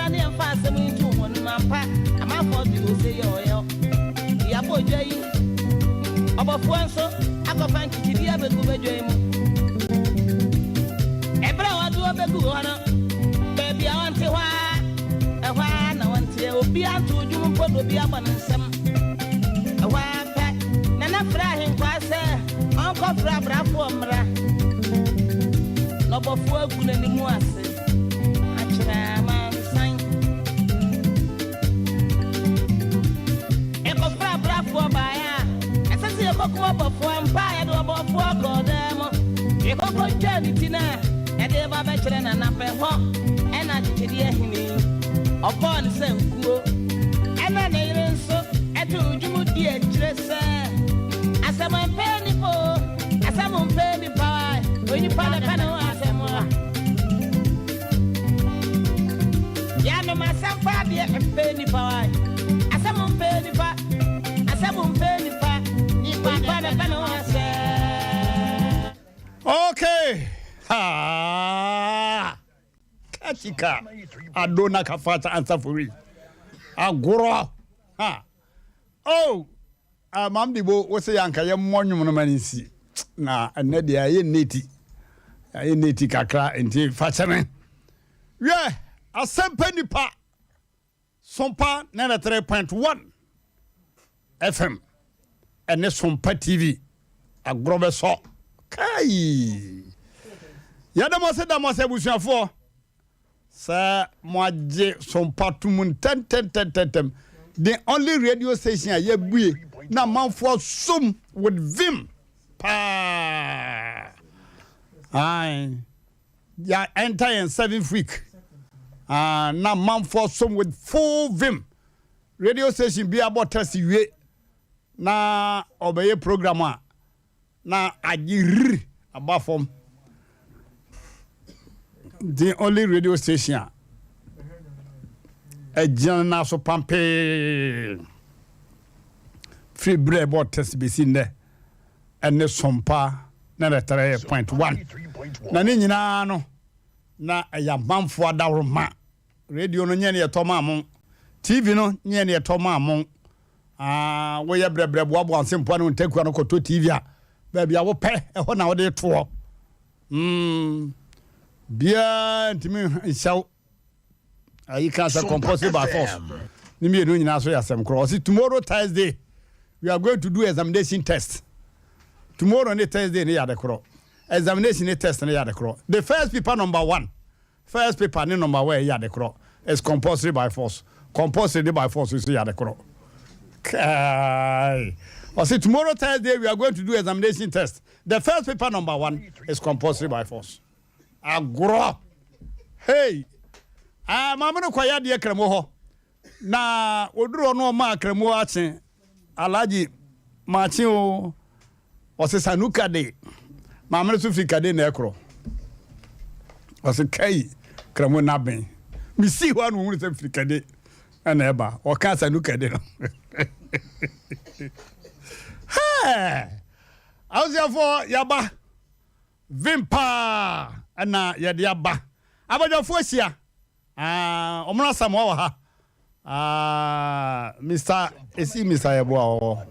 mmra ne yɛmfa asɛm yi nto wɔn anim ampa. Amanfoɔ de ose yɛ ɔyɔ. Yɛabɔ dwa yi. Ɔbɔfoɔ nso akɔfa nkyekyedeɛ abɛgu badwa yi mu. Ɛberɛ a wɔde wɔn bɛgu hɔ no, baabi a wɔnte hɔ ara, ɛhɔ ara na wɔnteɛ. Obiara ntoo dwom mpo na obiara bɔ ne nsam. Ɛhɔ ara pɛ, Nana frɛɛ Ahenkwaa sɛ ɔnkɔfrɛ abrafoɔ mmra. Na ɔbɔfoɔ agu n'anim ase akyerɛ amansan. Yɛkɔfrɛɛ abrafoɔ baeɛ a, ɛsɛ sɛ yɛkɔkum ɔbɔfoɔ ampa a, yɛde ɔbɔfoɔ kɔɔ dan mu. Yɛkɔkɔtwaa ne ti no a, yɛde reba bɛkyerɛ Nana pɛ hɔ na akyekyedeɛ hene yi, ɔbɔɔ ne sankuo. Ɛna ne yere nso too dwom dii akyire sɛ, Asɛm mpɛ nnipa o, asɛm mpɛ nnipa o, onipa na ɛpɛ ne ho asɛm a. Yɛanom asɛm paa deɛ mpɛ nipa wae. Asɛm mpɛ nipa, asɛm mpɛ nipa, nipa na pɛ ne ho asɛm. Okay, ha katika adona kafata ansafori agorɔ ha oh Ah Maame Dibo wo se anka yɛ mmɔ nwom no ma no nsi na ɛnɛ deɛ ayɛ nneti ayɛ nneti kakra nti fa kyɛ me. Wiɛ asɛmpa nipa Sompa 93.1 FM ɛne Sompa TV agorɔ bɛsɔ kai yɛda mo ase da mo ase abusuafoɔ. Sɛ moagye sompa to mu ntɛntɛntɛntɛm. The only radio station a yɛabue na amanfoɔ asom with vim paa. Aye. Yɛ enter yɛn seventh week. Ah, na amanfoɔ som with full vim. Radio station bi abɔ test wie na ɔbɛyɛ program a na agye rrr aba fam. The only radio station a ɛgyina ne nan so pampee firi berɛ a ɛbɔɔ test bɛsi nnɛ ɛne Sompa 93.1 na ne nyinaa no na ɛyɛ amanfoɔ adaworoma. Radio no nyɛ ne yɛtɔ maa mo, TV no nyɛ ne yɛtɔ maa mo. Ah, woyɛ brɛbrɛ boaboa nsɛmfua ne ntakua no kɔtɔ TV a, baabi a wopɛ, ɛhɔ na wode toɔ. Mm, biara ntumi nhyɛ wo. Ayi ka sɛ compulsory by force. Ne mmienu nyinaa so yɛ asɛm korɔ. Ɔsi tomorrow Thursday, we are going to do examination test. Tomorrow ne Thursday ne yɛ ade korɔ. Examination ne test ne yɛ ade korɔ. The first paper number one. First paper ne number one yɛ ade korɔ. It's compulsory by force. Compulsory ne by force nso yɛ ade korɔ. Kai. Ɔse tomorrow Thursday we are going to do examination test. The first paper number one is compulsory by force. Agorɔ. Hey. Ah, maame no kɔyɛ adeɛ kramo hɔ. Na wɔduru hɔ no ɔmaa Akramuo akye, Alhaji makye o, ɔse Sanu Kade, maame no so firi Kade na ɛkorɔ, ɔse kai Kramuo no aben, mesii hɔ a na wɔhunu sɛ firi Kade ɛna ɛba, ɔka Sanu Kade no. Hɛɛ! Abusuafoɔ yaba, vim paa ɛna yɛde aba, abadwafoɔ ahyia. Ah, ɔmono Asamoah wɔ ha. Ah, Mr. Esi Mr. Yeboah wɔ hɔ.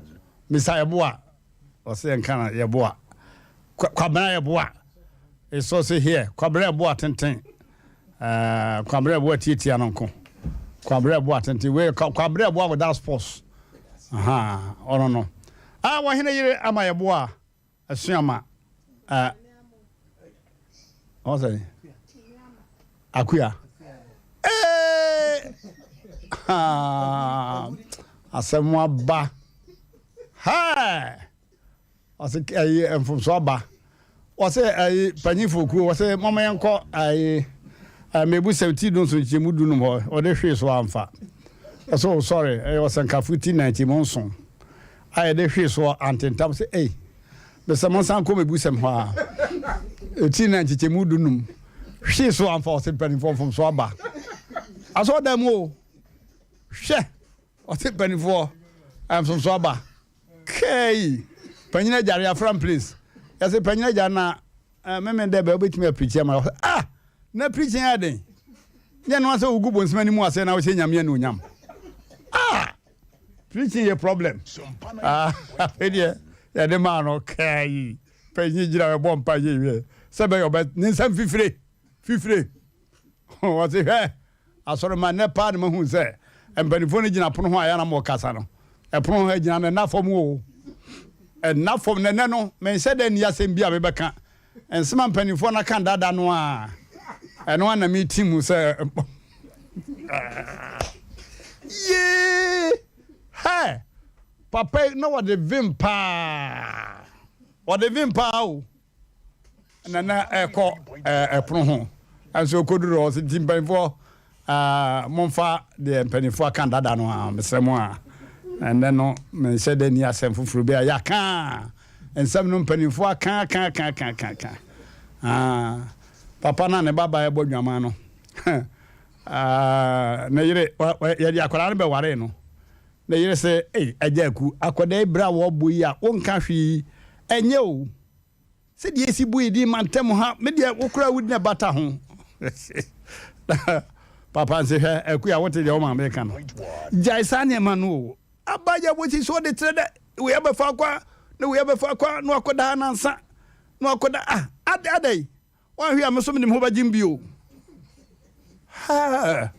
Mr. Yeboah. Ɔsɛ yɛn kana Yeboah. Kwabena Yeboah. It's also here. Kwabena Yeboah tenten. Uh, Kwabena Yeboah tietia no nko. Kwabena Yeboah tenten. Wei Kwabena Yeboah without sports. Aha, ɔno no. Ah, wɔhene yere ama Yeboah. Asuama eh, ɔsɛ Akua eh, haa, asɛm aba hɛɛ ɔsɛ ɛyi mfomso aba ɔsɛ ɛyi panyinfo kuo ɔsɛ mama yɛn kɔ ɛyi mmebu sɛm ti du nso nkyɛn mu du num hɔ ɔde hwee so amfa ɔsɛ o sɔre ɛyɛ ɔsɛnkafo ti nan nkyɛn mu nson. A yɛde hwee soɔ antentam sɛ, Ei, mesɛ monsan nkɔ mebusɛm hɔ a. Ɛti na nkyekyɛmu dunum hwee so amfa ɔse mpanimfoɔ mfomsoɔ aba asɔɔdan mu o. Hwɛ, ɔse mpanimfoɔ mfomsoɔ aba. Kɛi, panyin agyare afram please. Yɛse panyin agyare na meme dɛ bɛ wobɛtumi apirikyi ama. Ɔse, ah, na pirikyi yɛ den. Nyɛ no sɛ wogu bonsam anim ase na wohyɛ Nyame anuonyam. Ah! Preaching yɛ problem. Ah, afei deɛ yɛde maa no kaa yi. Panyin gyina bɛbɔ mpa yɛ wie. Sɛ bɛyɛ ɔbɛ ne nsam fifire. Fifire. Wɔse hwɛ asɔremma nnɛ paa na mahu sɛ mpanimfoɔ no gyina pono ho a yɛ na wɔkasa no. Ɛpono ho agyina no ɛna fam o. Ɛna fam na ɛnɛ no menhyɛ dɛ nni asɛm bi a mebɛka. Nsɛm a mpanimfoɔ no aka dada no a ɛno a na meti mu sɛ yee hɛ papa na wɔde vim paa wɔde vim paa o. na na ɛkɔ ɛpono ho nso kɔduru hɔ nti mpanimfoɔ momfa deɛ mpanimfoɔ aka dada no a mesrɛ mo a ɛnɛ no menhyɛ dɛ ni asɛm foforɔ bi a yɛaka nsɛm no mpanimfoɔ aka aka aka aka aka aka papa no a ne babaa ɛbɔ dwaman no ne yere yɛde akwadaa no bɛwaree no ne yere sɛ ei agya aku akwadaa yi berɛ a wɔbɔ yi a wonka hwee yi ɛnyɛ o Sɛdeɛ esi bu edin mantam ha, me deɛ wo koraa wodi na ɛbata ho. Papa nse hwɛ Akua wote deɛ wo maame reka no. Gyae saa nneɛma no o. Aba yɛ wosi so de kyerɛ dɛ wei abɛfa akwa na wei abɛfa akwa na wakɔda ha nansa na wakɔda ah ade adɛn wanhwɛ a me nso mede me ho bɛgyem bio. Hɛɛ.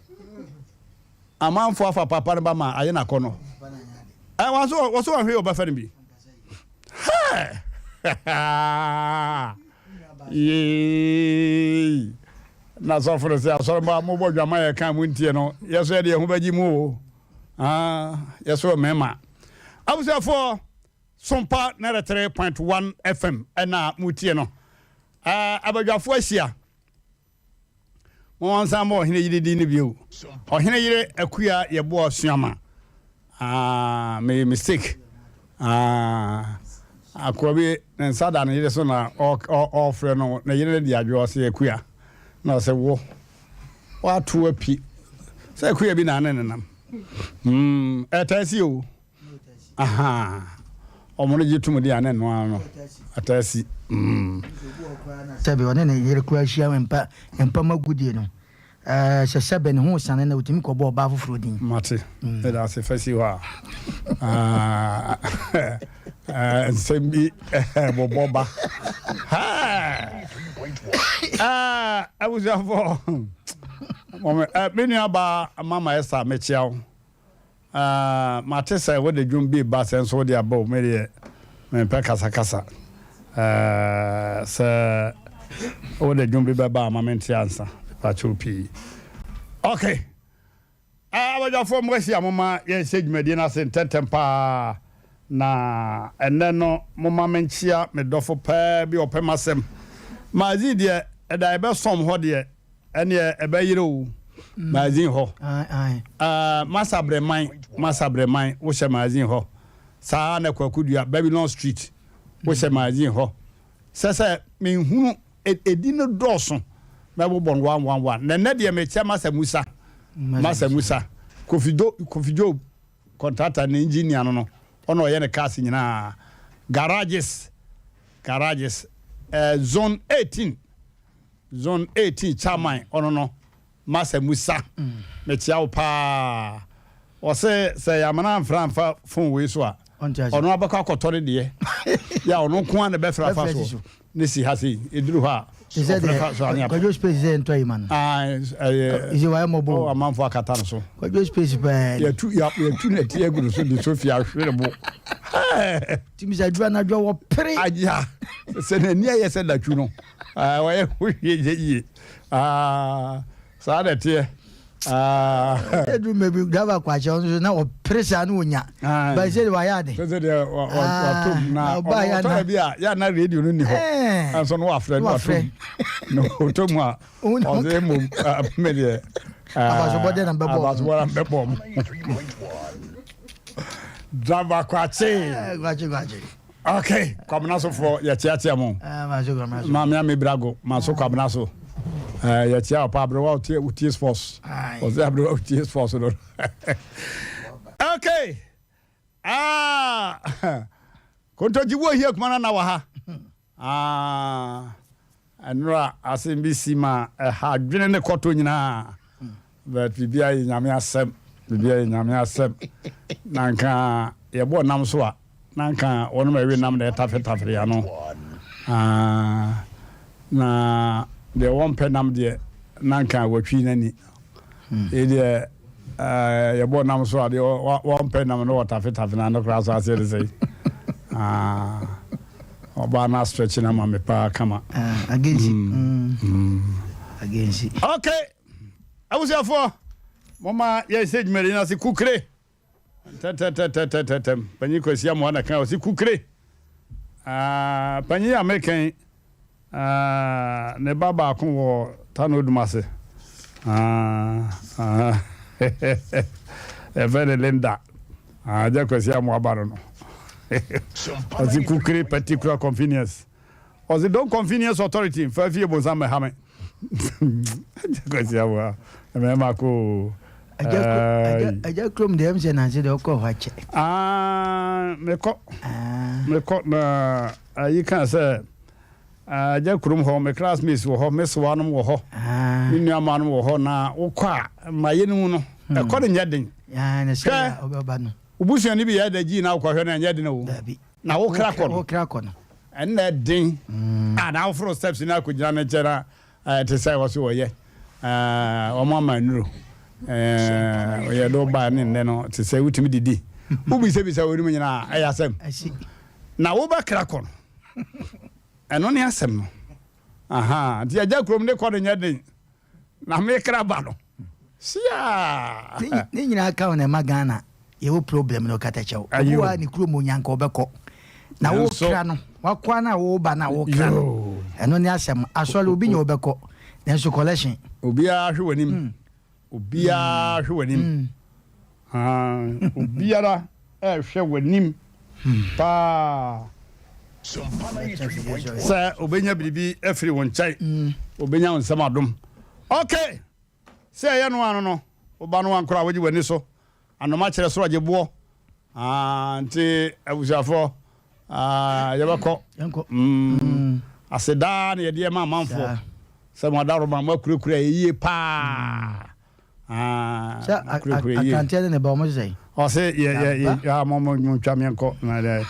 Amanfoɔ afa papa no ba ma ayɛ n'akɔnnɔ. Ɛ wɔn so wɔn so wɔn hwɛ ɔbɛfɛ no bi. Hɛɛ. Yee. Na sɔfo no sɛ asɔre mma mobɔ dwama yɛ kan mu ntie no yɛ so yɛde yɛn ho bɛgye mu o. Ah, yɛ so mmarima. Abusuafoɔ Sompa 93.1 FM ɛna mutie no. Abadwafoɔ ahyia. Momma wɔnsan mmɔ ɔhene yere din no bio. Ɔhene yere Akua Yeboah Suama. Ah, meyɛ mistake. Ah, akoa bi ne nsa da ne yere so na ɔfrɛ no, ne yere no de adwo ɔse Akua. Na ɔse wo, wato api. Sɛ Akua bi na ne nenam. Hmm, ɛtaa si o. Ahaa ɔmo no gye tom deɛ a na ɛno ara no ataa si mm. Sɛbe ɔne ne yere koraa hyia mpa mpa mu agodie no, ɛɛ sɛ sɛbe ne ho sane no a, ɔtumi kɔbɔ ɔbaa foforɔ din. Mate, meda ase fa si hɔ a. Ah, eh, nsɛm bi bobɔ ba. Ah, abusuafoɔ, me nua baa Mama Esther mekyea wo. Ah mate sɛ wode dwom bi reba sɛ nso wode aba o me deɛ mempɛ kasakasa eh, sɛ wode dwom bi bɛba a ma mente ansa mepakyɛw pii ok ah, abadwafoɔ mo ahyia moma yɛnhyɛ dwumadie no ase ntɛntɛm paa na ɛnɛ no moma menkyea me dɔfo paa bi ɔpɛ m'asɛm magazine deɛ ɛda ɛbɛsɔm hɔ deɛ Ɛneɛ ɛbɛyere o magazine hɔ. Masa Breman, Masa Breman, wohyɛ magazine hɔ. Saa na Kwaku Dua, Babylon Street, wohyɛ magazine hɔ. Sɛ sɛ menhunu, ɛdi no dɔɔso, mɛbobɔ no one one one. Na ɛnɛ deɛ mekyɛ Masa Musa, Masa Musa, Kofi Do, Kofi Job, contractor ne engineer no no, ɔna ɔyɛ ne cars nyinaa. Garages, garages, eh, zone 18. Zone 18 chairman ɔno no Masa Musa mekyea wo paa ɔse sɛ yɛamana amfra amfa phone wei so a ɔno abɛkɔ akɔtɔ ne deɛ yɛ a ɔno nko a na bɛfra fa so ne si ha sei ɛduru hɔ a ɔfrɛ fa so ane apa Kwadwo space sɛ ntɔ yi ma no ɛyɛ ɛsɛ wayɛ mɔbɔ oh, amanfo akata no so Kwadwo space pɛɛ yɛtu yɛtu na ti agu no so de Sofia ahwere bo timi sɛ aduru anadwo wɔ pere agya sɛ n'ani ayɛ sɛ datwu no Ah, wɔyɛ ho hwee nyɛ yie. Ah, saa na ɛteɛ. Ah. Edu mmebi driver kɔ akyɛ ɔno na ɔpere saa na onya. Bɛn sɛ de wayɛ ade. Sɛ sɛ deɛ watom na ɔtɔrɔ bi a yɛ na radio no ni hɔ. Nso no wafrɛ no watom. Na ɔtɔ mu a ɔsɛ mmom me deɛ. Abasobɔ deɛ na mbɛbɔ. Abasobɔ na mbɛbɔ mo. Driver kwakye. Kwakye kwakye. Ok, Kwabena so foɔ yɛkyeakyea mo. Maame Ame Brago, maso Kwabena so. Eh, yɛkyea ɔpa aberewa otie otie sports. Ɔsɛ aberewa otie sports no. Ok. Ah. Kontoji wo hia kuma na na wɔ ha. Ah. Ɛnora asɛm bi si ma ɛha adwene ne kɔtɔ nyinaa. But biribiara yɛ Nyame asɛm, biribiara yɛ Nyame asɛm. Na nka yɛbɔ nam so a, na nka wɔnom a ɛwe nam na ɛtafetafere ano. Ah, na deɛ wɔmpɛ nam deɛ, na nka watwi n'ani. Yei deɛ eh, yɛbɔ nam so a, deɛ wɔmpɛ nam no wɔtafetafe n'ano koraa so aseɛ de sɛi. Ah, ɔbaa no astretch no ama me paa kama. Ah, against. Against. Okay. Abusuafoɔ, momma yɛnhyɛ dwumadi no ase kukire. Ntɛntɛntɛntɛntɛntɛm. Panyin Kwasi Amoah na kan ɔsi kukire. Ah, panyin a meka yi, ah, ne ba baako wɔ Tano Odumase. Ah, ah, yɛfrɛ no Linda. Ah, Agya Kwasi Amoah ba no no. Ɔsi kukire particular convenience. Ɔse don't convenience authority nfa fie bonsam mɛha me. Agya Kwasi Amoah mmarima ko o. Agya kurom deɛ ɛm sɛ nanse deɛ ɔkɔ hɔ akyɛ. Ah, mekɔ. Ah. Mekɔ na ayi kan sɛ agya kurom hɔ me classmates wɔ hɔ me sowanom wɔ hɔ ah. me nuamaanom wɔ hɔ na wokɔ a mmayɛ no mu no hmm. ɛkɔ no nyɛ den. Hwɛ wobusuani bi yɛ da gyi na wokɔhwɛ no ɛnyɛ den o. Na wokra kɔ no. Wokra kɔ no. Ɛnna ɛden. A na woforo steps no akɔgyina ne nkyɛn na ɛte sɛ wɔ so wɔyɛ wɔn ama nnuro. Ɔyɛ de woba ne nnɛ no te sɛ wotumi didi. Wobisabisa wɔn mu nyinaa ɛyɛ asɛm. Na wobɛkra kɔ no. Ɛno ne asɛm no. Aha, nti agya kurom ne kɔ no nyɛ den. Na me kra ba no siaa. Ne nyinaa ka ho na ɛma Ghana yɛwɔ problem no katakyɛw. Obi wɔ a ne kurom onya nka ɔbɛkɔ. Na wo kra no, wakoa no a woba no a wo kra no. Ɛno ne asɛm. Asɔre obi nya ɔbɛkɔ. Nanso collection. Obiara hwɛ w'anim. Hmm. Obiara hwɛ w'anim. Hmm. Ah, obiara ɛhwɛ w'anim paa sɛ obenya biribi afiri wo nkyɛn, obenya wo nsam adom. Ok, sɛ ɛyɛ no ano no, woba no wankora a wogye w'ani so, anoma kyerɛ soro agye boɔ. Ah, nti abusuafoɔ, ah, yɛbɛkɔ. Mm, asedaa na yɛde ɛma amanfoɔ sɛ mo adaroma mo akurakura yie paa. Ah, sɛ akranteɛ ne ne ba ɔmo sɛ. Ɔse yɛ yɛ yɛ ya mo mo mo ntwa mi nkɔ na dɛ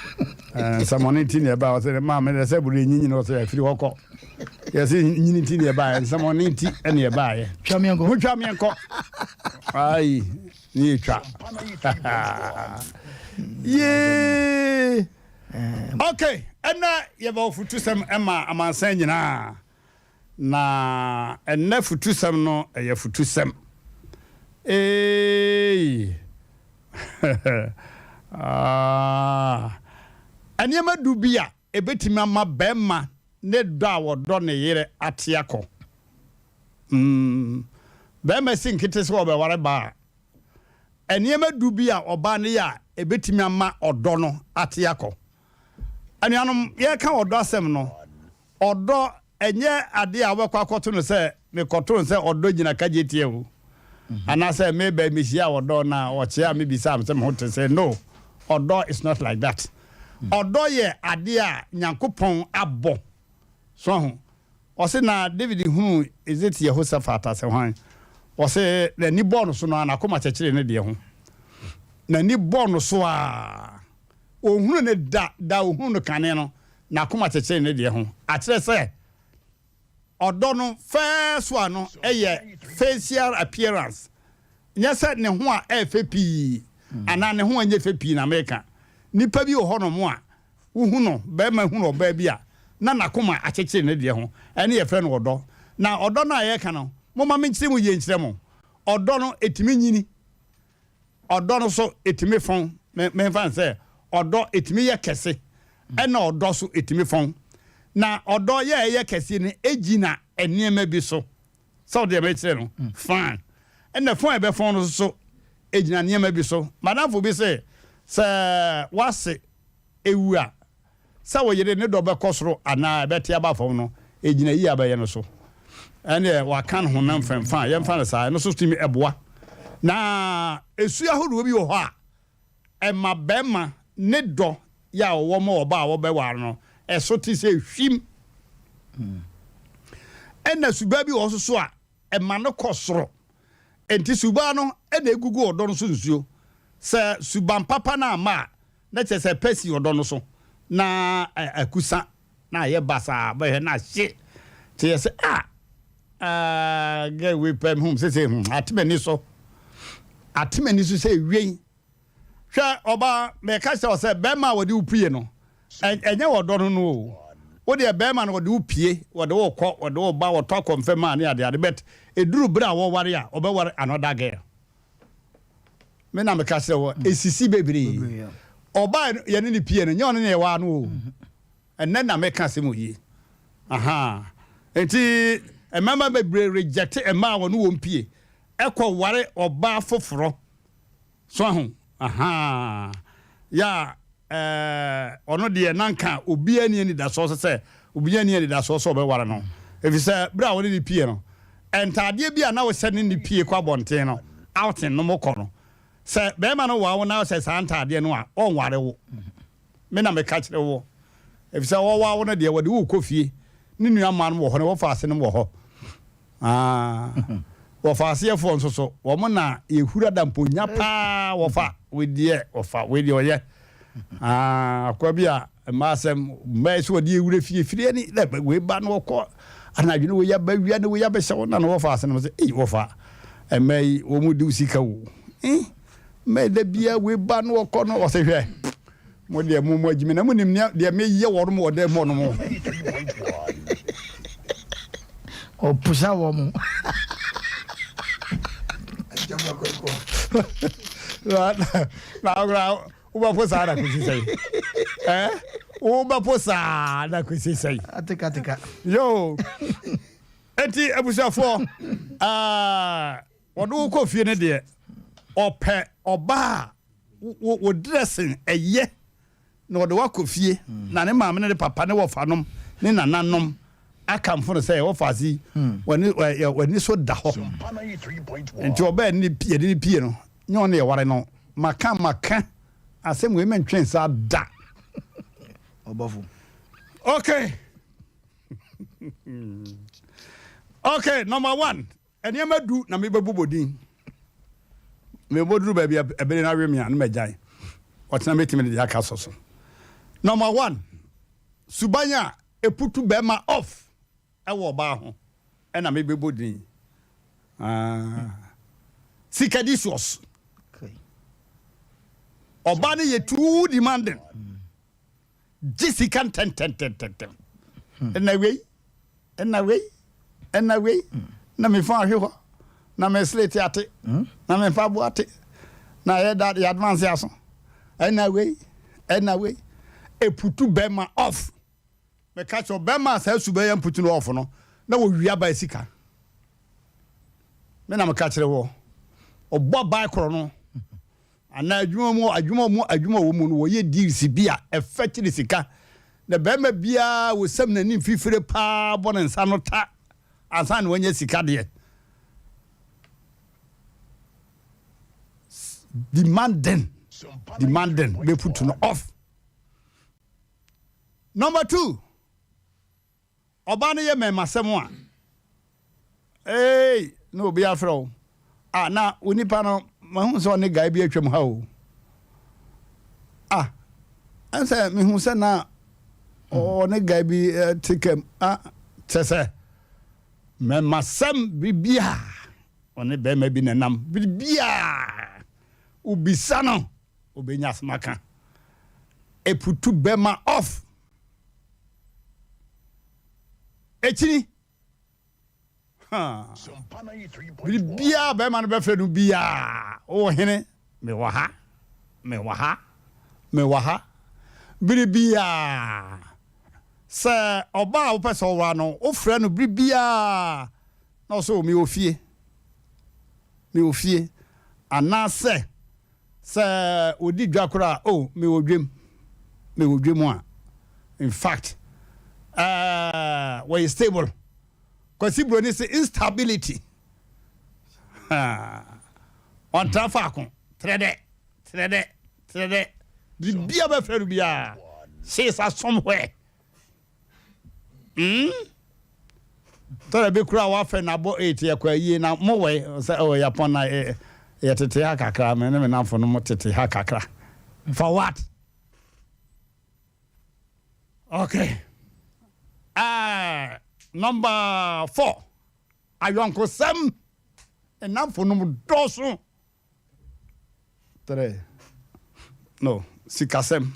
nsɛmɔne nti na ɛba ɔse maa mi sɛ buru enyinyi na ɔse afiri hɔ kɔ yɛse nyini nti na ɛba nsɛmɔne nti ɛna ɛba yɛ twa mi nkɔ mo twa mi nkɔ ayi ne yɛ twa yee okay ɛnna yɛ bɛ ɔfutusɛm ɛma amansan nyinaa. Na ɛnnɛ futusɛm no ɛyɛ futusɛm eei aah Nneɛma du bi a ɛbɛtumi ama barima ne dɔ a ɔdɔ ne yere ate akɔ mm Barima si nkete sɛ ɔbɛware baa a, nneɛma du bi a ɔbaa no yɛ a ɛbɛtumi ama ɔdɔ no ate akɔ Anuanom, yɛreka ɔdɔ asɛm no, Ɔdɔ, ɛnyɛ adeɛ a wobɛkɔ akɔto no sɛ mekɔto no sɛ ɔdɔ gyina kagyetia o, anaasɛ meba mehyia ɔdɔ na ɔkyea me bisaa me sɛ me ho te sɛ. No, ɔdɔ is not like that. Ɔdɔ yɛ adeɛ a Nyankopɔn abɔ. So ahu? Ɔse na David hunuu, is it Yehoshaphat asɛ hwan? Ɔse n'ani bɔɔ no so no ara n'akoma kyekyeree ne deɛ ho. N'ani bɔɔ no so ara. Ɔnhunu no da, da a ɔhunu no kane no, n'akoma kyekyere ne deɛ ho. Akyerɛ sɛ, ɔdɔ no first one no yɛ facial appearance. Nyɛ sɛ ne ho a ɛyɛ fɛ pii anaa ne ho a ɛnyɛ fɛ pii na meka. Nipa bi wɔ hɔnom a, wohu no, barima hunu ɔbaa bi a, na n'akoma akyekyere ne deɛ ho. Ɛno yɛfrɛ no ɔdɔ. Na ɔdɔ no a yɛreka no, momma menkyerɛ mu yie nkyerɛ mo. Ɔdɔ no, ɛtumi nyini. Ɔdɔ no so ɛtumi fɔn, me memfa no sɛ ɔdɔ ɛtumi yɛ kɛse, ɛna ɔdɔ so ɛtumi fɔn. Na ɔdɔ yɛ ɛyɛ kɛse no ɛgyina nneɛma bi so. Sɛ ɔdeɛ mekyerɛ no, fine. Ɛna fɔn a ɛbɛfɔn no so ɛgyina nneɛma bi so. Madamfo bi se, sɛ w'ase ɛwu a, Sɛ wo yere ne dɔ bɛkɔ soro anaa ɛbɛte aba fam no, egyina eyi a bɛyɛ no so. Ɛnneɛ wɔaka no honam fam fa a, yɛmfa no saa, ɛno nso tumi boa. Na su ahoroɔ bi wɔ hɔ a, ɛma barima ne dɔ yɛ a ɔwɔ ma ɔbaa a wɔbɛware no, ɛso te sɛ hwim. Ɛna suban bi wɔ hɔ nso so a, ɛma no kɔ soro. Enti suban no na egugu ɔdɔ no so nsuo. Sɛ suban papa no amma a, na kyerɛ sɛ pɛ si ɔdɔ no so na akusa na ayɛ basaa, bɛhwɛ na ahye. Nti yɛ sɛ ah, ah, girl wei pɛ hmm, sese hmm, ate m'ani so. Ate m'ani so sɛ wei. Hwɛ ɔbaa, mɛka kyerɛ wo sɛ bɛrima a wɔde wo pue no, ɛnyɛ ɔdɔ no no o. Wo deɛ bɛrima no wɔde wo pue, wɔde wo kɔ, wɔde wo ba, wɔtɔ akɔmfɛm a ne ade ade, but ɛduru berɛ a wɔware a, ɔbɛware another girl. Me na meka kyerɛ wo, ɛsisi bebree. Ɔbaa yɛne ne pue no, nyɛ ɔno ne yɛwaa no o. Ɛnnɛ na meka asɛm yi. Ahaa. Nti mmarima bebree reject mmaa a wɔne wɔn pue ɛkɔ ware ɔbaa foforɔ. So ahu? Ahaa. Yɛ a, ɛɛ, ɔno deɛ na nka obiara nni anidasoɔ sɛ sɛ obiara nni anidasoɔ sɛ ɔbɛware no. Ɛfiri sɛ berɛ a wɔne no pie no, ntaadeɛ bi a na wohyɛ ne ne pie kɔ abɔnten no, outing no mokɔ no, sɛ barima no waa wo na wohyɛ saa ntaadeɛ no a, ɔnware wo. Me na meka kyerɛ wo, ɛfiri sɛ wɔwaa wo no deɛ, wɔde wo rekɔ fie. Ne nua mmaa no wɔ hɔ, ne wɔfaasenom wɔ hɔ. Ah, wɔfaaseɛfoɔ nso so, wɔn na yɛhura da mpo nya paa wɔfa wei deɛ, wɔfa wei deɛ ɔyɛ. Ah, akoa bi a mmaa asɛm, mmaa yi sɛ wɔde ewura fie firi ani, dɛ wei ba na wɔkɔ anadwo ne wei aba wia ne wei abɛhyɛ wo na na wɔfa ase no sɛ, ei wɔfa mmaa yi wɔn mu di wo sika o. Eh, mmaa da bia wei ba na wɔkɔ no ɔsɛ hwɛ. Mo deɛ mo mo agyimi na mo nim nea deɛ meyɛ wɔn wɔ dɛm hɔ nom. Ɔpusa wɔn mo. Na na akora wobɛpo saa na kosi sɛn? Eh wobɛpo saa na kosi sɛn? Ateka teka. Yo. Enti abusuafoɔ ah wɔde wo kɔ fie no deɛ ɔpɛ ɔbaa wo wo dressing ɛyɛ na ɔde wakɔ fie na ne maame ne ne papa ne wɔfanom ne nananom akamfo no sɛ wɔfa ase yi wɔne wɔne so da hɔ nti ɔbɛɛ ne yɛde ne pie no nyɛ ɔne yɛware no maka maka asɛm wei mentwe nsa da ɔbɔfo. Okay, okay, number one. Nneɛma du na mebɛbobɔ din. Mebɔduru baabi a ɛbere no awe me a, na magyae. Ɔkyena mɛtumi de deɛ aka asɔ so. Number one, suban a ɛputu bɛrima off ɛwɔ ɔbaa ho ɛna mebɛbɔ din. Ah, sikadicious. Ɔbaa no yɛ too demanding. Gye sika ntɛntɛntɛntɛm. Ɛna wei, ɛna wei, ɛna wei, na me phone ahwe hɔ, na me slate ate, na me mpaboa ate, na yɛ da yɛ advance aso. Ɛna wei, ɛna wei, eputu bɛrima off. Meka kyerɛ bɛrima a saa su bɛyɛ mputu no off no, na wɔwia baa sika. Me na meka kyerɛ wɔ. Ɔbɔ baa korɔ no. Anaa adwuma mu adwuma mu adwuma wɔ mu no wɔyɛ deals bi a ɛfɛ kyere sika na barima biara wɔsam n'anim fifire paa bɔ ne nsa no ta ansa na wanya sika deɛ. Demanding demanding bɛputu no off. Number two. Ɔbaa no yɛ mmarimasɛm a, eei, na obi afrɛ wo. Ah, na wo nipa no, mahu sɛ ɔne guy bi atwam ha o. Ah, ɛnsɛ mehu sɛ na ɔne guy bi te kam. Ah, kyɛ sɛ mmarimasɛm biribiara, ɔne barima bi na ɛnam biribiara. Wobisa no, obenya asɛm aka. Eputu bɛma off. Ekyini. Biribiara bɛrima no bɛfrɛ no biara, wowɔ hene, mewɔ ha, mewɔ ha, mewɔ ha. Biribiara. Sɛ ɔbaa a wopɛ sɛ ɔwara no, wofrɛ no biribiara na ɔsɛ o mewɔ fie, mewɔ fie. Anaasɛ Sɛ ɔdi dwa koraa a, oh, mewɔ dwam, mewɔ dwam a, in fact, eh, wɔyɛ stable. Kwasi Broni se instability. Ɔntra faako, trɛdɛ, trɛdɛ, trɛdɛ, biribiara bɛfrɛ no biara, she's a somewhere. Mm? Tɔrɔ bi koraa wafɛ na abɔ 8 yɛkɔ ayie na mowɛ sɛ oh yɛpɔn na yɛtete ha kakra, me ne me namfo no mo tete ha kakra. For what? Okay. Number 4. Ayɔnkosɛm. Nnamfo nom dɔɔso. 3. No, sikasɛm,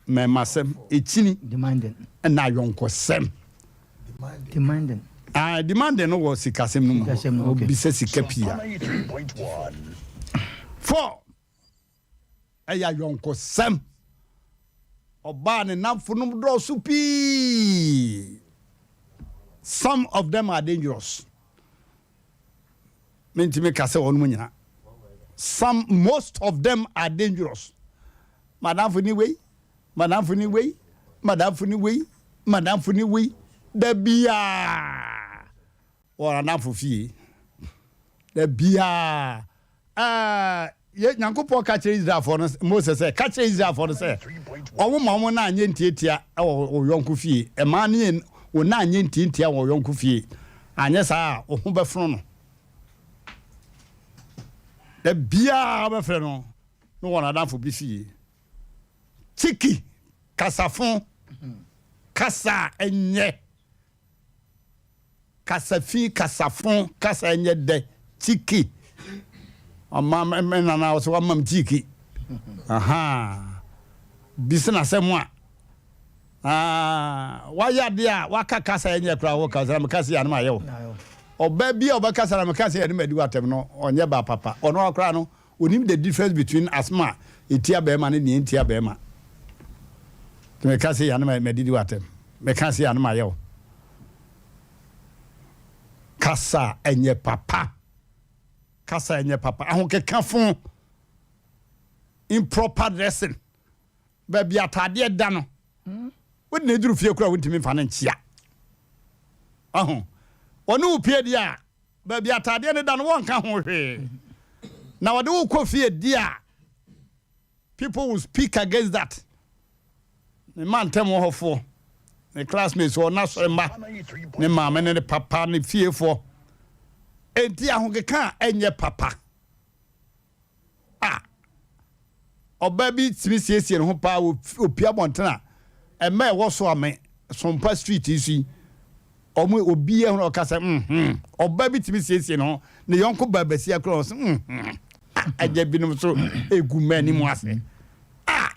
mmɛɛmasɛm, ekyini, Demanding. ɛna ayɔnkosɛm. Demanding. Ah, demanding no wɔ sikasɛm no mu. Sikasɛm no, okay. Obisa sika pii a. 4. Ɛyɛ ayɔnkosɛm. Ɔbaa ne namfo nom dɔɔso pii. Some of them are dangerous. Mentumi ka sɛ wɔnom nyina. Some, most of them are dangerous. Madamfo ni wei, madamfo ni wei, madamfo ni wei, madamfo ni wei. Da biaa wɔn adamfo fie. Da biaa. Yɛ Nyankopɔn ka kyerɛ Israelfoɔ no, Mose sɛ, ka kyerɛ Israelfoɔ no sɛ, ɔmo ma ɔmo nan nyɛ ntiatia wɔ wo yɔnko fie. Mmaa no yɛ wo nan nyɛ ntiantia wɔ wo yɔnko fie. Anyɛ saa a, wo ho bɛfono no. Da biaa wobɛfrɛ no no wɔ n'adamfo bi fie. Chiki, kasafo, kasa a ɛnyɛ. Kasa fi, kasafo, kasa ɛnyɛ dɛ, chiki. Ɔma me nana ɔsɛ wama me chiki. Aha. Bisa n'asɛm a. Ah, wayɛ adeɛ a waka kasa ɛnyɛ koraa wɔ kasa na meka se anam ayɛ wo. Ɔbaa bi a ɔbɛkasa na meka se anam adi w'atɛm no ɔnyɛ baa papa. Ɔno akora no onim the difference between asɛm a ɛtia bɛrima ne nea ɛntia bɛrima. Meka se anam madidi w'atɛm. Meka se anam ayɛ wo. Kasa ɛnyɛ papa. Kasa ɛnyɛ papa. Ahokekafo, improper dressing. Baabi ataadeɛ da no, wode na eduru fie koraa wontumi mfa no nkyea. Ɔho, ɔne wo pie deɛ a, baabi ataadeɛ no da no wɔnka ho hwee. Na ɔde wo kɔ fie deɛ a, people will speak against that. Ne mma ntɛm wɔ hɔfoɔ, ne classmates wɔ n'asɔre mma, ne maame ne ne papa ne fiefoɔ. Enti ahokeka a ɛnyɛ papa. A ɔbaa bi tumi siesie ne ho paa wɔ opia abɔnten a ɛmɛ ɛwɔ so ame Sompa street yi so yi, ɔmo obi yɛ ho na ɔka sɛ mhm. Ɔbaa bi tumi siesie ne ho, ne yɔnko baa basia koraa ɔsɛ mhm. Agya binom so egu mmaa anim ase. A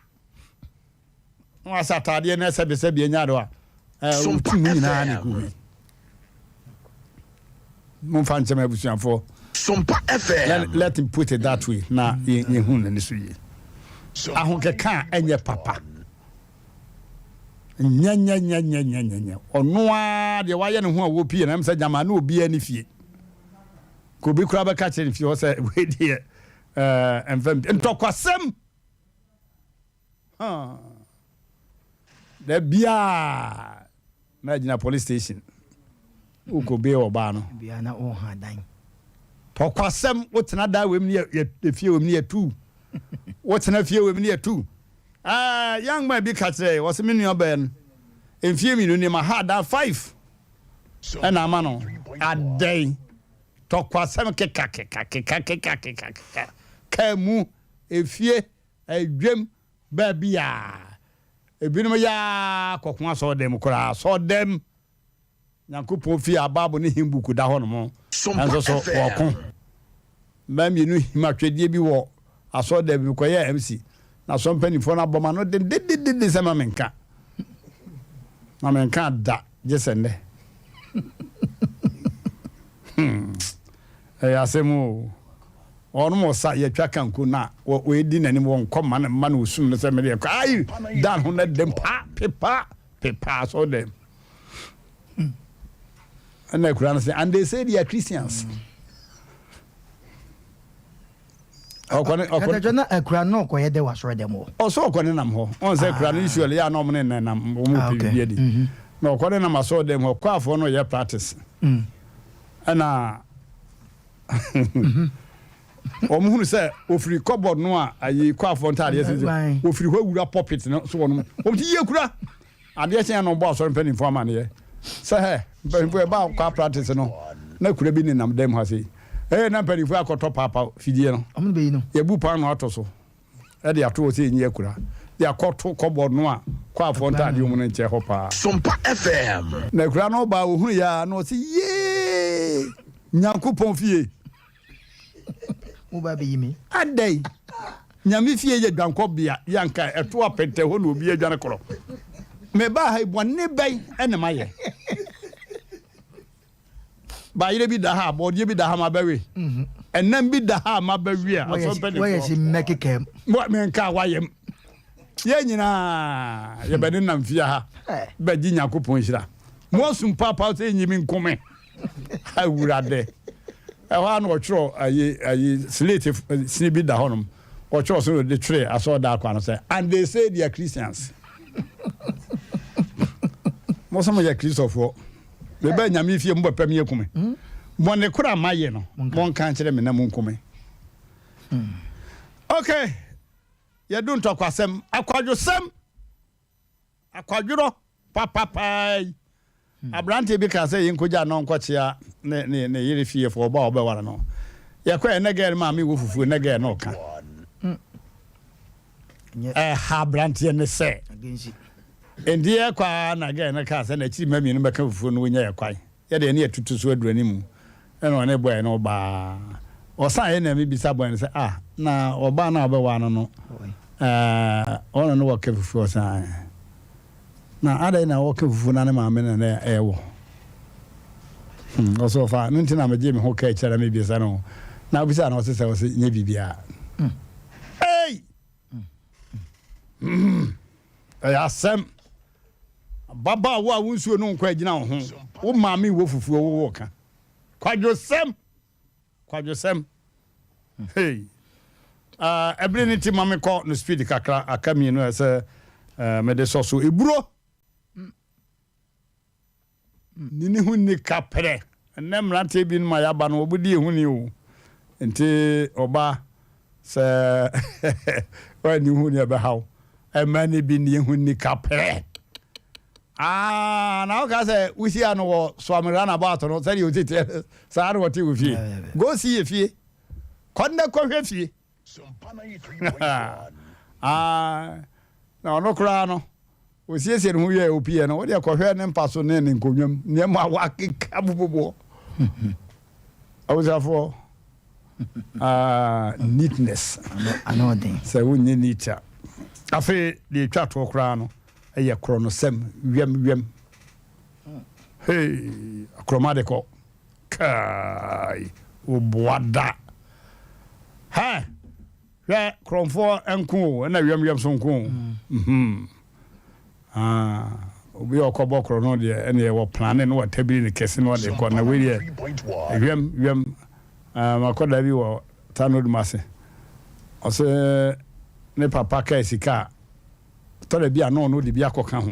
na wasɛ ataadeɛ na sɛbesɛbe anya do a Sompa wotu mu nyinaa na FM. egu hɔ yi. Momfa nkyɛm abusuafoɔ. Sompa Let, FM. let him put it that way na yɛhu n'ani so yie. Ahokeka a ɛnyɛ papa. Nyɛnyɛnyɛnyɛnyɛnyɛ. Ɔno ara deɛ wayɛ ne ho a wɔpie na ɛm sɛ gyama ne obiara ne fie. Ka obi koraa bɛka kyerɛ ne fie hɔ sɛ wei deɛ ɛmfa mpi. Ntɔkwasɛm. Huh. Da biaa na agyina police station. Wokɔ bee ɔbaa no. Bia na ɔha dan. Tɔkwasɛm, wotena dan wei mu ne yɛ fie wei mu ne yɛtu. Wotena fie wei mu ne yɛtu. Young man bi ka kyerɛ wɔsɛ me nua bɛɛ no mfie 2 ni ma ha dan 5 ɛna ama no adɛn. Tɔkwasɛm keka keka keka keka keka keka kaa mu efie adwam baabi a ebinom yɛ akɔko asɔɔdɛm koraa asɔɔdɛm. Nyankopɔn fie a Bible ne hymn book da hɔ nom Sompa nso so FM. wɔko. Mmaa 2 him atwedeɛ bi wɔ asɔɔdɛm bi kɔyɛɛ MC na asɔ mpanimfoɔ no abɔ ma no dendendenden sɛ ma menka. Na menka da gye sɛ nnɛ. Ɛyɛ asɛm o. Ɔnom ɔsa yɛtwa kanko na wɔdi n'anim wɔnkɔ ma no ma no osum no sɛ mede kɔ. Ai dan ho na dɛm pa pepa pepa asɔɔdɛm. Ɛna akura no sɛ and they say they are Christians. Ɔkɔ ne ɔkɔ Katakyo na akura no ɔkɔyɛ dɛ wɔ asɔre dɛm hɔ. Ɔsɛ ɔkɔ ne nam hɔ. Ɔn sɛ akura no usually yɛ a na ɔmo ne ne nam ɔmo Ah, pɛ okay. biribi adi. Na ɔkɔ ne nam asɔre dɛm hɔ kɔ afoɔ no yɛ practice. Ɛna wɔn hunu sɛ ofiri cupboard no a ayi kɔ afoɔ ntaadeɛ sɛ Right. ofiri hɔ awura pulpit no so wɔn wɔn ti yie kura. Adeɛ kyɛn na ɔbɔ asɔre mpanimfoɔ amaneɛ. Sɛ hɛ, mpanyinfoɔ ɛba kɔ practice no, na kura bi nenam dɛm ha sei. Ɛyɛ na mpanyinfoɔ akɔtɔ paapa fidie no. Ɔmo bɛyi no. Yɛbu paano ato so. Ɛde ato hɔ sɛ yɛnyi akura. De akɔto kɔbɔ no a kɔ afɔ ntaadeɛ mu no nkyɛn hɔ paa. Sompa FM. Na akura no baa ohunu yɛ a na ɔse yee Nyankopɔn fie. Mo ba bɛyi me. Adɛn? Nyame fie yɛ dwankɔbea yɛ anka ɛto apɛntɛ hɔ na obi adwane korɔ. Mebaa ha yi bɔne bɛn ɛna mayɛ? Bayerɛ bi da ha, bɔɔdeɛ bi da ha mabɛwe. Ɛnam bi da ha mabɛwe a asɔ mpanyinfoɔ. Wɔyɛ si mmɛkeka mu. Menka wayɛ m. Yɛn nyinaa yɛbɛne nam fie ha bɛgye Nyankopɔn nhyira. Mo asum paapaa sɛ nyi me nkome. Awurade. Ɛhɔ a na ɔtwerɛ ayi ayi slate sini bi da hɔnom. Ɔtwerɛ so de twerɛ asɔɔda akwa no sɛ and they say they are Christians. Mo sɛ mo yɛ Kristofoɔ. Mebɛ Nyame fie mo bɛpɛ me aku me. Bɔne koro a mayɛ no monka nkyerɛ me na monku me. Okay. Yɛdu ntɔkwasɛm, akwadwosɛm, akwadworɔ papapaa yi. Aberanteɛ bi kaa sɛ yɛnkɔgya no nkɔkyea ne, ne, ne yere fiefoɔ ɔba a ɔbɛware no. Yɛkɔɛ ne gɛɛ no maame wɔ fufuo ne gɛɛ no ɔka. Ɛha aberanteɛ ne sɛ. Enti yɛkɔ a na gɛɛ no kaa sɛ n'akyiri mma mmienu bɛka fufuo no wɔnya yɛ kwan. Yɛde yɛn ani atutu so aduru anim. Ɛna ɔne bɔe no baa. Ɔsan yɛ na mebisa bɔe no sɛ, ah, na ɔbaa no a ɔbɛwaa no no, ɛɛ, ɔno no wɔka fufuo? Ɔsan ae. Na adɛn na wɔka fufuo na ne maame na na ɛwɔ? Hmm, ɔsɛ ɔfa, no nti na megye me ho kaa akyire na mebisa no. Na obisa no ɔse sɛ ɔse nyɛ biribiara. Ei! Hmm, ɛyɛ asɛm. Ababaawa a wo nsuo no nkɔ agyina wo ho, wo maame wɔ fufuo wo wɔ ka. Kwadwosɛm! Kwadwosɛm. Hey. Uh, ɛbere ne ti ma mekɔ no speed kakra aka mmienu a ɛsɛ uh, mede sɔ so. Eburo. Ne ne ho nni kaprɛ. Ɛnnɛ mmeranteɛ binom a yɛaba no, wɔn di ehu ni o. Nti ɔba sɛ wɔanni ho ni ɛbɛha wo. Ɛmma ne bi nni ehu nni kaprɛ. Ah, na woka sɛ wohyia no wɔ Suame runabout no sɛdeɛ ɔsi teɛ saa na ɔte wɔ fie. Go see yɛ fie. Kɔ nnɛ kɔhwɛ fie. Ah, na ɔno koraa no Osiesie ne ho wie a opie no, wo deɛ kɔhwɛ ne mpa so ne ne nkonnwa mu nneɛma a wakeka boboboɔ. Abusuafoɔ, uh, neatness. Sɛ wonyɛ neat a. Afei deɛ ɛtwa toɔ koraa no ɛyɛ korɔnosɛm wɛm wɛm. Hey, akorɔma de kɔ. Kai, woboa da. Hɛ! Hwɛ korɔmfoɔ nko o, ɛna wiam wiam so nko o. Mm. Ah, obi a ɔkɔbɔ korɔ no deɛ ɛne ɛwɔ plane no watabiri ne kɛse no ɔde kɔ na wei deɛ wiam wiam. Ah, makɔda bi wɔ Tanodum ase. Ɔsɛ ne papa kaa sika a tɔda bi a na ɔno de bi akɔka ho.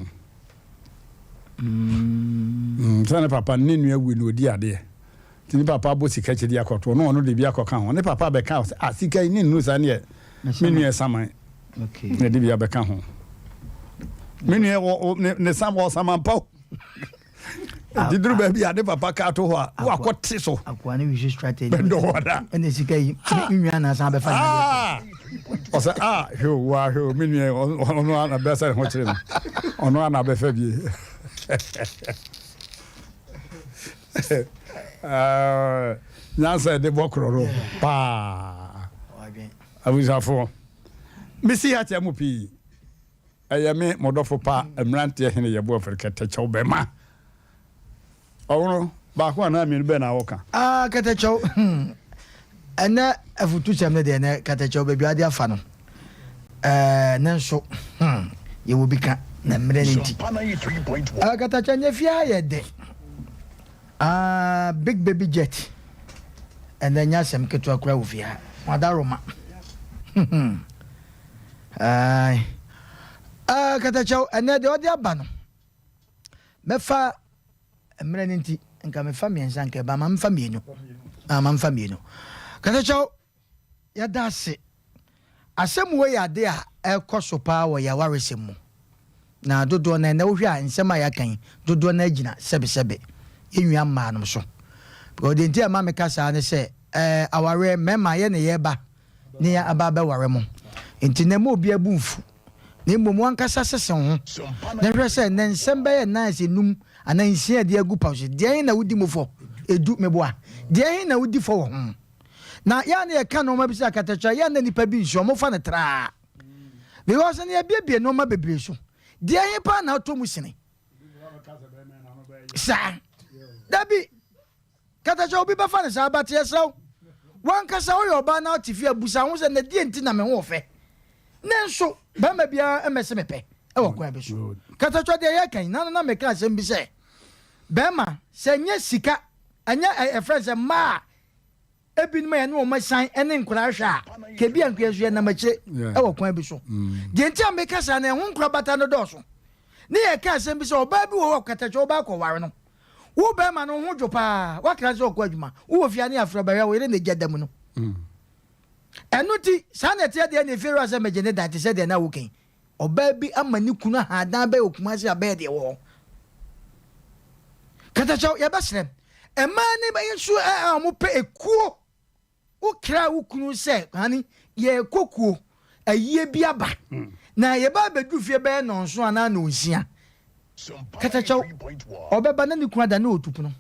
Mm. Sɛ ne papa ne nua wui na ɔdi adeɛ. Nti ne papa abɔ sika kyɛ de akɔto na ɔno de bi akɔka ho. Ne papa bɛka sɛ ah sika yi ne nnuru saa neɛ me nua saman na de bi abɛka ho. Me nua wɔ ne sam wɔ saman pa o. Nti duru baabi a ne papa ka to hɔ a wakɔ te so. Akoa ne wisu strategy. Bɛdɔ hɔ da. Ɛna sika yi me nua na asan bɛfa na. Ɔsɛ ah hwɛ o wa hwɛ o me nua ɔno ana bɛsɛ ne ho kyerɛ no. Ɔno ana bɛfa bi. Nyansa ɛde bɔ korɔ no paa. Abusuafoɔ, mesi ha kyɛ mo pii. Ɛyɛ me mo dɔfo pa mmeranteɛ hene yɛbo afiri kɛtɛkyɛw bɛma. Ɔwono baako anaa mmienu bɛn na wɔka? Ah, kɛtɛkyɛw. Hmm. Ɛnɛ afutusɛm no deɛ ɛnɛ kɛtɛkyɛw baabi ade afa no. Ɛɛ ne nso hmm yɛwɔ bi ka na mmerɛ no nti. Ɛɛ kɛtɛkyɛw nyɛ fie ha yɛ dɛ. Ah, big baby jet. Ɛnɛ nyɛ asɛm ketewa koraa wɔ fie ha. Madaroma. Ae. Ah, katakyɛw, ɛnɛ deɛ ɔde aba no, mɛfa mmerɛ no nti, nka mefa mmiɛnsa nka ɛba ma mfa mmienu. Ah, ma mfa mmienu. Katakyɛw, yɛda ase. Asɛm wei yɛ ade a ɛkɔ so paa wɔ yɛn awaresɛm mu. Na dodoɔ no ara, ɛnnɛ wohwɛ a, nsɛm a yɛaka yi, dodoɔ no ara gyina sɛbesɛbe yɛn nua mmaa nom so. Because deɛ nti a ɛma meka saa ne sɛ, ɛɛ awareɛ, mmarima yɛ na yɛreba ne yɛn aba abɛware mo. Nti nnɛ mma obiara bo mfu, na mmom w'ankasa sese wo ho na hwɛ sɛ nnɛ nsɛm bɛyɛ nnan ase nnum anaa nsia a ɛde agu pa so, deɛn he na wodi mu fɔ? Edu, meboa. Deɛn he na wodi fɔ wɔ ho? Na yɛ a na yɛka nnoɔma bi sɛ akatakyie a, yɛ a na nnipa bi nso wɔfa no traa. Because na yɛabiebie nnoɔma bebree so. Deɛn he paa na atɔ mu sene saa? Dabi, katakyie obi bɛfa no saa, but yɛsrɛ wo, w'ankasa woyɛ ɔbaa na wote fie a, busa ho sɛ, na deɛ nti na me ho ɔfɛ? Nanso barima biara mmɛse me pɛ wɔ kwan bi so. Katakyie deɛ yɛka yi, na na meka asɛm bi sɛ, barima, sɛ ɛnyɛ sika, ɛnyɛ ɛfrɛ sɛ mmaa a Ebinom a yɛne wɔn asian ne nkwadaa hwɛ a, ka ebi a nka yɛn nso yɛnam akyire wɔ kwan bi so. Deɛ nti a meka saa no, ɛho nkorabata no dɔɔso. Ne yɛka asɛm bi sɛ ɔbaa bi wɔ hɔ a katakyɛ wobaa kɔware no. Wo bɛrima no wo ho dwo paa, woakra sɛ ɔkɔ adwuma, wowɔ fie a ne yɛafrɛ bɛhwɛ wo yere na egya da mu no. Ɛno nti, saa na ɛteɛ deɛ na efiewura sɛ megye ne dan te sɛ deɛ na woka yi. Ɔbaa bi ama ne kunu ahadan bɛyɛ wɔ Kumasi a bɛyɛ deɛ wɔ hɔ. Katakyɛw, yɛbɛsrɛ mmaa ne nso a wɔpɛ ekuo. Wokra wo kunu sɛ, honey, yɛrekɔ kuo, ayie bi aba, na yɛba abɛduru fie bɛyɛ nnɔnson anaa nnɔnsia. Katakyɛw, ɔbɛba na ne kunu ada na ɔretu pono.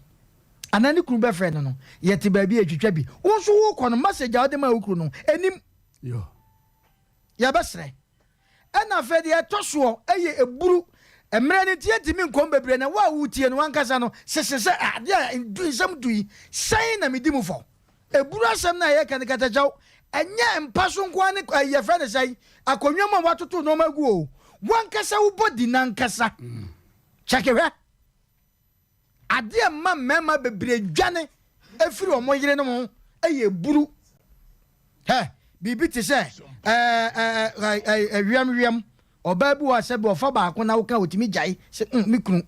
Anaa ne kunu bɛfrɛ no no, yɛte baabi a yɛtwitwa bi. Wo nso wokɔ no, message a wode maa wo kunu no, ɛnim. Yɛbɛsrɛ. Ɛna afei deɛ ɛtɔ soɔ yɛ eburu. Mmerɛ no nti yɛntumi nkɔm bebree na wo a woretie no w'ankasa no sese sɛ adeɛ a nsɛm du yi sɛn na medi mu fɔ. Eburu asɛm no a yɛreka no katakyɛw ɛnyɛ mpa so nko ara ne yɛfrɛ no sɛn akonnwa mu a wɔatoto nneɛma agu o. W'ankasa wo body no ankasa kyɛke hwɛ. Adeɛ a ɛma mmarima bebree dwane firi wɔn yerenom ho yɛ buru. Hɛ, biribi te sɛ ɛɛ ɛɛ Ɔbaa bi wɔ hɔ a sɛbi ɔfa baako na woka otumi gyae sɛ mm me kunu.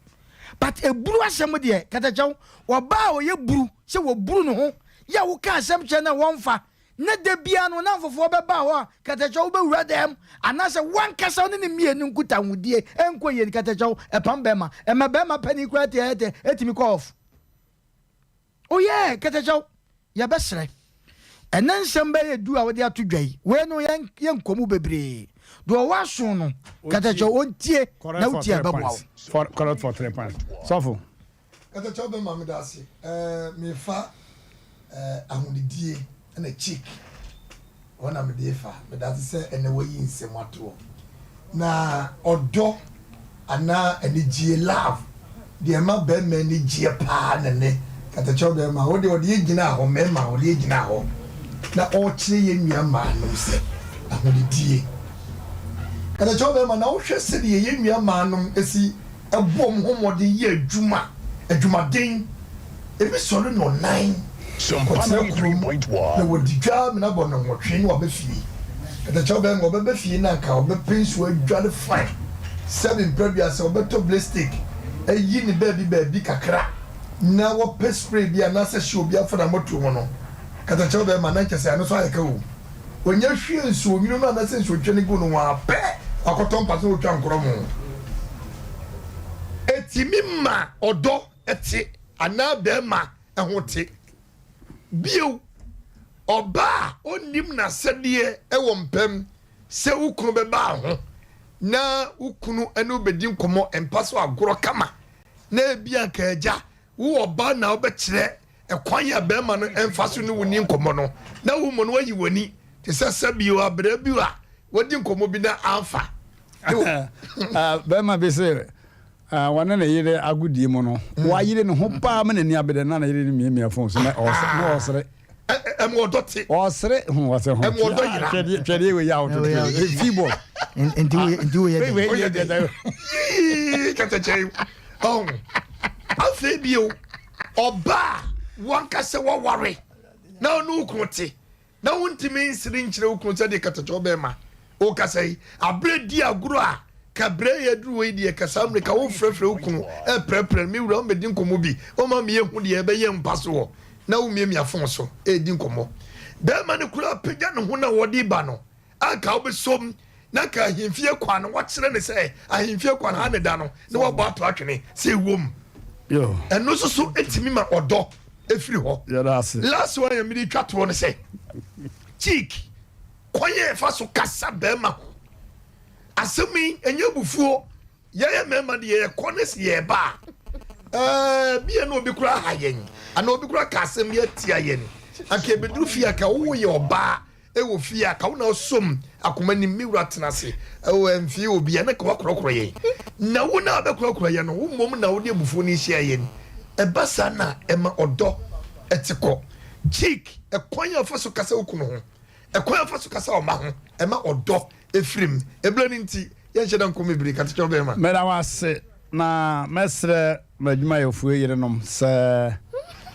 But eburu asɛm deɛ katakyɛw, ɔbaa a ɔyɛ buru sɛ wɔburu ne ho yɛ a woka asɛm kyerɛ no a wɔmfa Na da biara no nnamfofoɔ bɛba hɔ a katakyɛw bɛwura dɛm anaasɛ w'ankasa wo ne no mmienu nkutahodie nkɔ yie no katakyɛw ɛpam bɛrima ɛma bɛrima panin koraa te ɛtɛ ɛtumi kɔ off. Oh yeah katakyɛw yɛbɛsrɛ ɛnɛ nsɛm bɛyɛ du a wode ato dwa yi wei no yɛn yɛnkɔ mu bebree deɛ ɔwɔ aso no katakyɛw ɔntie na wotie a ɛbɛboa wo. Correct for three points. Sɔfo. Katakyɛw bɛma meda ase eh mefa eh ahonidie ɛna cheek hɔ na mede fa meda ase sɛ ɛnɛ wayi nsɛm atoɔ na ɔdɔ anaa anigyie love deɛ ɛma bɛrima ani gyeɛ paa na ne katakyɛw bɛrima wo deɛ ɔde yɛ gyina hɔ mmarima ɔde yɛ gyina hɔ na ɔrekyerɛ yɛn nua mmaa nom sɛ ahonidie katakyɛw bɛrima na wohwɛ sɛdeɛ yɛn nua mmaa nom si bɔ wɔn ho mmɔden yɛ adwuma, adwumaden. Ebi sɔre nnɔnnan kɔtena kurom na wɔdi dwa amena bɔ nnɔnwɔtwe na waba fie. Katakyɛ ɔbɛn ɔbɛba fie na anka ɔbɛpɛ nsuo adware fine. Sɛbe mprɛduasa ɔbɛtɔ blestik ayi ne baabi baabi kakra na wapɛ spray bi anaasɛ hyew bi afa n'amɔtoɔ mu no, katakyɛ ɔbɛn ma na nkyɛ sɛ ɛno nso ayɛ ka o. Onya hwie nsuonwunu no anaasɛ nsuotwe no gu no ho ara pɛ, wakɔtɔ mpa so na otwa nkorɔmo. Etumi ma ɔdɔ te anaa barima ho te. Bio, ɔbaa a onnim n'asɛdeɛ wɔ mpam sɛ wo kunu bɛba ho na wo kunu ne wo bedi nkɔmmɔ mpa so agorɔ kama na ebia anka agya Wo ɔbaa na wobɛkyerɛ ɛkwan a bɛrima no mfa so ne wo ni nkɔmmɔ no, na wo mmom no woayi w'ani te sɛ sɛbio aberewa bi a wadi nkɔmmɔ bi na amfa. Bɛrima bi se wɔne ne yere agodie mu no, wayere ne ho paa ma n'ani abere na ne yere no miamia fon so na ɔsere. Ɛmu ɔdɔ te. Ɔsere ho ɔsɛ ho. Ɛmu ɔdɔ yera. Twɛdeɛ wei yɛ ahototo. Efi bɔ. Nti woyɛ dɛ. Yii kɛtɛkyɛ Ɔho. Afei bio, ɔbaa a wankasa waware na ɔne wo kunu te na wontumi nsere nkyerɛ wo kunu sɛdeɛ katakyɛ ɔbɛrima wokasa yi, aberɛ di agorɔ a ka berɛ yɛ aduru wɔ yi deɛ ka saa mmerɛ ka wofrɛfrɛ wo kunu ɛprɛprɛ no, me wura wommɛdi nkɔmmɔ bi, woma meyɛ hu deɛ ɛbɛyɛ mpa so hɔ na womiamia fon so ɛredi nkɔmmɔ. Bɛrima no koraa pagya ne ho na wɔde ba no anka wobɛsom. Na nka ahemfie kwan no wɔkyerɛ ne sɛ ahemfie kwan ha ne da no na wɔabɔ ato atwene sɛ ɛwom. Ɛno nso so ɛtumi ma ɔdɔ ɛfiri hɔ. Last one yɛ mede twa toɔ no sɛ cheek kwan yɛ ɛfa so kasa bɛrima ho asɛm yi ɛnyɛ abufuo. Yɛyɛ mmarima deɛ yɛkɔ ne sɛ yɛreba a, ɛɛ bia na obi koraa ha yɛn anaa obi koraa ka asɛm bi atia yɛn. Anka yɛbɛduru fie a ka woyɛ ɔbaa wɔ fie a ka wo na wosom akoma nim me wura tena ase ɛwɔ ɛmfie obi a na ka wakorɔkorɔ yɛn. Na wo na wabɛkorɔkorɔ yɛn no wo mmom na wode abufuo no rehyia yɛn. Ɛba saa na ɛma ɔdɔ te kɔ. Cheek, ɛkwan a wofa so kasa wo kunu ho, ɛkwan a wofa so kasa wo mma ho, ɛma ɔdɔ Efirim, ebla no nti, yɛnhyɛ da nkɔ bebree, ka kyerɛ ɔbarima. Meda wo ase, na mɛsrɛ m'adwumayɛfoɔ yerenom sɛ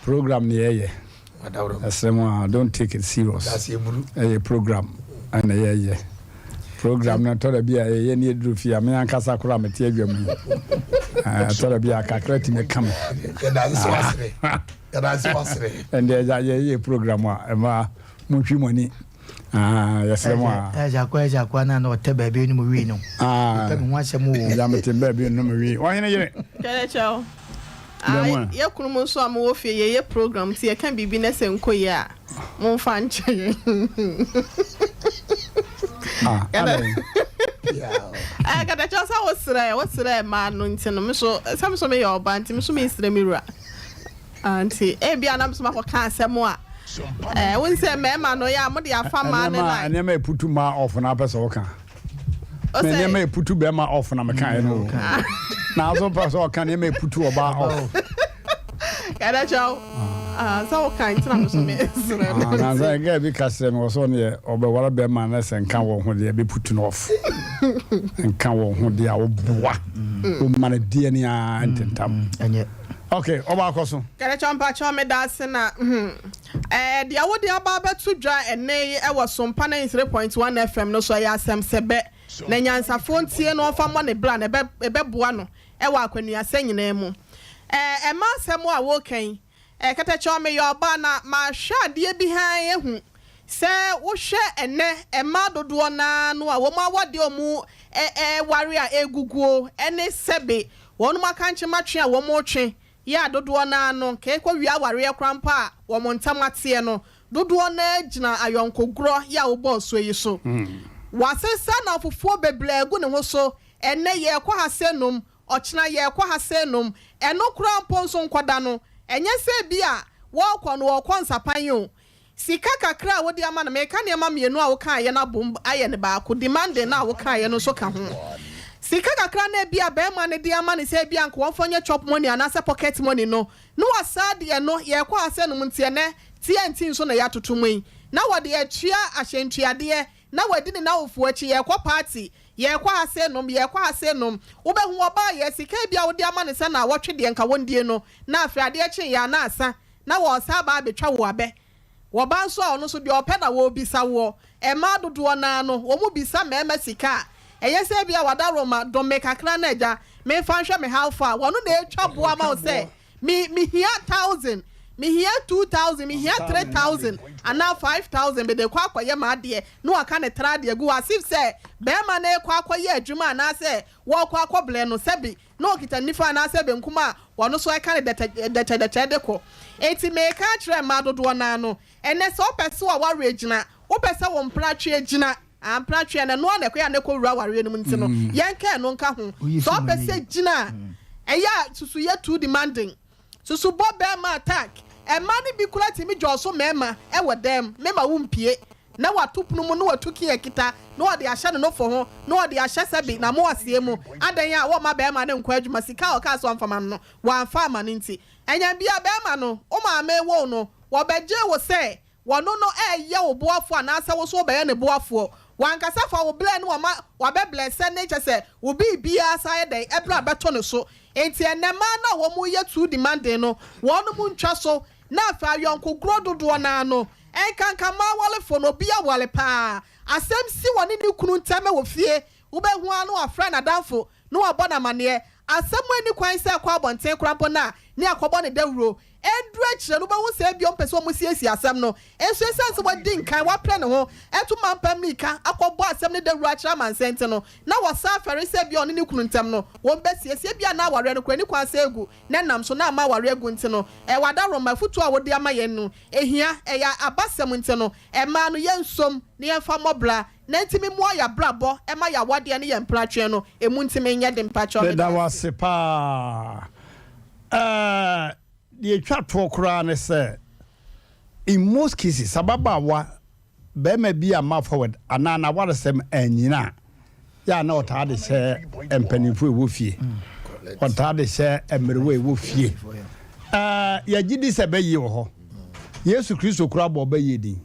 program ne yɛyɛ. Ɛsrɛ mo a, don't take it serious. Ɛyɛ program ɛna yɛyɛ. Program no ɛtɔ da bi a yɛyɛ ne yɛduru fie a, me ankasa koraa mete adwa mu yi. Ɛtɔ da bi a kakra tumi ka me. Ɛnde agya yɛyɛ program a ɛma montwi mo ani. Ah, yɛsrɛ mo a. Ɛsɛ akwa ɛsɛ akwa na na ɔtɛ baabi no mu wii no. Ah, ɔpɛ me ho asɛm o. Ɛgya mete baabi no mu wii. Ɔhene yere. Kyɛrɛ kyɛw. Ah, yɛ kunu mu nso a mowɔ fie yɛyɛ program nti yɛka biribi na sɛ nkɔ yie a momfa nkyɛ yɛn. Ah, adɛn? Eh, katakyɛw sɛ wosrɛ wosrɛ mmaa no nti no me so sɛ me so meyɛ ɔbaa nti me so mesrɛ me wura. Ah, nti ebia na me so makɔka asɛm a Eh, wo nsɛ mmarima no yɛ a mode afa mmaa ne line. Nneɛma eputu mmaa off na apɛ sɛ ɔka. Nneɛma eputu bɛrima off na meka yɛ no. Na aso pɛ sɛ ɔka nneɛma eputu ɔbaa off. Kɛdɛ kyɛw. Ah, sɛ woka nti na me so me srɛ no. Na sɛ gɛɛ bi ka kyerɛ me wɔ sɛ ɔno yɛ ɔbɛware bɛrima na sɛ nka wɔn ho deɛ ɛbɛputu no off. Nka wɔn ho deɛ a woboa. Woma no deɛ ne a ntentam. Ok, ɔba akɔ so. Kɛrɛkyɛw mpakyɛw medaase na hmm ɛɛ deɛ wode aba abɛto dwa ɛnnɛ yi ɛwɔ Sompa 93.1 FM no so ɛyɛ asɛm sɛbɛ na nyansafoɔ ntie na ɔmfa mmɔ ne bra na ɛbɛ ɛbɛboa no ɛwɔ akwanuasɛ nyinaa mu ɛɛ ɛma asɛm a woka yi ɛɛ kɛtɛkyɛw meyɛ ɔbaa na mahwɛ adeɛ bi hann ahu sɛ wohwɛ ɛnnɛ mmaa dodoɔ no ara no a wɔn awadeɛ a wɔn ɛɛware a ɛreguguo ɛne sɛbe Wɔnom akankyema twe a wɔn retwe yɛ a dodoɔ no ara no nka ɛkɔ wie awareɛ koraa mpo a wɔn ntam ateɛ no, dodoɔ no ara gyina ayɔnkogorɔ yɛ a wobɔɔ soɔ yi so. Wɔasesa nnamfofoɔ bebree agu ne ho so, ɛnnɛ yɛrekɔ ha sɛ nom, ɔkyena yɛrekɔ ha sɛ nom, ɛno koraa mpo nso nkɔda no, ɛnyɛ sɛ ebia wɔrekɔ no wɔrekɔ nsapan o, Sika kakra a wode ama no, meka nneɛma mmienu a wokaeɛ no abom ayɛ no baako, demanding no a wokaeɛ no nso ka ho. Sika kakra no a ebia barima no de ama no sɛ ebia anka wɔmfa nyɛ chop money anaasɛ pocket money no, na wasan de ɛno, yɛrekɔ ha sɛ nom nti ɛnnɛ TNT nso na yɛatoto mu yi, na wɔde atua ahyɛntuadeɛ, na wadi ne n'awofoɔ akyi, yɛrekɔ party, yɛrekɔ ha sɛ nom, yɛrekɔ ha sɛ nom. Wobɛhu ɔbaayɛ, sika ebia wode ama no sɛ naawɔtwe deɛ nka wɔndie no, na afei adeɛ kyeeɛ a na asa. na wɔresan aba abɛtwa wo abɛ. Wɔba nso a, ɔno nso deɛ ɔpɛ na wɔrebisa woɔ. Mmaa dodoɔ no ara no, wɔbisa mmarima sika a ɛyɛ sɛ ebia w'adaworoma dom me kakra na agya, memfa nhwɛ me hawfo a, wɔno na ɛretwa boɔ ama wo sɛ me mehia thousand, mehia 2000, mehia 3000 anaa 5000 mede rekɔ akɔyɛ m'adeɛ na waka ne tra de agu hɔ as if sɛ barima no rekɔ akɔyɛ adwuma anaasɛ wɔrekɔ akɔbrɛ no sɛbe na ɔkita nifa anaasɛ benkum a ɔno nso ɛka no dɛkyɛdɛkyɛ de kɔ. Enti mereka akyerɛ mmaa dodoɔ no ara no, ɛnnɛ sɛ wopɛ sɛ w'awareɛ gyina, wopɛ sɛ wo mpratweɛ gyina, ah, mpratweɛ no, ɛno ara na ɛkɔyɛ a na ɛkɔwura awareɛ no mu nti no, yɛnka ɛno nka ho. Sɛ wopɛ sɛ gyina a, ɛyɛ a susu yɛ too demanding. Susu bɔ bɛɛma attack. Ɛmaa no bi koraa tumi dwɔɔso mɛɛma wɔ dɛm, mema wo mpie. Na wato pono mu na watu kia kita na ɔde ahyɛ ne nofo ho na ɔde ahyɛ sɛbe n'amoaseɛ mu. Adɛn a wɔmma bɛɛma no nkɔ adwuma sika a ɔkaa sɛ ɔmfa ma no no wamfa amma no nti. Ɛnyɛ bia bɛɛma no wo maame woo no wɔbɛgyee wo sɛ Wɔno no ɛyɛ wo boafoɔ anaasɛ wo nso wobɛyɛ ne boafoɔ. Wankasa fa wo blɛ ne wama wabɛ blɛsɛ ne kyɛsɛ wo biribiara san ayɛ dɛn ɛbrɛ abɛto ne so. Enti ɛnɛ mmaa no a wɔn yɛ too demanding no wɔnom ntwa so na afei ayɔnko gorɔ dodoɔ no ara no ɛnkanka mmaa awarefoɔ no obi aware paa asɛm si wɔne ne kunu ntɛm wɔ fie wobɛhu ara na wafrɛ nadamfo na wabɔ no amaneɛ. Asɛm a enni kwan sɛ ɛkɔ abɔnten koraa mpo no a, ne akɔbɔ no dawuro. Ɛduru akyire no, wobɛhu sɛ ebia ɔmpɛ sɛ wɔsiesie asɛm no. Nso esiane sɛ wadi nkan, wapere ne ho atu mampa mmirika akɔbɔ asɛm no dawuro akyerɛ amansan nti no, na wasan afɛre sɛ ebia ɔne ne kunu ntam no, wɔbɛsiesie. Ebia na awareɛ no koraa nni kwan sɛ egu, na ɛnam so na ama awareɛ agu nti no, ɛwɔ adaworoma. Afotuo a wode ama yɛn no, ehia. Ɛyɛ abasɛm nti no, mmaa no, yɛnsom na yɛmfa mmɔ bra. Na ntimi mmoa y'abrabɔ ɛma y'awadeɛ ne yɛn mpratweɛ no ɛmu ntimi nyɛ den mpakyɛw Meda meda wo ase. ase paa. Ɛɛ, deɛ ɛtwa toɔ koraa ne sɛ, in most cases, ababaawa, barima bi amma forward anaa n'awaresɛm annyina a, yɛ a na ɔtaa de hyɛ mpanimfoɔ a ɛwɔ fie. Ɔtaa de hyɛ mmerewa a ɛwɔ fie. Ɛɛ, yɛgye di sɛ bɛyie wɔ hɔ. Yesu Kristo koraa bɔɔ bɛyie din.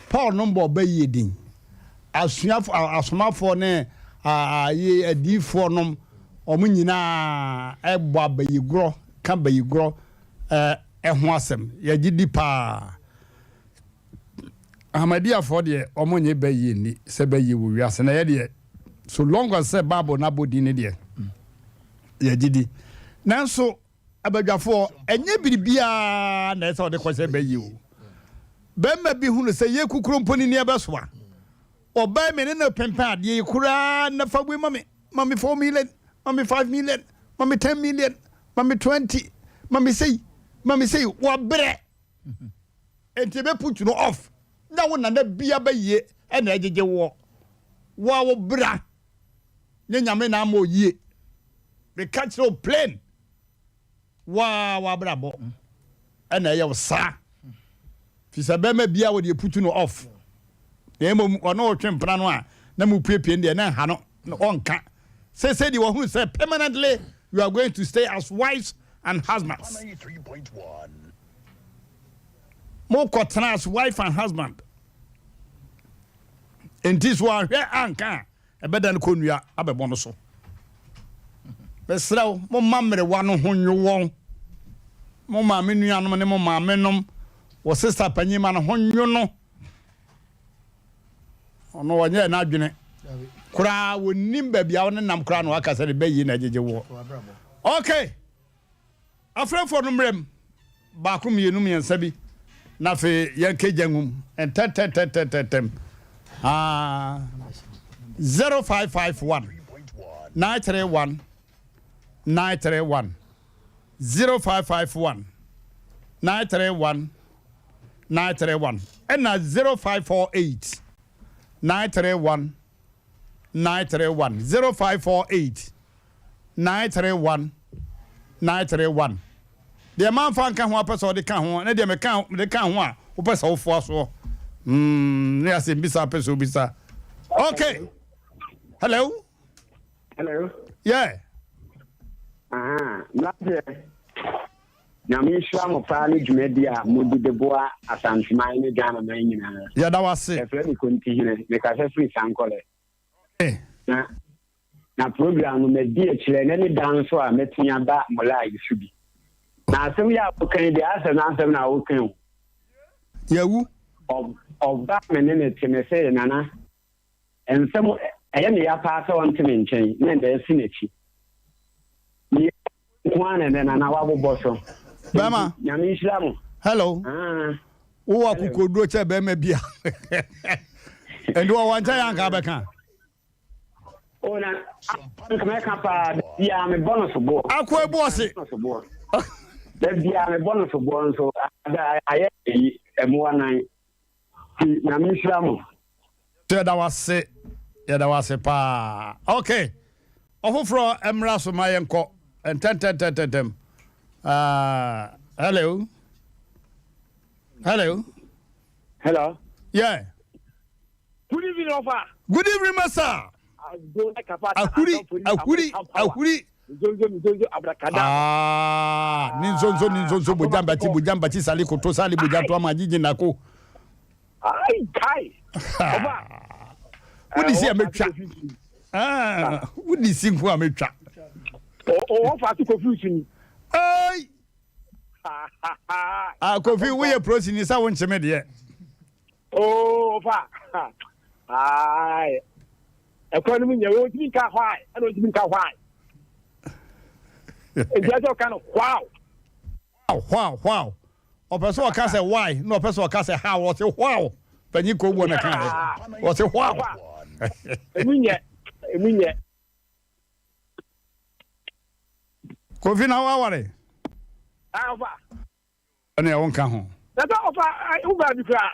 Paul nom bɔɔ bayie din. Asuafo, asomafoɔ ne ayi adiyifoɔ nom, wɔn nyinaa bɔ abayigorɔ, ka bayigorɔ ho asɛm. Yɛgye di paa. Ahmadiyyafoɔ deɛ, wɔn nye bayie nni sɛ bayie wɔ wiase. Na yɛ deɛ, so long as sɛ Bible no abɔ din no deɛ, yɛgye di. Nanso, Abadwafoɔ, ɛnyɛ biribiara na ɛsɛ sɛ ɔde kɔhyɛ bɛ yi o. Bɛrima bi hunu sɛ yɛ kukuro mpo ne ni ɛbɛsoa. Ɔbaa mi ne no pempɛn adeɛ yi koraa na fa wei ma me, ma me 4 million, ma me 5 million, ma me 10 million, ma me 20, ma me sei, ma me sei, wabrɛ. Enti ebe put no off. Na wo nana bia bɛyie ɛna ɛgyegye woɔ. Wo a wo bra ne Nyame na ama oyie. Meka kyerɛ wo plain. Wo ara w'abrabɔ ɛna ɛyɛ wo saa. Fi sɛ bɛrima biara wɔ deɛ putu no off. Na mmom ɔne ɔtwe mpena no a na mo puepue no deɛ na nha no na ɔnka. Seesei deɛ wahunu sɛ permanently you are going to stay as wives and husbands. Mokɔ tena as wife and husband. Enti so anhwɛ anka a Ɛbɛda no kɔnnua abɛbɔ no so. Mesrɛ wo, momma mmerewa no ho nnwo wɔn. Mo maame nuanom ne mo maamenom, wo sista panyin ma ne ho nnwo no. Ɔno ɔnyɛɛ n'adwene koraa, wɔnnim baabi a wo ne nam koraa na waka sɛ ne bɛyie na agyegye woɔ. Okay. Afrɛfoɔ no mmerɛm baako mmienu mmiɛnsa bi na afei yɛnkɛgya ngum ntɛntɛntɛntɛntɛm. Ah, 0551 931 931 0551 931 931 ɛna 0548 931 931 0548 931 931 Deɛ mamfa nka ho a wopɛ sɛ wode ka ho ne deɛ meka mede ka ho a wopɛ sɛ wofoa soɔ. Mm, ne asɛm bisa wopɛ sɛ wobisa. Okay. Hello. Hello. Yeah. Aha, mmeranteɛ, Nyame nhyira mo paa ne dwumadi a modi de boa Asanteman ne Ghanaman nyinaa. Yɛda wo ase. Yɛfrɛ me Kontihene, mekasa firi Sankɔlɛ. Na na program no madi akyirɛ ɛnɛ ne da nso a mɛtumi aba mo live so bi. Na asɛm yi a woka yi deɛ asɛ n'asɛm na woka o. Yɛwu. Ɔba me ne ne te me se nana nsɛm ɛyɛ me ya paa sɛ ɔnte me nkyɛn na ɛnda asi n'akyi. Meyɛ nko ara na ɛnɛ nana wabobɔ so. Bɛma. Nyame nhyira mo. Hello. Ah. Wowɔ akokoduro kyɛ bɛrima bi a. Ɛnti wɔwɔ nkyɛn yɛ anka bɛka. O na anka mɛka paa da biara mebɔ no soboɔ. Akɔ ebu ɔse. Da biara mebɔ no soboɔ nso ayɛ eyi ɛmoa nan. Ti Nyame nhyira mo. Yɛda wase yɛda wase paa ok ɔfoforɔ mmra so ma yɛnkɔ ntɛntɛntɛntɛm uh, hello hello hello yeah Good evening, Ofa. Good evening, Master. Ahuri, ahuri, ahuri. Ah, ni nzonzo ni nzonzo bojambati bojambati sali koto sali bojanto ama jiji nako. Ai kai. Ofa. Wodi si a metwa. Ah, wodi si nko a metwa. O o fa to confuse ni. Ai. Ah, Kofi, woyɛ prosini sɛ wo nkyeme deɛ. Oo ɔfa ae ɛkwan no mu nyɛ wɔntumi nka hwae ɛna wɔntumi nka hwae. Nti ɛsɛ ɔka no wow. Wow wow wow. Ɔpɛ sɛ ɔka sɛ why na ɔpɛ sɛ ɔka sɛ how ɔse wow. Panyin kɔ wuo na kan yɛ. Ɔse wow. Emu nyɛ emu nyɛ. Kofi na waware. Ah ɔfa. Ɛne ɛwo nka ho. Na sɛ ɔfa wo baabi koraa.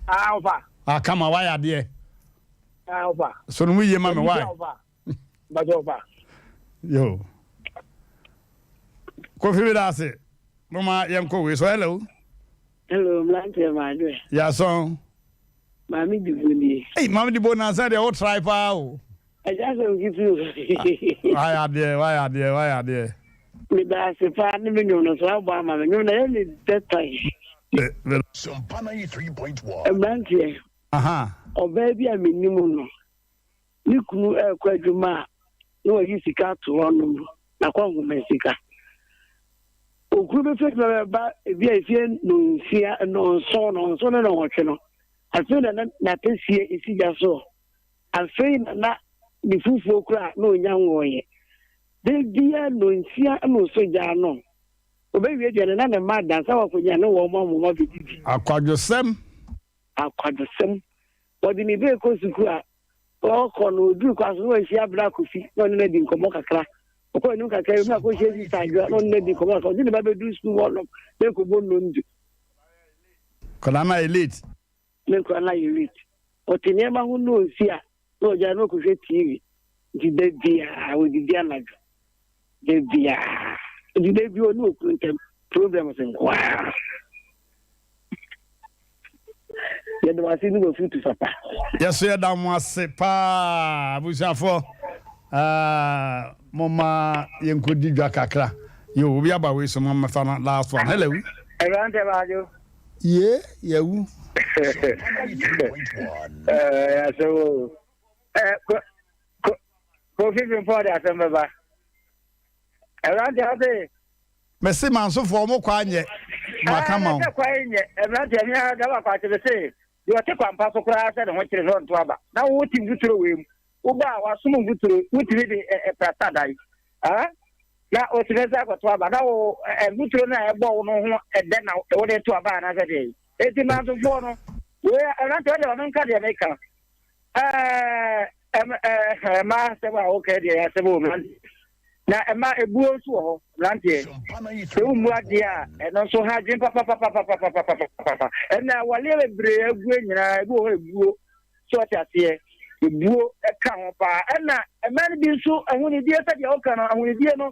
Ah ɔfa. Ah kama wayɛ adeɛ. Ah ɔfa. So no mu yie ma me why. Bàtɛ ɔfa. Yo. Kofi mi da ase. Mama yɛn kɔ wei so hello. Hello mmeranteɛ maadwe. Yasɔn. Maame Dibo nie. Ei Maame Dibo nansa deɛ wo try paa o. Agya asɛm ketewa o. Wayɛ adeɛ wayɛ adeɛ wayɛ adeɛ. Meda ase paa ne me nwom no so abɔ ama me nwom no ɛyɛ me dɛ tɔe. Mmeranteɛ, ɔbaa bi a menim no, ne kunu rekɔ adwuma a na wayi sika ato hɔnom n'akɔnhoma sika. Okunu bɛfiri adwuma bɛba ebi a efie nonsia nonson nonson ne nonwɔtwe no afei na na n'apɛsie esi gya soɔ. Afei na na ne fufuo koraa na ɔnya nwooeɛ. Da biara nonsia na ɔsɔ gya ano. Ɔbɛwie aduane na ne mma ada ansa wakɔnya ne wɔn amoma bɛdidi. Akwadwosɛm. Akwadwosɛm. Ɔde ne ba rekɔ sukuu a, ɔkɔ no, ɔduru kwan so na wahyia Bra Kofi na ɔne no adi nkɔmmɔ kakra. Ɔkɔ anim kakra bi na akɔhyia Sista Adwoa na ɔne no adi nkɔmmɔ kakra. Ɔde ne ba bɛduru sukuu hɔnom na ɛkɔbɔ nnɔndu. Akwadaa no ayɛ late. Ne nkwadaa no ayɛ late. Ɔte nneɛma ho na ɔnsi a, na ɔgyae na ɔkɔhwɛ TV. Nti da biara ɔdidi anadwo. Da biara. Nti da biara ɔne okunu ntam problems nko ara. Yɛda wo ase ne w'afutu papa. Yɛso yɛda mo ase paa abusuafoɔ. Uh, momma yɛnkɔdi dwa kakra. Yo, obi aba wei so ma mɛfa no last one. Hello. Ɛbrante baadwo. Ye, yɛwu. Ɛɛ, asɛm o. Ɛɛ, ko, ko, Kofi Frimpong de asɛm bɛba. Ɛbrante ase. Mese mansofoɔ ɔmo kɔ anyɛ maka ma wo. Ɛɛ, sɛ kwan nyɛ. Ɛbrante mi ara daba kwakye me se, deɛ ɔte kwampa so koraa sɛ ne ho kyere no ɔnto aba. Na wo te mfuturo wei mu. Wo ba a wasom mfuturo, wotumi de ɛ ɛ prasta dan. Ah? Na otumi nsa akɔto aba na wo mfuturo no a ɛbɔ wo no ho ɛdɛ na wode to aba anaasɛ deɛ. Eti mansofoɔ no, wei ɛnante ɔde ɔno nka deɛ meka. Ɛɛ ɛɛ ɛma asɛm a woka deɛ asɛm wɔ mmeranteɛ. Na ɛma ebuo nso wɔ hɔ mmeranteɛ. Sɛ wommu adeɛ a ɛno nso ha adwene papapapapapapapapa. Ɛna awaleɛ bebree ague nyinaa ebi wɔ hɔ ebuo. So ɔte aseɛ? Ebuo ka ho paa. Ɛna mmaa no bi nso ahonidie sɛdeɛ woka no ahonidie no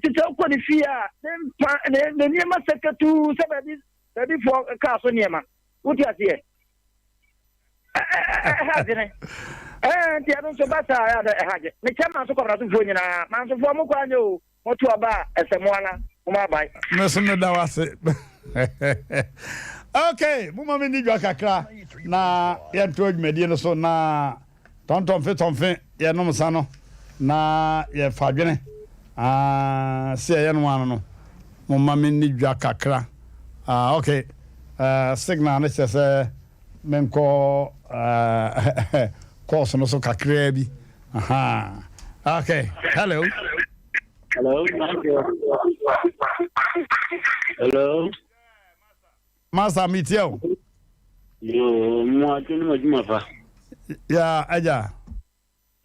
te sɛ wokɔ ne fie a ne mpa ne ne nneɛma sɛ katuu sɛ baabi baabifoɔ kaa so nneɛma. Wote aseɛ? Ɛha adwene. Ɛɛ nti ɛno nso ba saa ɛha adwene. Mekyɛ manso kɔmnasofoɔ nyinaa mansofoɔ mo kɔ anyɛ o. Moto aba a, ɛsɛ mo ara mom aban. Me so meda wo ase. Okay, moma me ni dwa kakra na yɛnto adwumadie no so na tɔntɔnfe tɔnfe yɛnom nsa no na yɛfa adwene ah, se ɛyɛ no ano no moma me ni dwa kakra ah, okay, uh, signal no kyerɛ sɛ menkɔ uh, course no so kakraa bi Aha. Okay. Hello. Hello. Hello. Master mi tie o. Yoo, mo adwene mo adwuma fa. Ya, agya.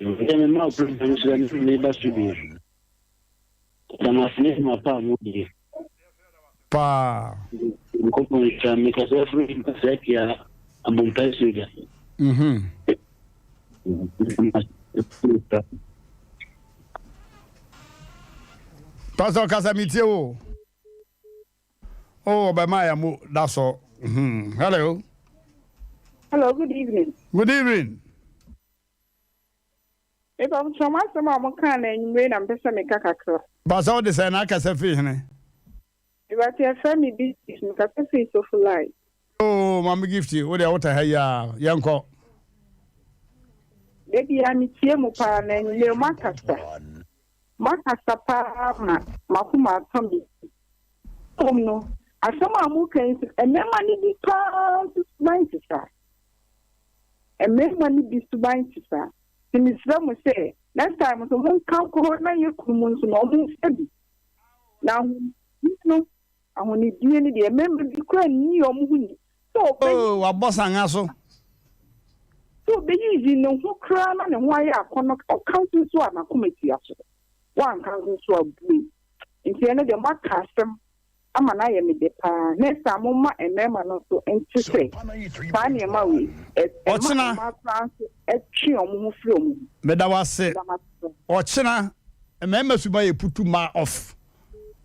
Nkyɛn mi ma okuru mi nso ɛni mi ba studio. Damasene ma pa mo die. Paa. Nkɔpɔn nhyira me kasa firi kasa tia abompɛ soja. Mhm. Pastor kasa mi tie wo. Oh, ɔbɛma ya mo da so. Mhm. Hello. Hello, good evening. Good evening. Mepa mo asɛm a mo kaa no anwummere na mpɛ sɛ meka kakra. Basa wode sɛn na akasa firi hene? Ewurade yɛfrɛ me Beatrice, mekasa firi Sofolai. Oo Maame Gifty, wo deɛ wota ha yi aa, yɛnkɔ. Da biara metie mo paa na anwummere moakasa. Moakasa paa ma m'akoma atɔ me yam. Mmom no, asɛm a moka yi nso, mmarima no bi paa nso suban te saa. Mmarima no bi suban te saa. Nti mesrɛ mo sɛ. Next time nso monka nkɔ hɔ na yɛ kunu mu nso na ɔmo nfa bi. Na ahonidie no ahonidie no deɛ mmarima bi koraa nni ɔmo ho ni. Sɛ ɔbɛyi. Oh, wabɔ sanga so. Sɛ ɔbɛyiyi ne ho koraa na ne ho ayɛ akɔnnɔ, ɔka nso nso a n'akoma tua so. Woanka nso nso a bue. Nti ɛno deɛ moaka asɛm ama no ayɛ me dɛ paa. Next time momma mmarima no nso nte sɛ saa nneɛma wei, ɛ, ɛma Ɔkyena. mmaa koraa nso twe wɔn ho firi wɔn ho. Meda wo ase. Meda mo ase. Ɔkyena, mmarima suban yɛ putu mmaa off.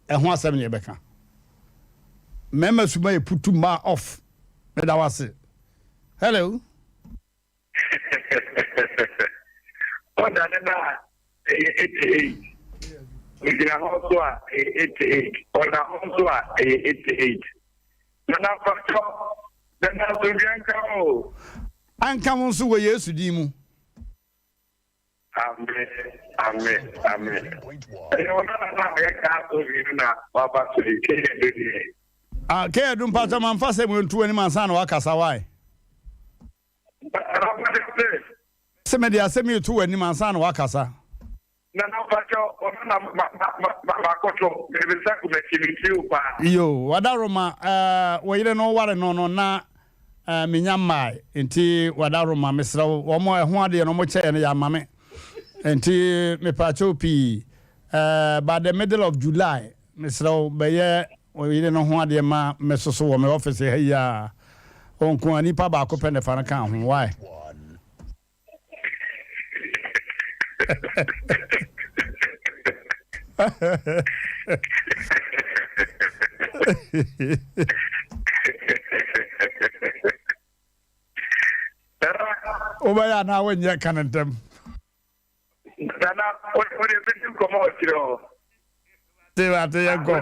Ɛho asɛm na yɛbɛka. Mmarima suban yɛ putu mmaa off. Meda wo ase. Hello. Ɔda ne ba a, ɛyɛ 88. Ogyina hɔ nso a, ɛyɛ 88. Ɔda hɔ nso a, ɛyɛ 88. Nana mpakyɛw, Nana asomdwoeɛ nka wo o. Anka wo nso wɔ Yesu din mu. Amen amen amen. Ɛyɛ wo nana no a ɔyɛ kaa sɔhwi no na waba so yi, Kenya do deɛ. Ah, Kenya do mpakyɛw mamfa sɛ mu nto w'anim ansa na wakasa why? Nana mpakyɛw sɛ. Sɛ mede asɛm yi to w'anim ansa na wakasa. Nana mpakyɛw ɔno na ma ma ma ma makoto mede me nsa gu m'akyi metie wo paa. Yoo wadaroma eh wo yere no woware no no na eh menya mmae nti wadaroma mesrɛ wo wɔn ɛho adeɛ no wɔn kyɛɛ no yɛ ama me nti mepaakyɛw pii eh by the middle of July mesrɛ wo bɛyɛ wo yere no ho adeɛ ma me soso wɔ me office ha yi a wo nko a nipa baako pɛ na ɛfa no ka ho why. Wobɛyɛ anaa wonyɛ ka no ntɛm. Nana, wode bɛdi nkɔmmɔ wɔ kyerɛ hɔ. Te mate yɛnkɔ.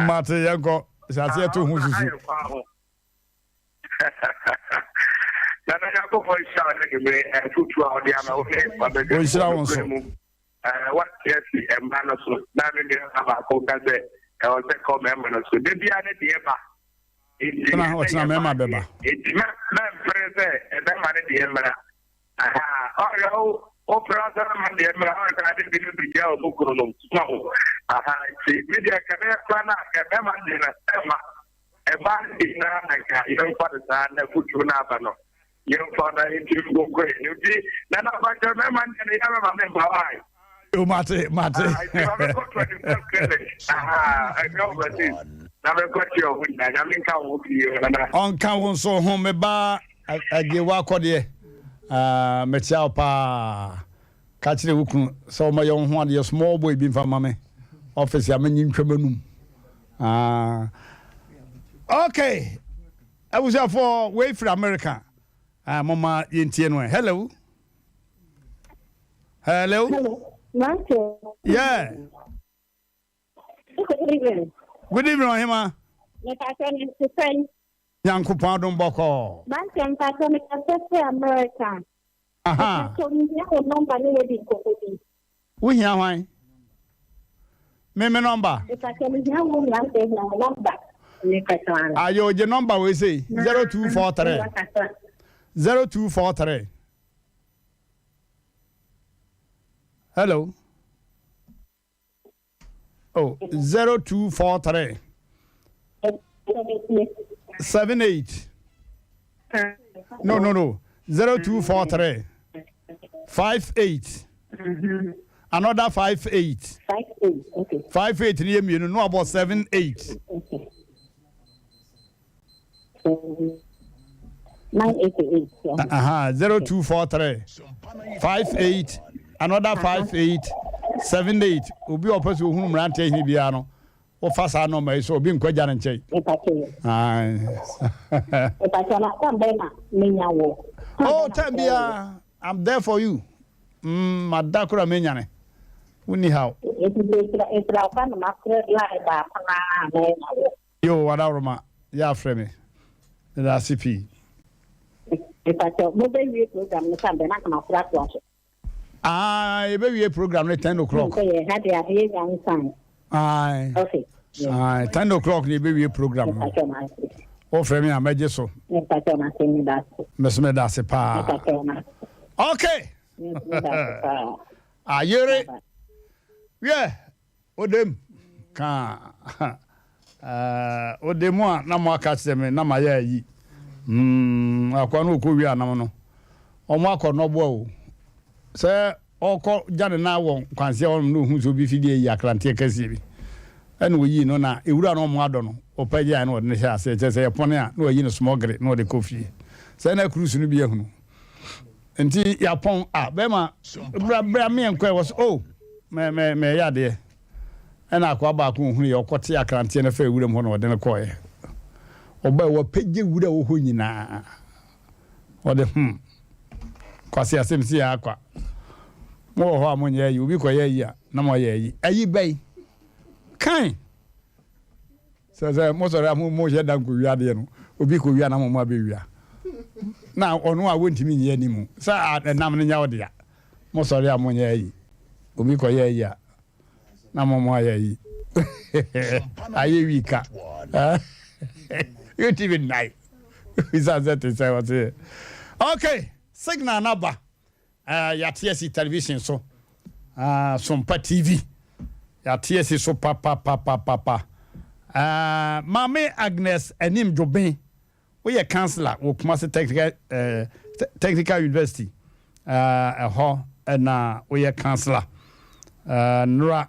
Mate yɛnkɔ. Hyɛ aseɛ to ho susu. Nana Nyankopɔn nhyira wo ne anwummere afotu a wode ama wo ne wabɛdwa Ɔnhyira wo nso. mu. Wate asi mma no so na me nua baako ka sɛ ɛwɔ sɛ kɔ mmarima no so. Da biara ne deɛ ba. Enti Ɔkyena ɛsɛ ɔkyena yɛ mmarima ma bɛba. deɛ. Enti mɛ mɛmpere sɛ mmarima no deɛ mmra. Aha ɔyɛ wo wopere sɛ mmarima deɛ mmra ɔyɛ ade bi no bi gya wɔn kunu nom. Aha nti me deɛ kɛbɛyɛ kora no a kɛ mmarima deɛ no ɛmma. Ɛbaa no dɛn ara na nka yɛmfa no saa na afotuo no aba no yɛmfa na yɛntumi nkonko yɛn no nti Nana mpakyɛ mɛma ndeɛ no yɛ mɛma me mba wae. Yo mate mate. Ah, nti ma mekɔ 21st clinic aha ɛnyɛ overseas na mekɔ kye ɔho nyinaa nyame nka wo ho pii o Nana. Ɔnka wo nso ho me ba Agewa Akɔdeɛ ah, mekyia wo paa. Ka kyerɛ wo kunu sɛ ɔmmɛyɛ wo ho adeɛ small boy bi mfa mma me office a menyi ntwa m'anum. Ah. Okay. Abusuafoɔ wei firi America. Ah, moma yɛntie no ɛ. Hello. Hello. Hello. Nante. Yeah. Good evening. Good evening, Ɔhema. Mepatwa ne te sɛn? Nyankopɔn adom bɔkɔɔ. Nante mpatwa me kasa firi America. Aha. Mepatwa mehia wo nɔmba ne wadi nkɔmmɔ bi. Wo hia hwan? Me me nɔmba. Mepatwa mehia wo mmerante hia wo nɔmba. Mepatwa ano. Ayo gye nɔmba wei sei 0243 0243. Hello. Oh, 0243 78. No, no, no. 0243 58. Another 58. 58, okay. 58 ni yɛ no abɔ 78. Okay. 988. Aha, 0243 58 another 58 78. Obi a ɔpɛ sɛ ohunu mmeranteɛ hene biara no, wofa saa nɔmba yi so obi nkɔ agya ne nkyɛn. Oh, time biara, I'm there for you. Mm, mada kora menya ne. Wonni haw. Yoo wadaworoma yɛ afrɛ me meda ase pii. Mepakyɛw mo bɛ wie program no time bɛn na anka ma fra toa so. Aah yɛbɛ wie program no ten o'clock. Sɛ yɛ ha de adeɛ nya nsan. Ae. Okay. Ae ten o'clock na yɛbɛ wie program no. Mepakyɛw ma ase. Wo frɛ me a mɛgye so. Mepakyɛw ma ase meda ase. Mɛso meda ase paa. Mepakyɛw ma ase. Okay. Ayere. Wiɛ, odem ka odem a na mo aka kyerɛ me na mayɛ ayi. Mm, akoa no ɔkɔ wie anam no. Ɔmo akɔ nɔboa o. Sɛ ɔkɔ gya ne nan wɔ nkwanseɛ hɔnom na ohun sɛ obi fidie yi akranteɛ kɛseɛ bi. Ɛna oyii no na ewura no ɔmo adɔ no ɔpɛ gyae na ɔde no hyɛ aseɛ kyerɛ sɛ yɛpɔne a na wayi no smɔgere na ɔde kɔ fie. Sɛ na cruise no bi ahunu. Nti yɛapɔn a bɛrima bra bra meɛ nkɔ ɛwɔ so oh mɛ mɛ mɛyɛ adeɛ. Ɛna akoa baako ohunu yɛ ɔkɔte akranteɛ no faa wuram hɔ na ɔde no kɔɛ. Ɔbae wapagya wura wɔ hɔ nyinaa. Ɔde hmm kwasi asɛm si akwa. Mo wɔ hɔ a monyɛ ayi obi kɔyɛ ayi a na moayɛ ayi. Ayi bɛn? Kan! Sɛ sɛ mosɔre a mo mohyɛ da nkowia adeɛ no, obi kowia na mo mo abɛwia. Na ɔno a wontumi nyɛ anim sɛ ɛnam no nyɛ wo dea. Mosɔre a monyɛ ayi. Obi kɔyɛ ayi a na mo mo ayɛ ayi. Ayɛ wi ka. UTV nnan. Bisa sɛ te sɛ ɔse. Okay, signal no aba. Ah, yɛate asi television so. Ah, Sompa TV. Yɛate asi so papapapapa. Ah, Maame Agnes Anim Dwoben, woyɛ councillor wɔ Kumasi Technical, eh, Technical University. Ah, ɛhɔ na woyɛ councillor. Ah, Nnora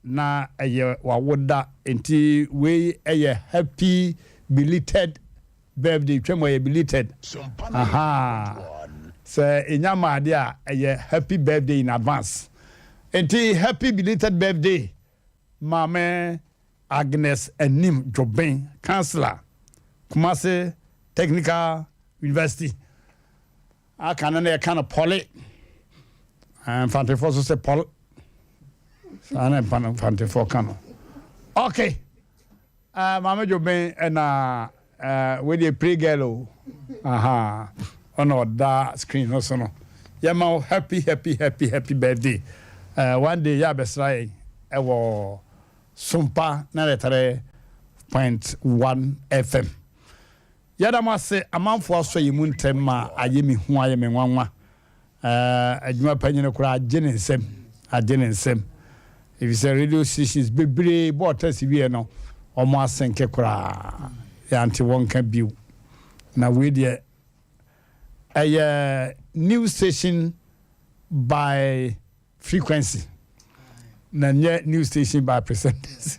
na ɛyɛ w'awoda, nti wei yɛ happy belated birthday twam ɛyɛ belated ahaa sɛ enya ma adeɛ a ɛyɛ happy birthday in advance nti happy belated birthday maame Agnes Anim Dwoben councillor Kumasi Technical University aka no na yɛka no pɔle mfantefoɔ so sɛ pɔle saa na mfantefoɔ ka no okay Ah maame dwoben ɛna eh, wei deɛ play girl o aha ɔna ɔda screen no so no yɛma wo happy happy happy happy birthday eh, one day yɛ abɛsra yɛn ɛwɔ Sompa 93.1 FM Yɛda mo ase amanfoɔ asɔ yɛn mu ntɛm ma ayɛ me hu ayɛ me nwanwa eh, adwuma panyin koraa agye ne nsam agye ne nsam efisɛ radio stations bebree bɔɔ test wieɛ no wɔn asenke koraa yɛante wɔn nka bio na wei deɛ ɛyɛ new station by frequency na nyɛ news station by presenters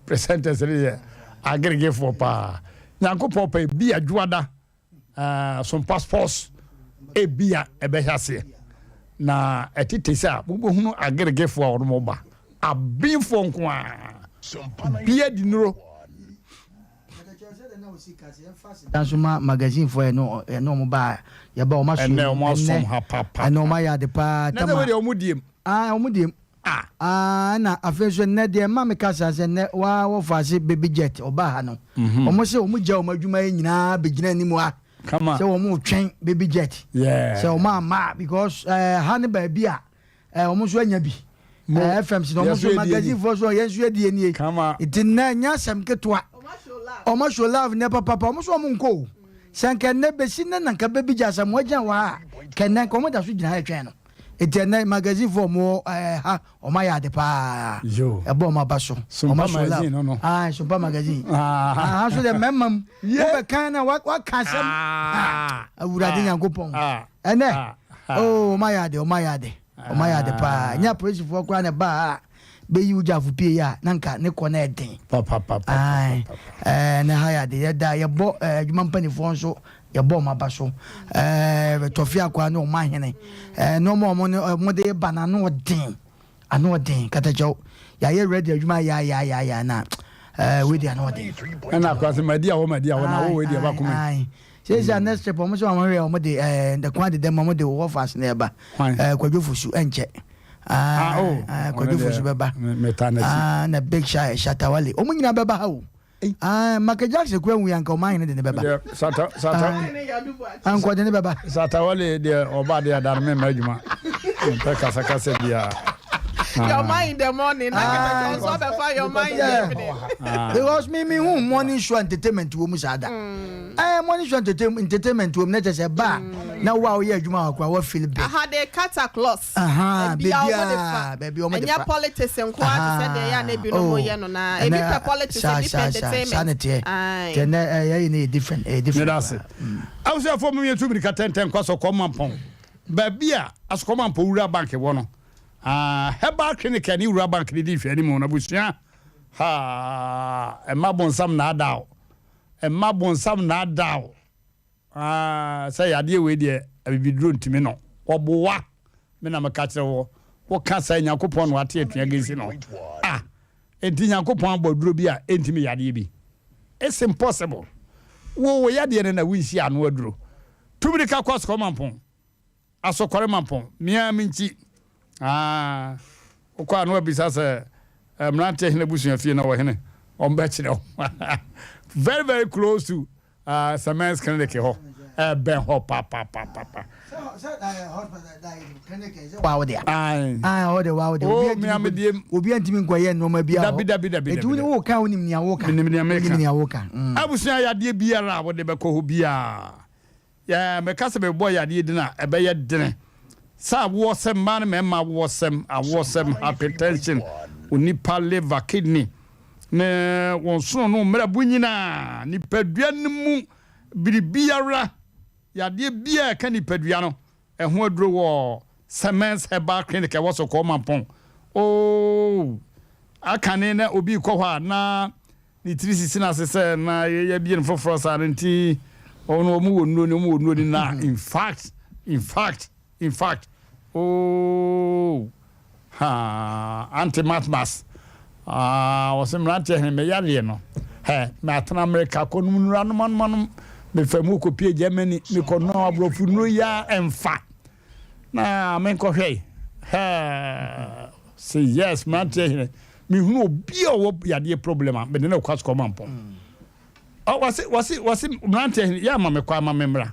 presenters no yɛ ageregefoɔ paa nyankopɔn pɛ bi adwoada uh, sompa sports ebia ɛbɛhyɛ aseɛ na ɛtete sɛ a mobɛhunu ageregefoɔ a wɔn ba abenfoɔ nko a bia di nuro Nso ma magazine fo ɛno ɛno ɔmo ba yɛba ɔmo aso ɛnɛ ɔmo asom ha papa ɛnɛ ɔmo ayɛ ade paa tama na sɛ wei deɛ ɔmo diem ah ɔmo diem ah ah ɛna afei nso ɛnɛ deɛ ɛma mi kasa sɛ ɛnɛ waa wɔfa ase baby jet ɔba ha no mhm. ɔmo sɛ ɔmo gya ɔmo adwuma yɛ nyinaa bɛgyina anim ha sɛ ɔmo twɛn baby jet sɛ ɔmo ama because ɛɛ eh, ha ne baabi a Eh, wɔn nso anya bi. Mo, Eh, FMC na wɔn yɛn nso nso yɛdie magazine ni. foɔ nso yɛn nso yɛdie nie. Kama. Nti nnɛ nyɛ asɛm ketewa. Wɔn ahyɛ love nnɛ papapa. Wɔn nso wɔn nkɔ o. Sɛ nka nnɛ bɛsi nnɛ na nka bɛbi gya Asamoah gyina wɔ ha a, nka nnɛ nka wɔn da so gyina ha retwɛn no. Nti ɛnnɛ magazine foɔ wɔn wɔ eh, ha wɔn ayɛ ade paa. Yo. Ɛbɔ wɔn aba so. Sompa Wɔn ahyɛ love. magazine no no. Ah, Sompa magazine. Ah. Ah, ha nso deɛ mmarima mu. Ye. Wobɛkan na wa- waka asɛm. Ah. Awurade Ah. Nyankopɔn. Ah. Ɛnɛ. Ah. Oh, ɔma yɛ ade, ɔma yɛ ade, ɔma yɛ ade paa. Nyɛ apolisifoɔ koraa na ɛbaa ha bɛyi wo gyafo pie yi a, na nka ne kɔ no ɛden. Ae, ɛɛ, na ha yɛ ade. Yɛda, yɛbɔ ɛɛ, adwuma mpanimfoɔ nso, yɛbɔ wɔn aba so. Ɛɛ, Tɔfe Akwaa ne wɔn ahene, ɛɛ, nneɛma a wɔn, wɔn de ba no ano ɔden. Ano ɔden katakyɛw yayɛ ready adwuma yayayaya na ɛɛ wei de ano ɔden. Ɛna akora sɛ madi awɔ madi awɔ na awɔ wei deɛ ɛba kome. Sɛsɛ a next trip ɔmo sɛ ɔmo hwɛ ɔmo de ɛɛ ndɛko adeda mu ɔmo de wɔ fast na ɛba ɛɛ kwadwo fosu ɛnkyɛ. Ah oh kwadwo fosu bɛba. Meta n'akyi. Ah na big shy shatawale ɔmo nyinaa bɛba ha o. Ah, Michael Jackson kura nwui anka ɔman hene de ne bɛba. Deɛ sata sata. Ah, anka ɔde ne bɛba. Sata wale deɛ ɔba deɛ da no mɛmma adwuma. Mpɛ kasakasa biara. Your man in the morning. Na kɛtɛ nso abɛfa your man in the evening. Because me me hu morning show entertainment wɔ mu saa da. Ɛɛ morning show entertainment wɔ mu na kyerɛ sɛ ba na wo a woyɛ adwuma wɔ kora wɔ feel big. Aha de cut across. Baabi a baabi wɔn de fa. Ɛnyɛ politics nko ara te sɛ deɛ ɛyɛ a na ebinom yɛ no na ebi pɛ politics ebi pɛ entertainment. Saa ne teɛ. Teɛ nɛ ɛyɛ yɛ ne yɛ different ɛyɛ different. Meda ase. Abusuafoɔ mo yɛ tu mirika tɛntɛn kɔ Asɔkɔɔ Mampɔn baabi a Asɔkɔɔ Mampɔn Wura Bank wɔ no. Ah, Herbal Clinic a ne Wura Bank no di nhwɛanim no abusua. Ha, ɛmma bonsam nnaadaa wo. Ɛmma bonsam nnaadaa wo. Ah, sɛ yadeɛ wei deɛ abibiduro ntumi no. Wɔboa. Me na meka kyerɛ wo. Woka sɛ Nyankopɔn na wate atua gesi no. Ah, enti Nyankopɔn abɔ aduro bi a ɛntumi yadeɛ bi. It's impossible. Wo wo yadeɛ no na wonsi ano aduro. Tumiri ka kɔ asukɔmampɔn. Asɔkɔre mampɔn, me ara me nti. Aah, wokɔ a na wabisa sɛ mmeranteɛ hene abusua fie na wɔ hene, wɔbɛkyerɛ wo. Very very close to uh, Semens clinic hɔ, ɛbɛn hɔ papapapapa. Obi antumi nkɔyɛ nneɛma bi a dabi dabi dabi dabi. Eti wo ka wonim nea woka. Menim nea meka. Wonim nea woka. Abusua yadeɛ biara a wode bɛkɔ hɔ biara. Yɛ meka sɛ mebɔ yadeɛ din a, ɛbɛyɛ dene. Sɛ awoɔsɛm, mmaa ne mmarima awoɔsɛm, awoɔsɛm, hypertension, onipa liver, kidney, ne wɔn sono no mmerɛbo nyinaa, nipadua no mu biribiara, yadeɛ biara a ɛka nipadua no, Ɛho aduro wɔ Semens Herbal Clinic ɛwɔ Sokɔɔ Mampɔn. Oh, akane na obi rekɔ hɔ a na ne tiri sisi n'ase sɛ na yɛabie no foforɔ saa no nti wɔn wɔn wɔ nnuro ni wɔn wɔ nnuro ni na in fact in fact in fact oh Haa Aunty Matmas ah ɔse mmeranteɛ hene me yareɛ no hɛ matena Amerika kɔ nom nnuro anom anom anom mefa mu kɔpie Germany mekɔ nom aborɔfo nnuro yi a ɛmfa na menkɔhwɛ hɛ se yes mmeranteɛ hene mehunu obi a ɔwɔ yadeɛ problem a mede no kɔ asukɔ mampɔn wɔse wɔse wɔse mmeranteɛ hene yɛ ama me kɔ ama me mmra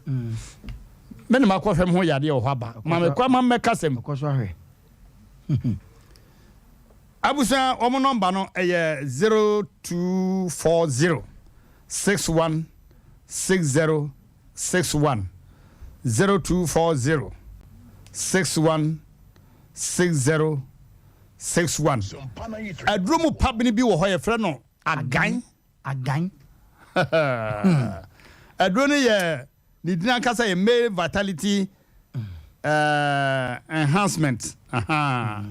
me ne makɔhwɛ me ho yadeɛ wɔ hɔ aba ma me kɔ ama mmɛka sɛm abusua wɔn nɔmba no ɛyɛ 0240 61 60 61 0240 61 60 61 aduro mu pabene bi wɔ hɔ yɛfrɛ no agan Agan. Aduro no yɛ ne din ankasa yɛ male vitality uh, enhancement. Aha.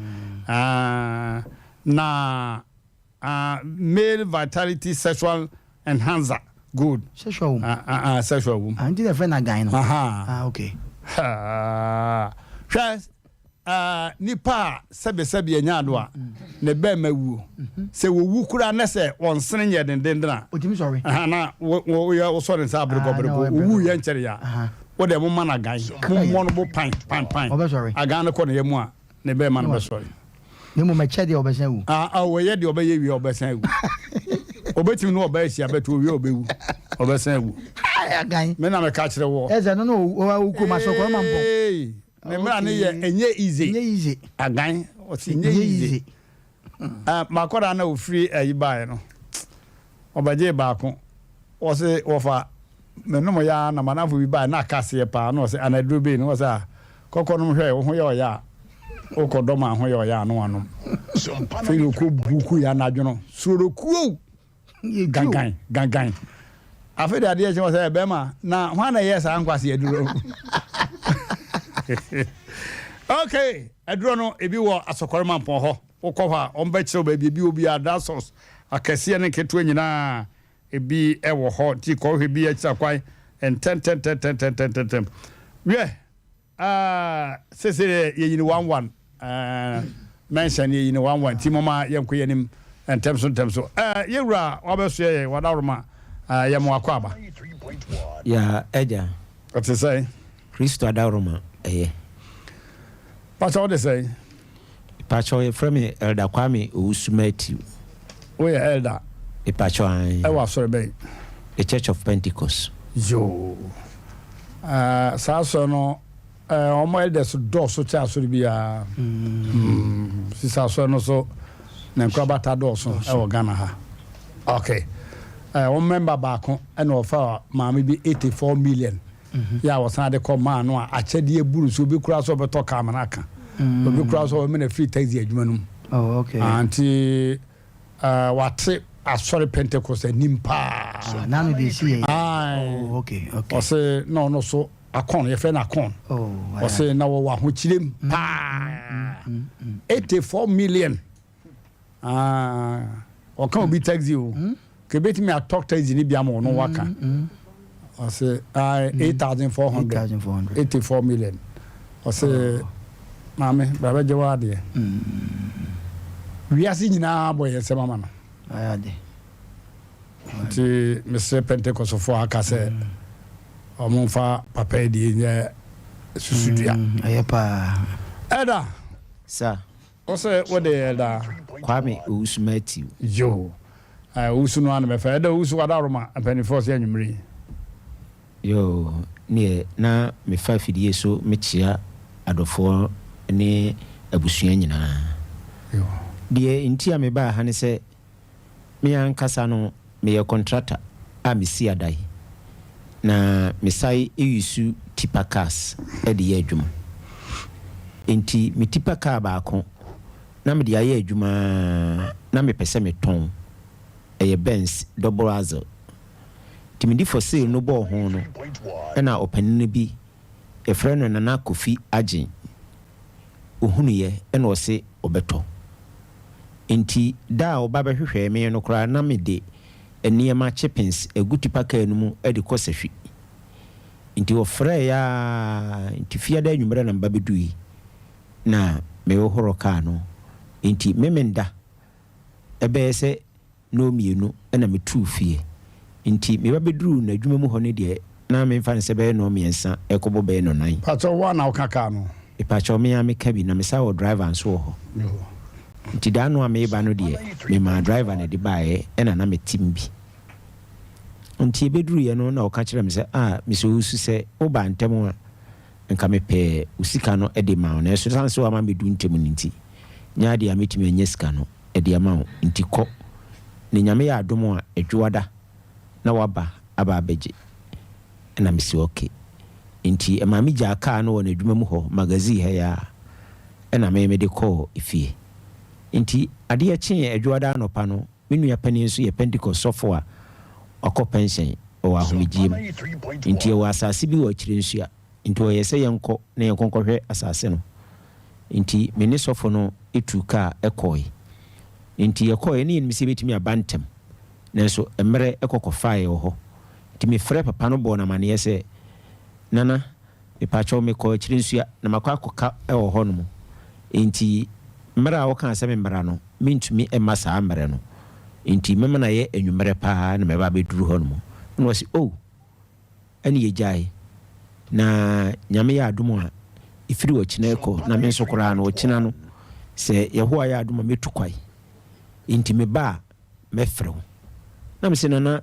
Uh, na uh, male vitality sexual enhancer. Good. Sexual wom. Uh, uh, uh, sexual wom. Ah, nti na ɛfrɛ no agan no. Aha. Ah, okay. Hwɛ Nipa a sɛbesɛbe anya ado a ne bɛrima wuo, sɛ wɔwu koraa na sɛ wɔnsene nyɛ dendenden a, Otumi sɔre. Aha, na woyɛ wosɔ ne nsa aberekɔ berekɔ, owu yɛ nkyɛre ya. Wo deɛ momma no agan, mommɔ no bo pan pan pan. Ɔbɛsɔre. Agan no kɔ ne yam a, ne bɛrima no bɛsɔre. Na mmom ɛkyɛ deɛ ɔbɛsan awu. Ah, ah, wɔyɛ deɛ ɔbɛyɛ wie a ɔbɛsan awu. Ɔbɛtumi ne ɔbaa ahyia bɛto owie a ɔbɛwu. Ɔbɛsan awu. Agan. Me na meka kyerɛ woɔ. Ɛsɛ no na ɔwɔ kurom asɔkɔrɔ ma mpɔn. Ee. Ne mmara no yɛ ɛnyɛ easy. Ɛnyɛ easy. Agan ɔsi ɛnyɛ easy. Makɔda na ofiri ayi baeɛ no ɔbɛgye baako ɔsi wɔfa menom ya na madamfo bi baeɛ na aka aseɛ paa na ɔsi anaduro bɛyi no ɔsi a kɔkɔ nom hwɛ wo ho yɛ ɔyɛ a wokɔ dɔm a ho yɛ ɔyɛ a no wanom fei na ɔkɔ buku yɛ anadwo no surorokuo Gangan, gangan. Afei de adeɛ kye wɔ sɛ bɛrima na hwan na ɛyɛ saa nkwasi aduro. Okay, aduro no ebi wɔ asɔkɔre mampɔn hɔ. Wokɔ hɔ a wɔn bɛkyerɛw baabi ebi wɔ bi a drasos akɛseɛ ne nketewa nyinaa ebi wɔ hɔ. Nti kɔhwɛ bi akyira kwan ntɛntɛntɛntɛntɛntɛntɛm. Wiɛ. Ah sese deɛ yɛyi no one one eh, mention yɛyi no one one nti moma yɛnkɔ yɛnim ntɛm so ntɛm so eh, yɛwura wabɛsoɛ yɛ wadaworoma eh, yɛ mo akɔ aba. Ya agya. Ɛte sɛn? Kristo adaworoma ɛyɛ. Pakyɛ wode sɛn? Pakyɛ yɛfrɛ me Elder Kwame Owusu Matthew. Woyɛ elder? Mepakyɛ ae. Ɛwɔ asɔre bɛn? The Church of Pentecost. Yoo. Uh, saa asɔre no. Wɔn elders dɔɔso kyɛ asɔre biara. Mm. Sisa asɔre no so ne nkorabata dɔɔso wɔ Ghana ha. Okay. Wɔn member baako ɛna ɔfa maame bi 84 million. Mm-hmm. Yɛ a wɔsan de kɔ maa no a akyɛdeɛ buru so obi kura so ɔbɛtɔ kaa ma no aka. Mm. Obi kura so ɔbɛmɛ na free taxi adwuma no mu. Oh, okay. Ah, nti uh, wate asɔre Pentecost anim paa. Ah, nanu de si yɛ. Oh, okay, okay. Ɔse na ɔno so Akon, yɛfrɛ no Akon. Ɔse na wɔwɔ ahokyerɛ mu mm, paa. 84 mm, mm, million. Ah, ɔka obi taxi o. Ka ebetumi atɔ taxi ni bi ama ɔno waka. Ɔse 8,400. 84 million. Ɔse maame bra bɛgye wo adeɛ. Wiase nyinaa bɔ yɛn nsɛm ama no. Nti mesrɛ Pentekostefoɔ aka sɛ wɔn mfa papa yi deɛ nyɛ susudua. Ɛyɛ paa. Elder. Sir. Wo sɛ wo de Elder. Kwame Owusu Matthew. Yoo. Owusu no ara na mɛfa. Elder Owusu Adaworoma mpanimfoɔ sɛ anwummere yi. Yoo neɛ na mefa afidie so mekyea adɔfoɔ ne abusua nyinaa. Deɛ nti a mebaa ha ne sɛ Me ankasa no meyɛ kɔntrata a mesi adan na mesae use tipa cars de yɛ adwuma. Enti me tipa car baako na mede ayɛ adwuma ara na mepɛ sɛ metɔn, ɛyɛ Benz double axle. Nti mede for sale no bɔɔ ho no ɛna ɔpanini bi yɛfrɛ no Nana Kofi Agyen ohunuiɛ ɛna ɔse ɔbɛtɔ. Enti da a ɔba bɛhwehwɛɛ me no koraa na mede nneɛma, chippings, agu tipa kaa no mu de kɔ sahwi. Enti ɔfrɛeɛ ara, nti Fiada anwummerɛ na meba bɛdui na merehohoro kaa no. Enti Memenda ɛbɛyɛ sɛ nnɔnmienu na metuu fie. Nti meba bɛduruu n'adwuma mu hɔ no deɛ, na memfa no sɛ bɛyɛ nnɔnmiɛnsa rekɔbɔ bɛyɛ nnɔnnan. Pakyɛw, wo ara na woka kaa no? Mepakyɛw, me ara meka bi, na mesan wɔ driver nso wɔ hɔ. Nti da no a mereba no deɛ, memaa driver na ɛde baeɛ, ɛna na mete mu bi. Nti yɛbɛduruiɛ no na ɔka kyerɛɛ me sɛ, Ah, Mister Owusu, sɛ wobaa ntɛm a, nka mepɛɛ wo sika no de maa wo, nanso ɛsiane sɛ woamma ammɛdu ntɛm no nti, nyɛ adeɛ a mɛtumi anya sika no. de ama wo, nti kɔ, na Nyame yɛ adom a Adwoada na waba aba abɛgye. Ɛna mese ok. Nti ɛmaa me gyaa car no wɔ n'adwuma mu hɔ, magazine ha yi ara, ɛna me mede kɔɔ efie. Nti adeɛ kyee Adwoada anɔpa no, me nua panin nso yɛ Pentecost sɔfo a wakɔ pɛnhyɛn, ɔwɔ ahomegyeɛ mu. Nti yɛwɔ asase bi wɔ akyire nso a, Nti ɔyɛɛ sɛ yɛnkɔ na yɛnkɔ nkɔhwɛ asase no. Nti me ne sɔfo no tuu kaa kɔɔe. Nti yɛkɔɔe na yɛnim sɛ yɛbɛtumi aba ntɛm, nanso mmerɛ kɔ kɔfaa yɛn wɔ hɔ. Nti mefrɛɛ papa no bɔɔ no amaneɛ sɛ, Nana, mepakyɛw mekɔɔ akyire nsua na makɔ akɔka wɔ hɔ nom. Nti mmerɛ a wokaa sɛ memmra no, mentumi mma saa mmerɛ no. Nti mɛma no ayɛ anwummerɛ paa na mɛba abɛduru hɔ nom. Ɛna ɔse, Oh! ɛne yɛgyae na Nyame yɛ adom a ɛfiri ɔkyena ɛkɔ na me nso koraa no ɔkyena no sɛ Yehowa yɛ adom a mɛtu kwae nti meba a mɛfrɛ wo na mese Nana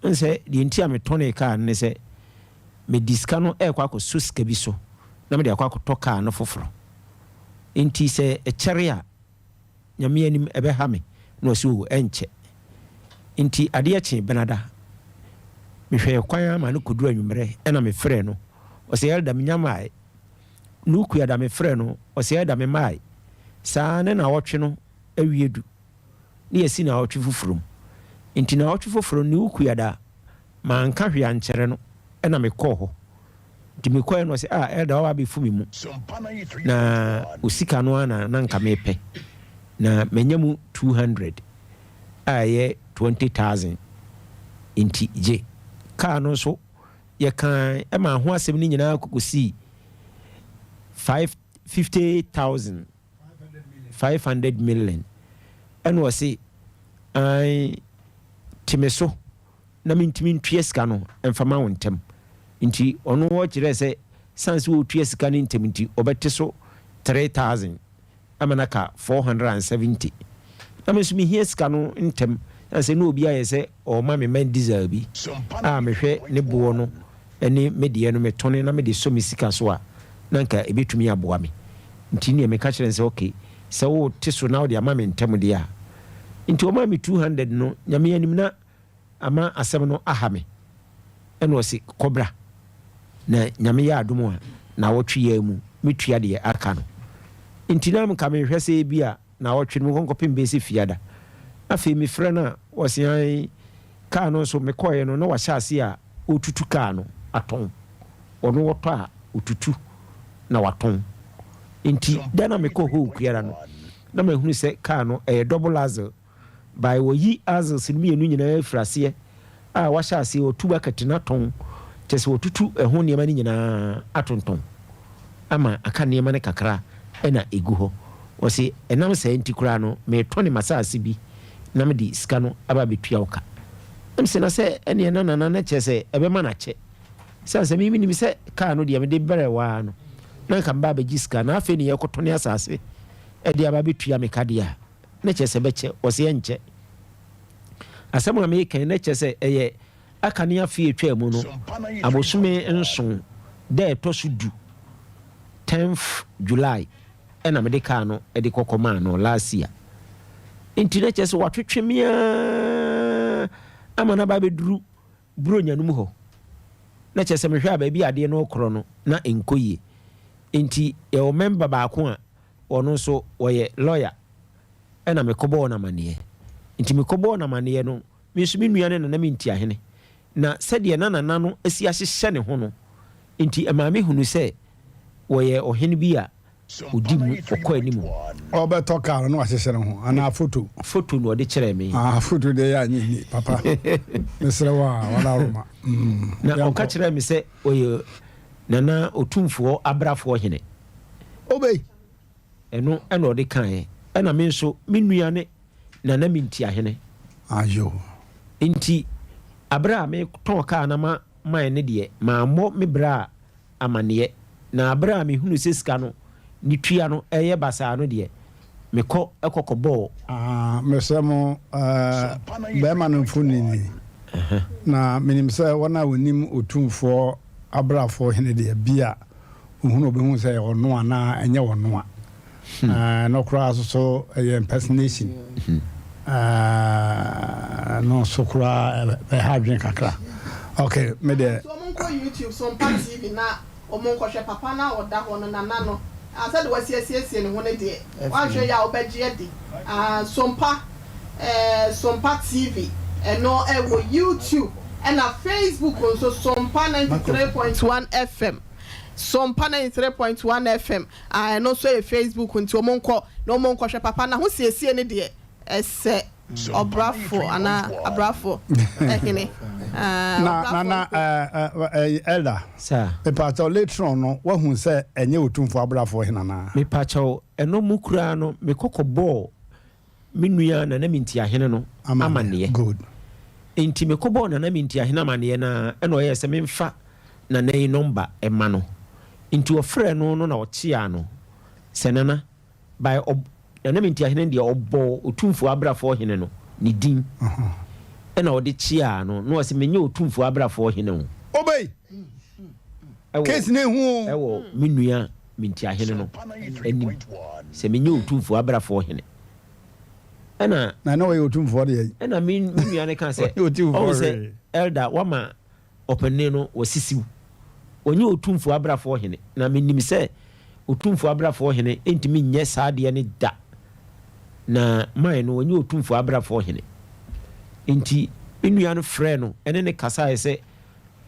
wohu sɛ deɛ nti a metɔnee kaa no ne sɛ mede sika no ɛrekɔ akɔsɔ sika bi so na mede akɔ akɔtɔ kaa no foforɔ nti sɛ ɛkyɛre a Nyame anim ɛbɛha me na ɔse oo ɛnkyɛ nti adeɛ kyee benada mehwɛɛ kwan ara ma no kɔduru anwummerɛ ɛna me frɛɛ no ɔse Elder menya mmae Nukuada me frɛɛ no ɔse Elder me mmae saa ne naawɔtwe no awie du ne yɛasi naawɔtwe foforɔ mu nti naawɔtwe foforɔ no Nukuada manka hwee ankyɛrɛ no ɛna mekɔɔ hɔ Nti mekɔɛ no ɔse ah elder waba abɛfu me mu na wo sika no ara na na nka mepɛ na manya mu 200 a ɛyɛ 20,000 nti gye. Kaa no nso yɛkaa ɛmaa ho asɛm no nyinaa kɔkɔsii 5 50,000 500 million ɛna ɔse ae te me so na mentumi ntua sika no mfa ma wo ntɛm. Nti ɔno ɔkyerɛɛ sɛ sane sɛ ɔretua sika no ntɛm nti ɔbɛte so 3000 ama no aka 470. Na me nso mehia sika no ntɛm sane sɛ na obi ayɛ sɛ ɔrema me man diesel bi a mehwɛ ne boɔ no ne me deɛ no metɔne na mede sɔ me sika so a na nka ɛbɛtumi aboa me. Nti neɛ meka kyerɛ no sɛ okay, sɛ wote so na wode ama me ntɛm deɛ a. Nti ɔmaa me 200 no, Nyame anim na ama asɛm no aha me. Ɛna ɔse kɔ bra na Nyame yɛ adom a naawɔtwe yi ara mu mɛtua deɛ aka no. Nti na nka mehwɛ sɛ ebia naawɔtwe no mekɔ nkɔpem bɛyɛ sɛ Fiada. Afei mefrɛ no a ɔse ae, kaa no nso mekɔeɛ no na wahyɛ aseɛ a ɔretutu kaa no atɔn. Ɔno ɔtɔ a ɔtutu na watɔn. Nti da no a mekɔɔ hɔ Okuara no na mahunu sɛ kaa no ɛyɛ double axle. By wɔyi axles no mienu nyinaa firi aseɛ a wahyɛ aseɛ ɔtu bucket no atɔn kyerɛ sɛ wɔtutu ɛho nneɛma no nyinaa atontɔn ama aka nneɛma no kakra na ɛgu hɔ. Ɔse ɛnam saa nti koraa no meretɔne m'asaase bi na mede sika no aba abɛtua wo ka. Na mese na sɛ ɛneɛ na nana na kyerɛ sɛ ɛbɛma no akyɛ sane sɛ me menim sɛ kaa no deɛ mede brɛɛ wo ara no na nka meba abɛgye sika na afei ne yɛrekɔtɔne asaase de aba abɛtua me ka deɛ a na kyerɛ sɛ bɛkyɛ? Ɔse ɛnkyɛ. Asɛm a meka yi na kyerɛ sɛ ɛyɛ aka ne afe a ɛtwaa mu no abosome nson da a ɛtɔ so du, tenth July, ɛna mede kaa no de kɔ kɔmaa no last year. Nti na kyerɛ sɛ watwetwe me ara ama no aba abɛduru Buronya no mu hɔ. Na kyerɛ sɛ mehwɛ a baabi a adeɛ no rekorɔ no na ɛnkɔ yie. Nti yɛwɔ member baako a ɔno nso ɔyɛ lawyer ɛna mekɔbɔɔ no amaneɛ. Nti mekɔbɔɔ no amaneɛ no, me nso me nua ne Nana Mintiahene. Na sɛdeɛ na Nana no asi ahyehyɛ ne ho no nti ɛmaa mehunuu sɛ wɔyɛ ɔhene bi a ɔdi mu, ɔkɔ anim. Ɔbɛtɔ car no na wahyehyɛ ne ho anaa photo? Photo na ɔde kyerɛɛ me. Ah, photo deɛ yɛ anyɛ ni papa. Mesrɛ wo a, wala roma. Na ɔka kyerɛɛ me sɛ ɔyɛ Nana Otumfoɔ Abrafoɔ hene. Obey. Ɛno na ɔde kaeɛ. Ɛna me nso, me nua ne Nana Mintiahene. Ayo. Nti, aberɛ a metɔn kaa no ma mae no deɛ, mammɔ me bra amaneɛ. Na aberɛ a mehunuu sɛ sika no ne tua no reyɛ basaa no deɛ, mekɔ kɔ kɔbɔɔ. Ah, mesrɛ mo, eh, bɛrima no mfonini ni. Na menim sɛ wɔn a wɔnim Otumfoɔ Abrafoɔ hene deɛ, bi a Ohunu a obehu sɛ ɛyɛ ɔno anaa ɛnyɛ ɔno a. Ɛno koraa nso so ɛyɛ impersonation. Ɛno nso koraa ɛha adwene kakra. Okay, me deɛ. Nti ɔmo nkɔ YouTube so mpa TV na ɔmo nkɔhwɛ papa no a ɔda hɔ no nana no ah sɛdeɛ wasi asiesie ne ho no deɛ wanhwɛ yie a wobɛgye adi ah Sompa eh Sompa TV ɛno ɛwɔ YouTube ɛna Facebook nso Sompa 93.1 FM. Sompa 93.1 FM a ɛno nso yɛ Facebook nti wɔn nkɔ na wɔn nkɔhwɛ papa n'ahosiesie no deɛ ɛsɛ ɔbrafo anaa abrafo hene Na na na ɛɛ elder. Sir. Mepakyɛw later on no wahu sɛ ɛnyɛ otumfoɔ abrafoɔ hene anaa? Mepakyɛw ɛno mu koraa no mekɔ kɔbɔɔ me nua Nana Mintiahene no amanneɛ. Good. Enti mekɔbɔɔ Nana Mintiahene amanneɛ no ara, ɛna ɔyɛɛ sɛ memfa Nana yi nɔmba mma no. Enti ɔfrɛɛ no no na ɔkyeaa no sɛ Nana, by ɔb Nana Mintiahene deɛ ɔbɔɔ Otumfoɔ Abrafoɔ Hene no ne din ɛna ɔde kyeaa no, na ɔse menyɛ Otumfoɔ Abrafoɔ Hene o. Obey! Ɛwɔ Case no ehu o. ɛwɔ me nua Mintiahene no anim sɛ menyɛ Otumfoɔ Abrafoɔ Hene. Ɛna. Na na ɔyɛ otumfoɔ deɛ. Ɛna me me nua no kaa sɛ, Ɔyɛ otumfoɔ ɔhu sɛ hwee. Elder wama ɔpanin no wasisiw. Ɔnyɛ otumfoɔ abrafoɔ hene. Na menim sɛ otumfoɔ abrafoɔ hene ntumi nyɛ saa adeɛ no da. Na man no ɔnyɛ otumfoɔ abrafoɔ hene. Enti me nua no frɛɛ no ne no kasaeɛ sɛ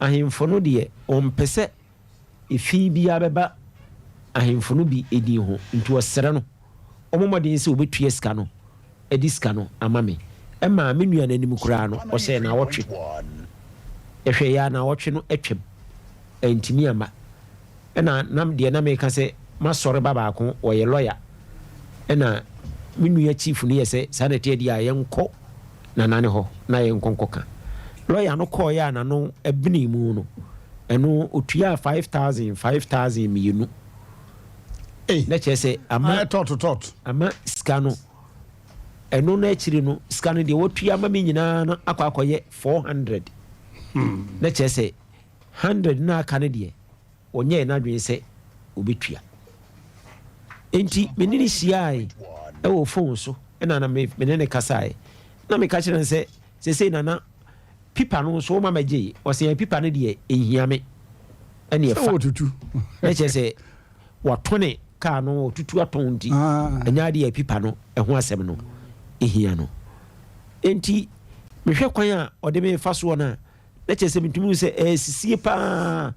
ahemfo no deɛ ɔmpɛ sɛ efi biara bɛba ahemfo no bi din ho, nti ɔsrɛ no ɔmmɔ mmɔden sɛ ɔbɛtua sika no de sika no ama me. Ɛmaa me nua no anim koraa no, ɔhyɛɛ naawɔtwe. Ɛhwɛeɛ ara naawɔtwe no atwam, antumi amma. Ɛna na deɛ na meka sɛ m'asɔre ba baako, ɔyɛ lɔya, ɛna me nua chief no yɛ sɛ saa na ɛteɛ deɛ a yɛnkɔ Nana no hɔ na yɛnkɔ nkɔka. Lɔya no kɔeɛ a n'ano benee mu no, ɛno ɔtuaa 5000, 5000 mmienu. Ei, Na kyerɛ sɛ ama ayɛ tɔɔto tɔɔto. ama sika no, ɛno no akyiri no, sika no deɛ watua ama me nyinaa no akɔ akɔyɛ 400. Na kyerɛ sɛ 100 no a aka no deɛ, ɔnyɛɛ n'adwene sɛ. ɔbɛtua. Enti me ne no hyiae wɔ fon so na na me ne no kasae. Na meka kyerɛ no sɛ, Seesei Nana, pipa no nso woma mɛgye? Ɔse, Ɛɛ, pipa no deɛ ɛnhia me. Ɛneɛ fa. Na kyerɛ sɛ watɔne kaa no, ɔtutu atɔn nti, ɛnyɛ adeɛ a pipa no ɛho asɛm no ɛhia no. Enti mehwɛ kwan a ɔde me fa soɔ no a, na kyerɛ sɛ metumi hu sɛ ɛresisie paa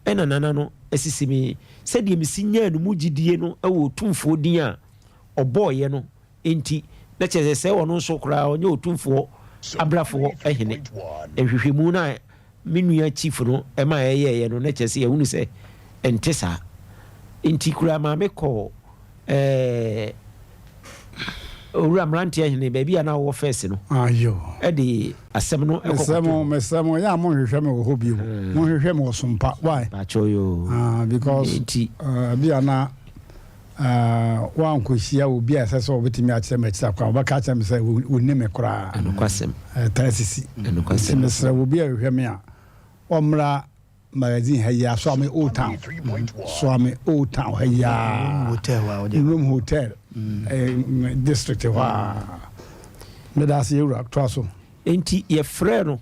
ɛna Nana no asisi me. Sɛdeɛ mesi nyaa no mu gyidie no wɔ Otumfoɔ din a ɔbɔeɛ no nti, na kyerɛ sɛ sɛ ɔno nso koraa ɔnyɛ Otumfoɔ abrafoɔ hene. Nhwehwɛmu no a me nua chief no ma yɛyɛeɛ no, na kyerɛ sɛ yɛhunu sɛ ɛnte saa. Nti koraa maame kɔɔ ɛɛ Owura Mmeranteɛ Hene, baabi a na ɔwɔ fɛs no, de asɛm no kɔ Mesrɛ mo, kɔtoo. mesrɛ mo, ɛyɛ a monhwehwɛ me wɔ hɔ bio. Monhwehwɛ me wɔ Sompa. Why? Mpakyɛw yoo. Ah, because Nti. uh, bi a na uh, woankɔhyia obi a ɛsɛ sɛ ɔbɛtumi akyerɛ me akyiri akwan. Ɔbɛka akyerɛ me sɛ wɔnni me koraa. Ɛnokwasɛm. Ɛtaa sisi. Ɛnokwasɛm. Nti mesrɛ obi a ɔhwehwɛ me a, ɔmmra Magazine ha yi ara, Suame Old Town, Suame Old Town ha yi ara, Rome Hotel district hɔ ara. Meda ase yɛwura, toa so. Enti yɛfrɛɛ no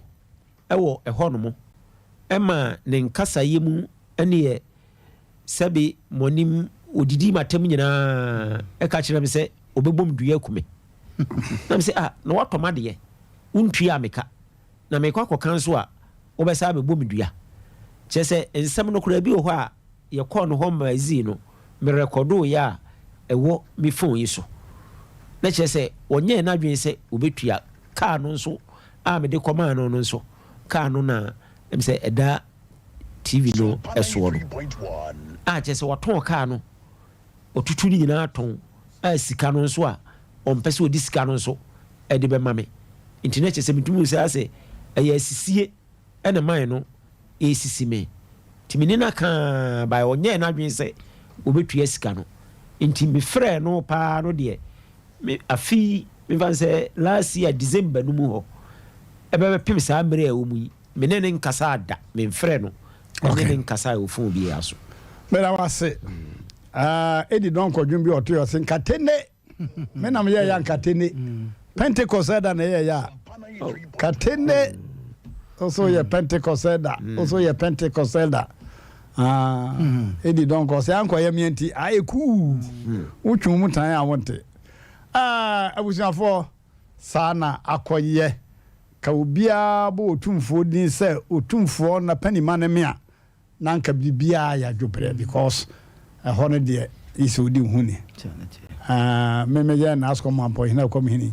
wɔ ɛhɔnom ma ne nkasaeɛ mu neɛ sɛbe moanim ɔdidii m'atam nyinaa ka kyerɛɛ me sɛ ɔbɛbɔ me dua aku me. Na mese ah na woatɔ m'adeɛ wontuaa me ka na merekɔ akɔka nso a wobɛsan abɛbɔ me dua. Kyerɛ sɛ nsɛm no koraa bi wɔ hɔ a yɛkɔɔ no hɔ magazine no merekɔdoeɛ a ɛwɔ me phone yi so. Na kyerɛ sɛ ɔnyɛɛ n'adwene sɛ ɔbɛtua kaa no nso a mede kɔmaa no no nso kaa no na ɛm sɛ ɛda TV no soɔ no a kyerɛ sɛ watɔn kaa no ɔtutu ne nyinaa tɔn a sika no nso a ɔmpɛ sɛ ɔde sika no nso de bɛma me nti na kyerɛ sɛ metumi hu sɛ asɛ ɛyɛ asisie ɛna man no ɛresisi me nti me ne no aka by ɔnyɛɛ n'adwene sɛ ɔbɛtua sika no nti mefrɛɛ no paa no deɛ me afe yi mefa sɛ last year December no mu hɔ ɛbɛbɛpem saa mmerɛ a ɛwɔ mu yi Me ne no nkasaa da, memfrɛɛ no ne no nkasae wɔ fon biara so. Meda wo ase. Ah, Edi Donkor dwom bi ɔto yɛ ɔse nkatene. Me na meyɛ ya nkatene. Pentecost ɛda na ɛyɛ ya. Katene. Ɔso yɛ Pentecost ɛda. Ɔso yɛ Pentecost ɛda. Ah, Edi Donkor ɔse ankɔ yɛ meɛ nti ayɛ kuu. Wotwe mu tan a wonte. Ah, abusuafoɔ. Saa na akɔyɛ. Ka obiara bɔ Otumfoɔ din sɛ Otumfoɔ na panima ne me a, na anka biribiara yɛ adwobrɛ because ɛhɔ no deɛ gye sɛ wodi wo ho ni. Ah, me meyɛ Naascom Mampɔhene Akɔmhene yi,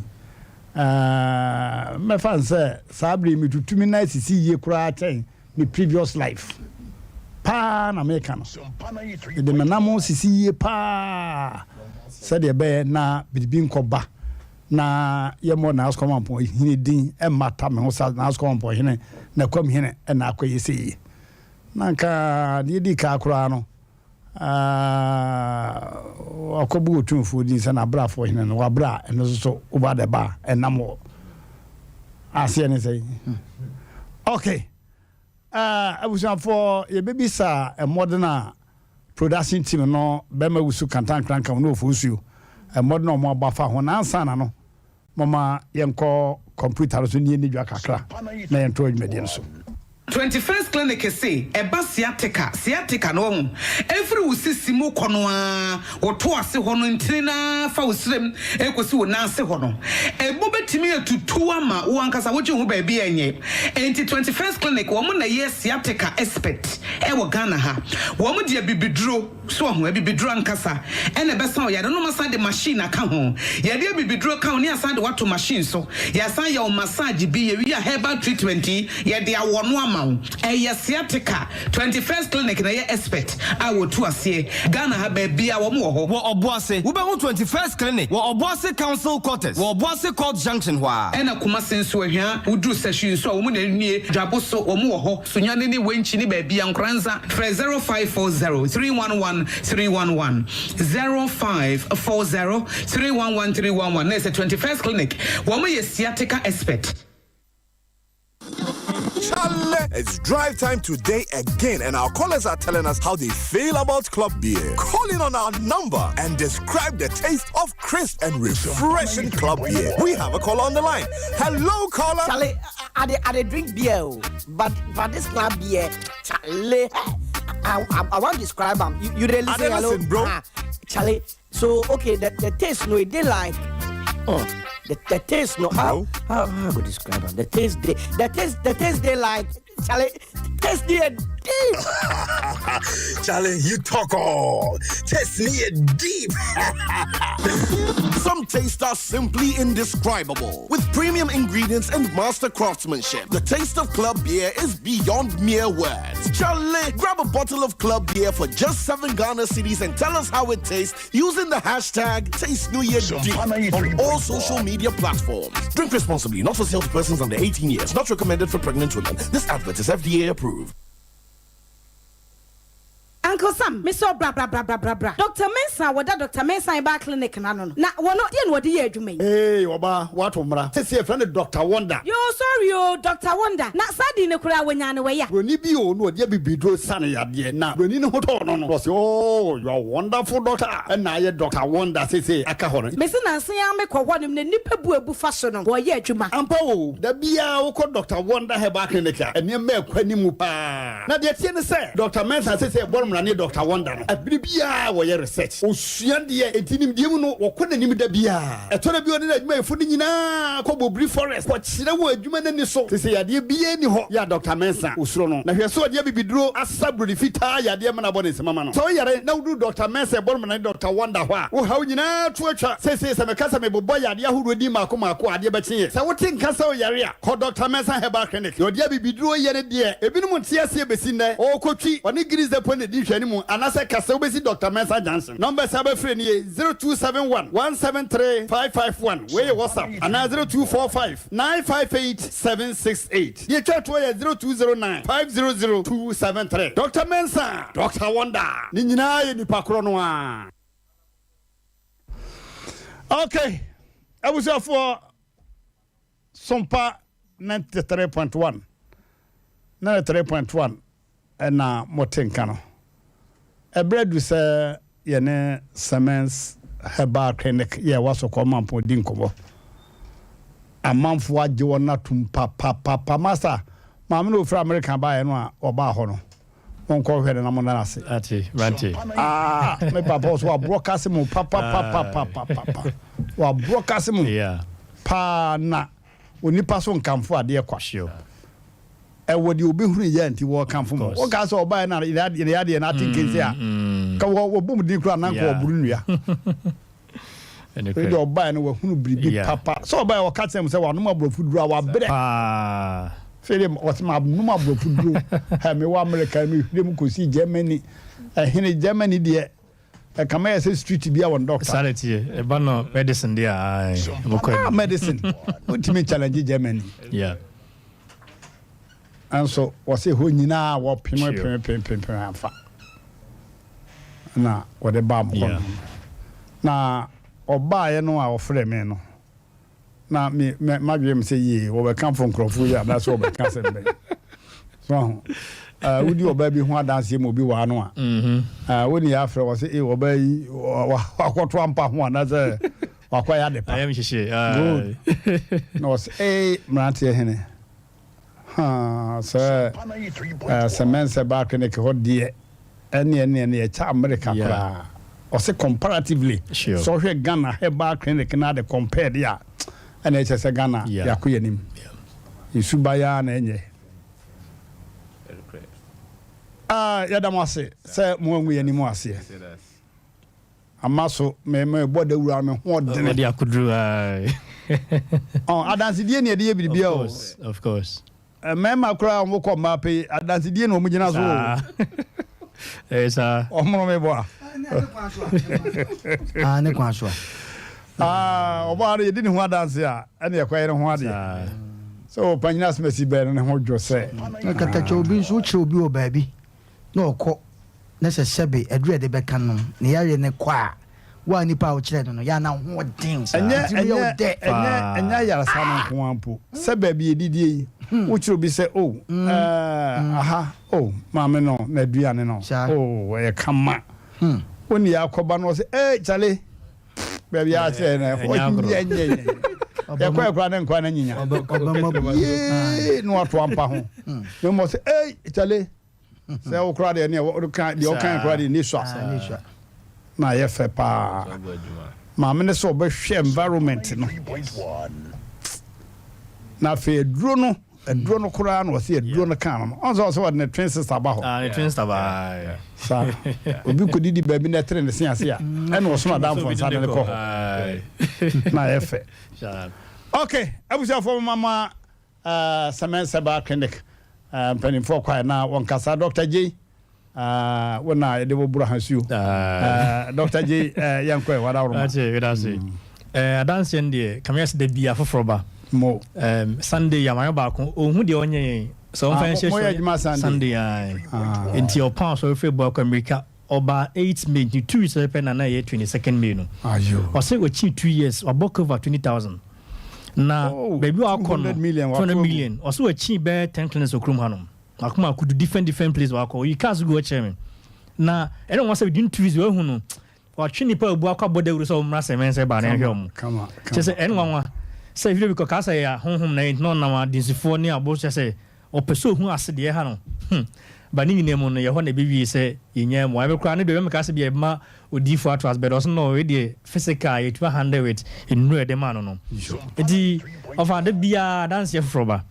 ah, mɛfa no sɛ saa berɛ yi metutu me nan sisi yie koraa kyɛn me previous life paa na meka no. Mede me nam sisi yie paa sɛdeɛ ɛbɛyɛ na biribi nkɔba na yɛmmɔ Naaskɔmampɔn hene din mmata me ho sa Naaskɔmampɔn hene na Kwam hene na akɔyɛ sɛ yie. Na nka deɛ ɛdi kaa koraa no, wakɔbu Otumfoɔ din sɛ n'abrafoɔ hene no, wabra a ɛno nso so woba de ba a ɛnam wɔ aseɛ ne sɛ. Okay. Abusuafoɔ yɛbɛbisa mmɔden a production team no bɛma wusu kantankranka ne ofosuo mmɔden a wɔn abɔ afa ho na ansa na no Momma yɛnkɔ kɔmputa no so ne yɛnni dwa kakra na yɛntoa dwumadie no so. 21st Clinic se ɛba sciatica, sciatica no wahu, ɛfiri wo sisi mu kɔ no ara, wo to ase hɔ no ntini no ara fa wo srem ɛkɔsi wo nan ase hɔ no, ɛmu bɛtumi atutu ama wo ankasa wogye wo ho baabi a ɛnyɛ. Enti 21st Clinic wɔn na ɛyɛ sciatica expert ɛwɔ Ghana ha. Wɔn de abibiduro. So wahu? Abibiduro ankasa na ɛbɛsa wo yare no. Wɔasan de machine aka ho. Yɛde abibiduro ka ho ne yɛasan de wo ato machine so. Yɛasan yɛ wo massage bi. Yɛwie a herbal treatment yi, yɛde awɔ no ama wo. Ɛyɛ sciatica. 21st Clinic na ɛyɛ expert a wɔtu aseɛ. Ghana ha baabiara wɔn wɔ hɔ. Wɔ Ɔboase, wobɛhu 21st Clinic wɔ Ɔboase Council Quarters wɔ Ɔboase Court Junction hɔ ara. Ɛna Kumasi nso, Ahwia, woduru Sahwi nso a wɔn na nie, Dwabo so, wɔn wɔ hɔ. Sunyani ne Wenchi ne baabia Nkoranza frɛ 0540 311 311 0540 311 311 na ɛsɛ 21st clinic wɔn yɛ sciatica expert. Chale, it's drive time today again, and our callers are telling us how they feel about club beer. Call in on our number and describe the taste of crisp and refreshing club beer. We have a caller on the line. Hello, caller. Charlie, I, I, I, I drink beer, oh, but but this club beer, Charlie, I, I, I want to describe them. You, you really say hello, listen, bro. Ah, Charlie. So okay, the, the taste no, it did like. Oh, the, the taste no. How how how I go describe them? The taste they the taste the taste they like. Charlie, taste they deep. Charlie, you talk all. Taste me deep. Some tastes are simply indescribable. With premium ingredients and master craftsmanship, the taste of club beer is beyond mere words. Charlie, grab a bottle of club beer for just 7 Ghana cedis and tell us how it tastes using the hashtag TasteNewYearDeep on all social media platforms. Drink responsibly, not for sale to persons under 18 years, not recommended for pregnant women. This advert is FDA approved. Uncle Sam, me sɛ wo bra bra bra bra bra bra. Doctor Mensah a wɔda Doctor Mensah Herbal Clinic no ano no, na wɔno deɛ na wɔde yɛ adwuma yi? Eei ɔbaa, woato mmara. Seesei yɛfrɛ no Doctor Wonder. Yoo sorry oo, Doctor Wonder, na saa din no koraa wɔnyaa no wɔ ya? Broni bi oo na ɔde abibiduro sa no yadeɛ, na broni no ho tɔɔ no no, na ɔse oo you are wonderful doctor, ɛna ayɛ Doctor Wonder seesei aka hɔ no. Mese nansa yi ara mekɔ hɔnom na nnipa bu abu fa so no, wɔyɛ adwuma. Ampa oo, da biara wokɔ Doctor Wonder Herbal Clinic a, nneɛma ɛkɔ anim paa. Na deɛ ɛteɛ ne sɛ, Dɔkta Mensah seesei ɛbɔ no mmara ne Dɔkta Wonder no, bere biara wɔyɛ research, wɔsua deɛ, enti nimdeɛ mu no wɔkɔ n'anim da biara. Ɛtɔ da bi a ɔne n'adwumayɛfo no nyinaa kɔ Bobiri Forest kɔkyerɛ wɔn adwuma no ani so. Seesei yadeɛ biara nni hɔ yɛ a Dɔkta Mensah ɔsuro no. Na hwɛ sɛ ɔde abibiduro asa buroni fitaa yadeɛ ma no abɔ ne nsam ama no. Sɛ woyare na woduru Dɔkta Mensah ɛbɔ no mmara ne Dɔkta Wonder hɔ a, wo haw nyinaa to atwa. Seesei sɛ meka sɛ mebobɔ yadeɛ ahodoɔ din mmaako mmaako a, adeɛ bɛkye yɛ. Sɛ wote nka sɛ woyare a, Kɔ Dɔkta Mensah Herbal Clinic. Deɛ ɔde abibiduro yɛ no deɛ, ebinom nte aseɛ bɛsi nnɛ. Ɔrekɔtwi, ɔne Guinness Depot na ɛdi nhwɛanimu, anaasɛ ka sɛ wobɛsi Dɔkta Mensah Junction. Numbers a wobɛfrɛ nie, 0271 173 551, wei yɛ WhatsApp, anaa 0245 958 768. Deɛ ɛtwa toɔ yɛ 0209 500 273. Dɔkta Mensah, Dɔkta Wonder, ne nyinaa yɛ nipa korɔ no ara. Okay, abusuafoɔ. Sompa 93.1, 93.1 na mote nka no. Ɛberɛ adu sɛ yɛne Semens Herbal Clinic yɛ ɛwɔ Asɔkɔɔ Mampɔn di nkɔmmɔ. Amanfoɔ agye wɔn atom papapapa. Master, maame no ɔfiri Amerika baeɛ no a ɔbaa hɔ no, monkɔ hwɛ no na monna no ase. Ate, mate. Ah, me papa ɔso waborɔ kase mu papapapapapa. Waborɔ kase mu. Yeah. Paa na onipa so nkamfo adeɛ kwa. Sure. Ɛwɔ deɛ obɛhunu yɛ nti wɔkamfo mu. Wokaa sɛ ɔbaeɛ na ne yadeɛ no ate nkense a, ka wɔbɔ mu din koraa na nka wɔboro nnua. Wei deɛ ɔbaeɛ no wahunu biribi papa. Sɛ ɔbaeɛ ɔka kyerɛ mu sɛ wanom aborɔfo duro a wabrɛ. Afei deɛ ɔsɛ manom aborɔfo duro. Hɛ mewɔ Amerika mehwire mu kɔsi Germany. Ɛhene Germany deɛ ɛkama yɛ sɛ street bi a wɔn doctor. Saa na ɛteɛ. Ɛba no medicine deɛ a ae. Wɔkɔ Ah medicine. Wontumi challenge Germany. Yeah. Nso wɔse hɔ nyinaa wɔpem pem pem pem pem amfa. Na wɔde baa mo hɔ nom. Na ɔbaeɛ no a ɔfrɛ me no, na me me madwene me sɛ yie wɔbɛkamfo nkurɔfoɔ yi anaasɛ wɔbɛka asɛm bɛn. So aho, uh, wodi ɔbaa bi ho adanseɛ ma obi waa no a, uh, wo ne yɛ afrɛ wɔ sɛ ee ɔbaa yi wakɔto ampa ho anaasɛ wakɔyɛ ade pa. Good. Na ɔsɛ ee mmeranteɛ hene. Haa sɛ sɛ mɛnsɛ baa clinic hɔ deɛ ɛneɛ neɛ neɛ ɛkyɛ America koraa ɔse comparatively sɛ ɔhwɛ Ghana herbal clinic na de compare deɛ a ɛna ɛkyɛ sɛ Ghana yɛakɔ yɛn anim yɛsu ba yɛ na ɛnyɛ ah yɛda mo ase sɛ mo angu yɛn anim aseɛ Ama so me me bɔ dawuro a me ho ɔdene. Ɔde akoduru ae. Ɔn adansedie na yɛde yɛ biribiara o. Of course, of course. Mmarima koraa a wɔn kɔ mmaa pɛ yi adansedie na wɔn gyina so o. Ɛyɛ saa. Ɔmono me bɔ a. Ah ne kwan so a. Ah ɔbaa no yɛdi ne ho adanse a ɛna yɛkɔ yɛ ne ho adeɛ. Sɛ ɔpanyin asomasi bɛn no ne ho dwo sɛ. Katakyɛ obi nso wokyerɛ obi wɔ baabi na ɔkɔ na sɛ sɛbe aduru a yɛde bɛka no ne yareɛ no kɔ a, Wo a nipa a wokyerɛ no no, yɛ a na wo ho ɔden. Ɛnyɛ Wo tirim yɛ wo ɛnyɛ dɛ. ɛnyɛ ɛnyɛ ayaresa no nko ara mpo. Sɛ baabi yɛdidie yi, wokyerɛ obi sɛ oh ɛɛ aha oh maame no n'aduane no oh ɛyɛ kama. Wo ne yɛ akɔba no ɔsɛ ee kyale baabi a akyerɛ no ɛhɔ nyɛ nyɛ nyɛ. Yɛkɔ yɛ koraa ne nkwa no anyinya. Yee na wato ampa ho. Na mmom ɔsɛ ee kyale. Sɛ wo koraa deɛ neɛ woka deɛ woka koraa deɛ ni sua na ayɛ fɛ paa. Maame ne sɛ ɔbɛhwɛ environment no na afei aduro no aduro no koraa na ɔsɛ aduro no kaa no no ɔn sɛ ɔsɛ ɔde ne twin sister ba hɔ. Ah, ne twin sister ba. Sa obi kɔdidi baabi na ɛtere ne se ase a ɛna ɔsono adamfo nsa de ne kɔ hɔ na ayɛ fɛ. Okay, abusuafoɔ mama Cement Herbal Clinic mpanimfoɔ kwae na wɔnkasa. Dr. Jay, wo na yɛde wo boro hasuo. Dr. Jay, yɛnkɔ ɛ, wada woroma. Ate, weda ase. Adanseɛ no deɛ, kame yɛ sɛ da bi afoforɔ ba. Mo. Sunday yɛ amayɔ baako, ɔhu deɛ ɔnyɛ yɛn. Sɛ ɔmfa yɛn hyɛ Moyɛ adwuma Sunday? Sunday, ae. Nti ɔpɔn asɔre firi bɔ akɔ mmirika. Ɔbaa 8 May, nti 2 weeks pɛpɛ na na ɛyɛ 22nd May no. Ɔse ɔkyii 2 years, wabɔ cover 20,000. Na Oh, baabi a wakɔ no, 200 million, 200 wakɔ agu. million. Ɔse wakyi bɛyɛ 10 clinics wɔ kurom hanom. Mako mako du different different place wakɔ. Oyi cars gu hɔ kyerɛ me. Na ɛna wɔn sɛ within 2 weeks wahu no, watwe nipa abu akɔ abɔ dawuro sɛ ɔmmra sɛ mɛnsɛ baa na ɛhwɛ wɔn. Kama, Kyerɛ sɛ ɛne nwanwa sɛ video bi kɔ kaa sɛ yɛ ahonhom na yɛn ntina ɔnam adansifoɔ ne abo kyerɛ sɛ Ɔpɛ sɛ ohu ase deɛ ɛha no. Hmm. But ne nyinaa mu no, yɛhɔ na ɛbɛwie sɛ yɛnyaa mu. Ɛbɛ koraa ne deɛ ɔbɛmɛka sɛ bia ɛbɛma odiyifoɔ ato ase, but ɔse no, wei deɛ physical yɛtumi handle with nnuro a yɛde maa no no. Nti ɔfa da biara adanseɛ foforɔ ba.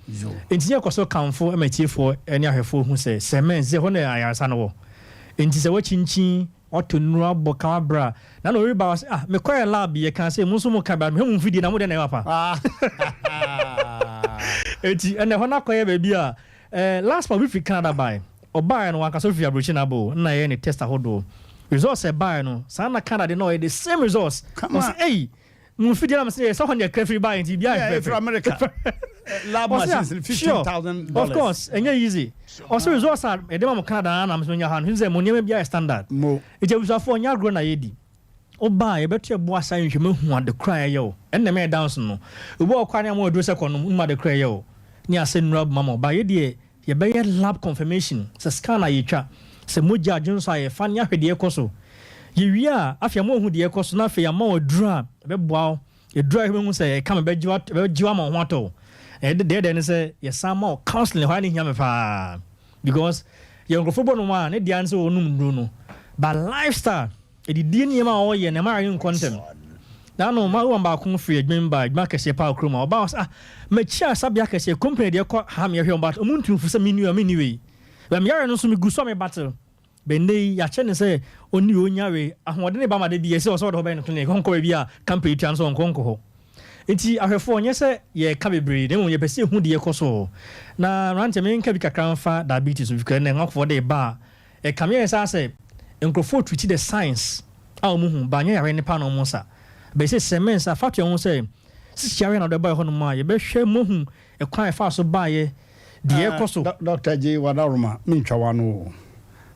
Nti yɛkɔ so kamfo ma atiefoɔ ne ahwɛfoɔ hu sɛ sɛ mɛn sɛ ɛhɔ na ayaresa no wɔ. Nti sɛ woakyinkyin Ɔtɔ nnuru abɔ ka wabra na na ɔreba ɔsɛ ah mekɔɛ lab yɛ kaa sɛ mo nso mo ka ba mehwɛ mo mfidie na mo deɛ na ɛyɛ papa eti ɛna ɛhɔ no akɔyɛ baabi a eh, last month obi firi Canada bae ɔbaeɛ no wankasa ofiri aburokyi na aba o na yɛyɛ ne test ahodoɔ results ɛbaeɛ no saa na Canada de na ɔyɛ the same results ɔsɛ ei Mo mfidie na mese sɛ hɔ ne ɛkra firi baeɛ nti biribiara yɛ fɛfɛ. Ɛfiri America. Lab machines no $15,000. Of course, ɛnyɛ easy. Ɔsɛ results a yɛde ma mo Canada na na menya ha no, sɛ mo nneɛma biara yɛ standard. Mo. Nti abusuafoɔ nyɛ agorɔ na yɛdi. Woba a yɛbɛto ɛbo asa nhwɛ mu ahu ade koro a ɛyɛ wo. Ɛno na ɛma yɛda nso no. Obi wɔ hɔ koraa ne ama aduro sɛ kɔnom, wonim ade koro a ɛyɛ wo. Ne asɛ nnuro aboma ma wo. But yɛ deɛ Yɛbɛyɛ lab confirmation, sɛ scan a yɛtwa, sɛ mogya a dwonsɔ a yɛfa ne ahwɛ deɛ ɛrekɔ so. Yɛwie a, afei ama woahu deɛ ɛrekɔ so na afei yɛama wo aduro a ɛbɛboa wo. Aduro a yɛbɛhu sɛ ɛka me bɛgye wo ɛbɛgye wo ama wo ho atɔ wo. Na yɛde deɛ ɛdɛ ne sɛ yɛsan ma wo counseling, ɛhɔ ara na ɛhia me paa because yɛwɔ nkurɔfoɔ bi wɔ nom a ne deɛ ara ne sɛ wɔnom nnuro no but lifestyle Adidie nneɛma a ɔyɛ no ɛma yare nkɔ ntɛm. Da no ma woman baako firi adwuma mu baa adwuma kɛseɛ paa wɔ kurom ha. Ɔbaa hɔ sɛ ah makyi asabea kɛseɛ company deɛ kɔ ha meyɛhwɛ wɔn but ɔmo ntu mfo sɛ menni wei menni wei. But me yare no nso megu so a me battle. But nnɛ yi yɛakyɛ no sɛ ɔnni wei ɔnnya wei. Ahoɔden reba ma da bi yɛse ɔsɛ ɔde hɔ bɛyɛ no clinic ɔnkɔ baabi a company tua no sɛ ɔnkɔ nkɔ hɔ. Nti ahwɛfoɔ nyɛ sɛ yɛreka bebree na mmom yɛpɛ sɛ yɛhu deɛ ɛkɔ so. Na mmeranteɛ menka bi kakra mfa diabetes ho because ɛnnɛ nkurɔfoɔ de reba a Ɛkame ayɛ saa sɛ nkurɔfoɔ treat the signs a wɔn hu but anyɛ yareɛ no paa na wɔn sa. But sɛ cement a fa to yɛn ho sɛ sisi yareɛ na wɔde baeɛ hɔ nom a yɛbɛhwɛ mu ahu ɛkwan a ɛfaa so baeɛ, deɛ ɛrekɔ so. Doctor Gyei Wadaroma mentwa w'ano o.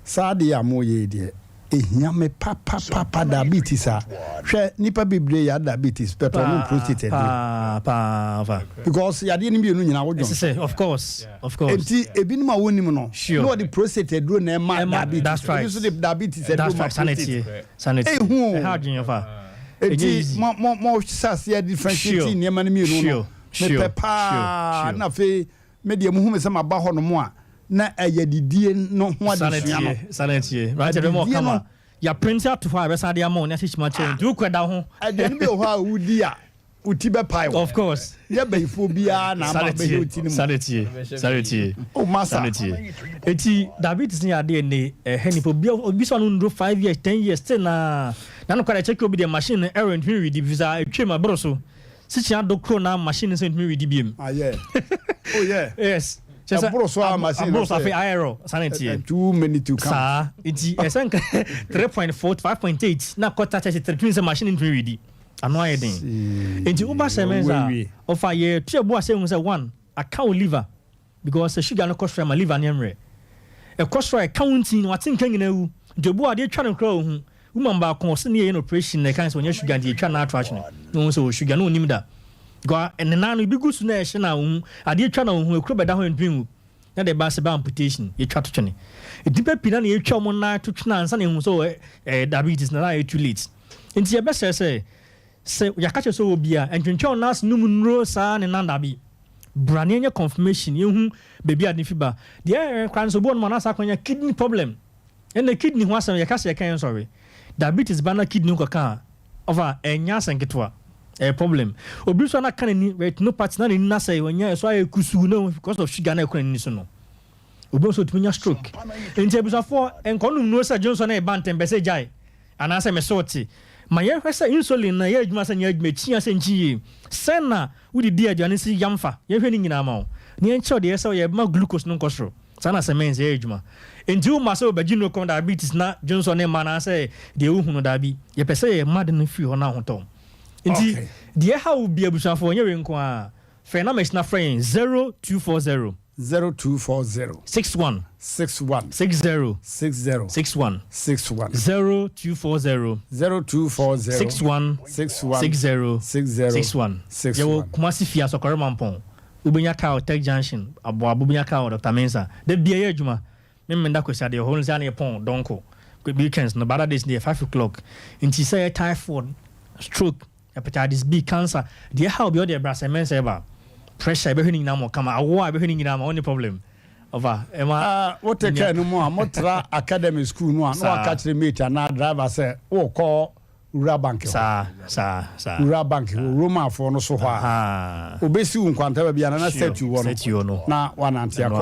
Saa adeɛ a moyɛ yi deɛ ɛhia me papapapa diabetes a hwɛ nipa bebree yare diabetes but ɔnom prostate aduro. Paa paa paa. Because yadeɛ no mmienu nyinaa wodwon. Ɛsɛ sɛ of course. Of course. Enti ebinom a wonnim no, Sure. na wɔde prostate aduro na ɛma Ɛma- diabetes. that's right. Ebi nso de diabetes aduro That's ma right. Sanity. prostate. Sanity. Ehu o. Ɛha adwene fa. Ɛnyɛ Enti easy. mo mo mo hyɛ aseɛ differentiate Sure. nneɛma no mmienu no. Sure. Sure. Mepɛ paa Sure. na afei me deɛ muhu me sɛ maba hɔ nom a na ɛyɛ didie no ho adesua no. Sanity. Sanity. Right. Ɛbɛma Adidie ɔkama. no. Yɛaprinte ato hɔ a yɛbɛsan de ama wo ne ahyehyɛ mu akyerɛ wo. Nti wokɔ da ho. Aduane bi wɔ hɔ a wodi a wo ti bɛpae wo. Of course. Yɛ bayifoɔ biara na ama bɛyɛ wo ti no mu. Sane tie, sane tie, Oh, masa. sane tie. Eti diabetes ne adeɛ ne ɛhɛ nipa obi obi sɔ no nduro 5 years 10 years still na na no kwara check obi deɛ machine no error ntumi redi bisa etwam aboro so. Sikyi ado koro na machine no sɛ ntumi redi biem. Ah yeah. Oh yeah. Yes. Ɛboro so a machine no aboro so afei ayɛ error sane tie. Too many to count. Saa nti ɛsɛ nka 3.4 5.8 na kɔta kyɛ sɛ 3 sɛ machine ntumi redi. Ano ayɛ den. Nti woba sɛ mɛnsa a, ɔfa yɛ tua bu asɛ hu sɛ one, aka wo liver because sɛ sugar no kɔ soro a ma liver no mmerɛ. Ɛkɔ soro a ɛka wo ntin no wate nka nyinaa wu. Nti obi wɔ adeɛ twa no koraa ohu. Woman baako ɔse ne yɛyɛ no operation na ɛka sɛ ɔnya sugar nti yɛtwa no ato akyene na ɔhu sɛ ɔwɔ sugar na ɔnim da. Because ne nan no ebi gu so na ɛhye na ɔhu adeɛ twa na ɔhu ekuro bɛda hɔ ɛntumi nwu na de ba sɛ ba amputation yɛtwa to twene. Nnipa pii na na yɛtwa wɔn nan to twene ansa na yɛhu sɛ ɔwɔ ɛɛ diabetes na na ayɛ too late. Nti yɛbɛsrɛ sɛ sɛ yɛaka kyerɛ sɛ ɔwɔ bi a ɛntwentwɛn wo nan ase nom nnuro saa ne nan dabi. Bra na yɛnyɛ confirmation yɛnhu baabi a ade no fi ba. Deɛ ɛyɛ koraa ne sɛ obi wɔ hɔnom a na saa akɔnya kidney problem. Ɛnna kidney ho asɛm, yɛka sɛ yɛka yɛn sɔre. Diabetes ba na kidney ho kɔka a, ɔfa a, ɛnyɛ asɛm ketewa. Ɛyɛ problem. Obi nso a na ka n'ani, retinopathy, na n'ani no asɛe, wanya ɛso ayɛ kusuu na because of sugar na ɛkɔ n'ani so no. Obi nso otumi nya stroke. Nti abusuafoɔ, nkɔnom nnuro sɛ dwonsɔ na ɛba ntɛm, pɛ sɛ gyae. Anaasɛ me so te. Ma yɛnhwɛ sɛ insulin no ɛyɛ adwuma sɛ nyɛ adwuma, ekyi anaasɛ enkyi yie. Sɛn na wodidi a aduane si yam fa? Yɛnhwɛ ne nyinaa ma wo. Na yɛnkyerɛ wo deɛ ɛyɛ sɛ woyɛ ma glucose no nkɔ soro. Saa na cements yɛ adwuma. Enti womma sɛ wobɛgye nnuro kɔm diabetes na dwonsɔ ne mma anaasɛ deɛ wohu no, daabi. Yɛpɛ sɛ yɛma ade no firi hɔ na ahotɔ wo. Enti deɛ ɛha wo bi abusuafoɔ, ɛnyɛ wei nko ara. Frɛ numbers na frɛ yɛn 0240. 0240. 61. 61. 60. 60. 61. 61. 0240. 0240. 61. 61. 60. 60. 61. 61. Yɛwɔ Kumasi fie Asɔkɔre Mampɔn. Wobɛnya kaa wɔ Tech Junction, Aboabo wobɛnya kaa wɔ Doctor Mensah. Da biara yɛ adwuma. Me Memenda Kwasiada yɛwɔ hɔ no sɛ ana yɛpɔn dɔnko. Weekends no, but other days no yɛ 5 o'clock. Nti sɛ ɛyɛ typhoid, stroke, Hepatitis B, cancer, deɛ ɛha obi ɔde ɛbra sɛ mɛnsa ɛba pressure ɛbɛhwɛ ne nyinaa ma ɔkama awoɔ a ɛbɛhwɛ ne nyinaa ma ɔne problem ɔfa ɛma. Ah, wote kaa no mu a motra academy school no a na waka kyerɛ mate anaa driver sɛ wokɔ wura bank hɔ. Saa saa saa. Wura bank hɔ Romafoɔ no so hɔ a obɛsi wo nkwanta baabi a nana statue wɔ no na wanante akɔ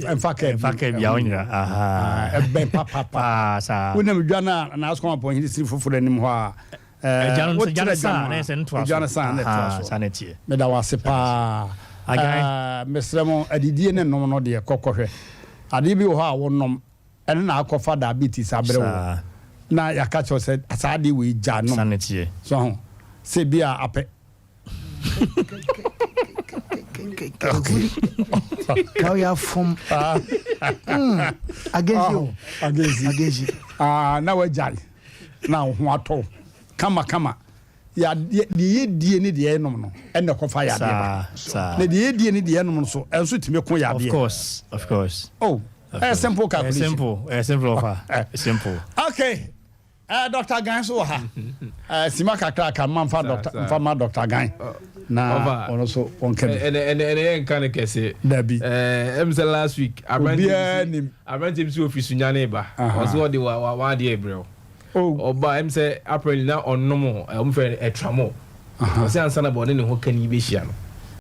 ɛmfa kaa bi ɛmfa kaa bi a wonyera ɛbɛn papapa wonam dwa no a naasokɔn apɔnhene sini foforɔ anim hɔ a Agya no nso, gya no sa a, na ɛsɛ ntoa so. Gya no sa a, na ɛtoa so. Saa na ɛteɛ. Meda wo ase paa. Mesrɛ mo, adidie ne nom no deɛ, kɔ kɔhwɛ. Adeɛ bi wɔ hɔ a wonom, ɛno na akɔfa diabetes abrɛ wo. Na yɛaka kyerɛ wo sɛ saa adeɛ wei gya nom. Saa na ɛteɛ. So ho, sɛ bi a apɛ. Kaw ya fom. Against you. Against. Against. Ah, na wagyae. Na wo ho atɔ wo kama kama. Yadeɛ deɛ yɛdie ne deɛ yɛnom no ɛna ɛkɔfa yadeɛ ba. Na deɛ yɛdie ne deɛ yɛnom no so ɛnso tumi ko yadeɛ. Of course, of course. Oh, ɛyɛ simple calculation. Ɛyɛ simple, ɛyɛ simple ɔfa. Simple. Okay. Eh, Dr. Gan so wɔ ha. Eh, sima kakra ka ma mfa Dr. mfa ma Dr. Gan. Na ɔno so ɔnka bi. Ɛnɛ ɛnɛ ɛnɛ yɛn nka no kɛse. Dabi. Eh, ɛm sɛ last week aberante Obiara nim. Aberanteɛ bi sɛ ofi Sunyani ba. Ɔsɛ ɔde wa wa w'adeɛ rebrɛ wo. Oh. Ɔba ɛm sɛ apparently na ɔnom ɛ wɔn frɛ no ɛtramol. Ɔsɛ ansa na bɔ ɔne ne ho kani bɛhyia no,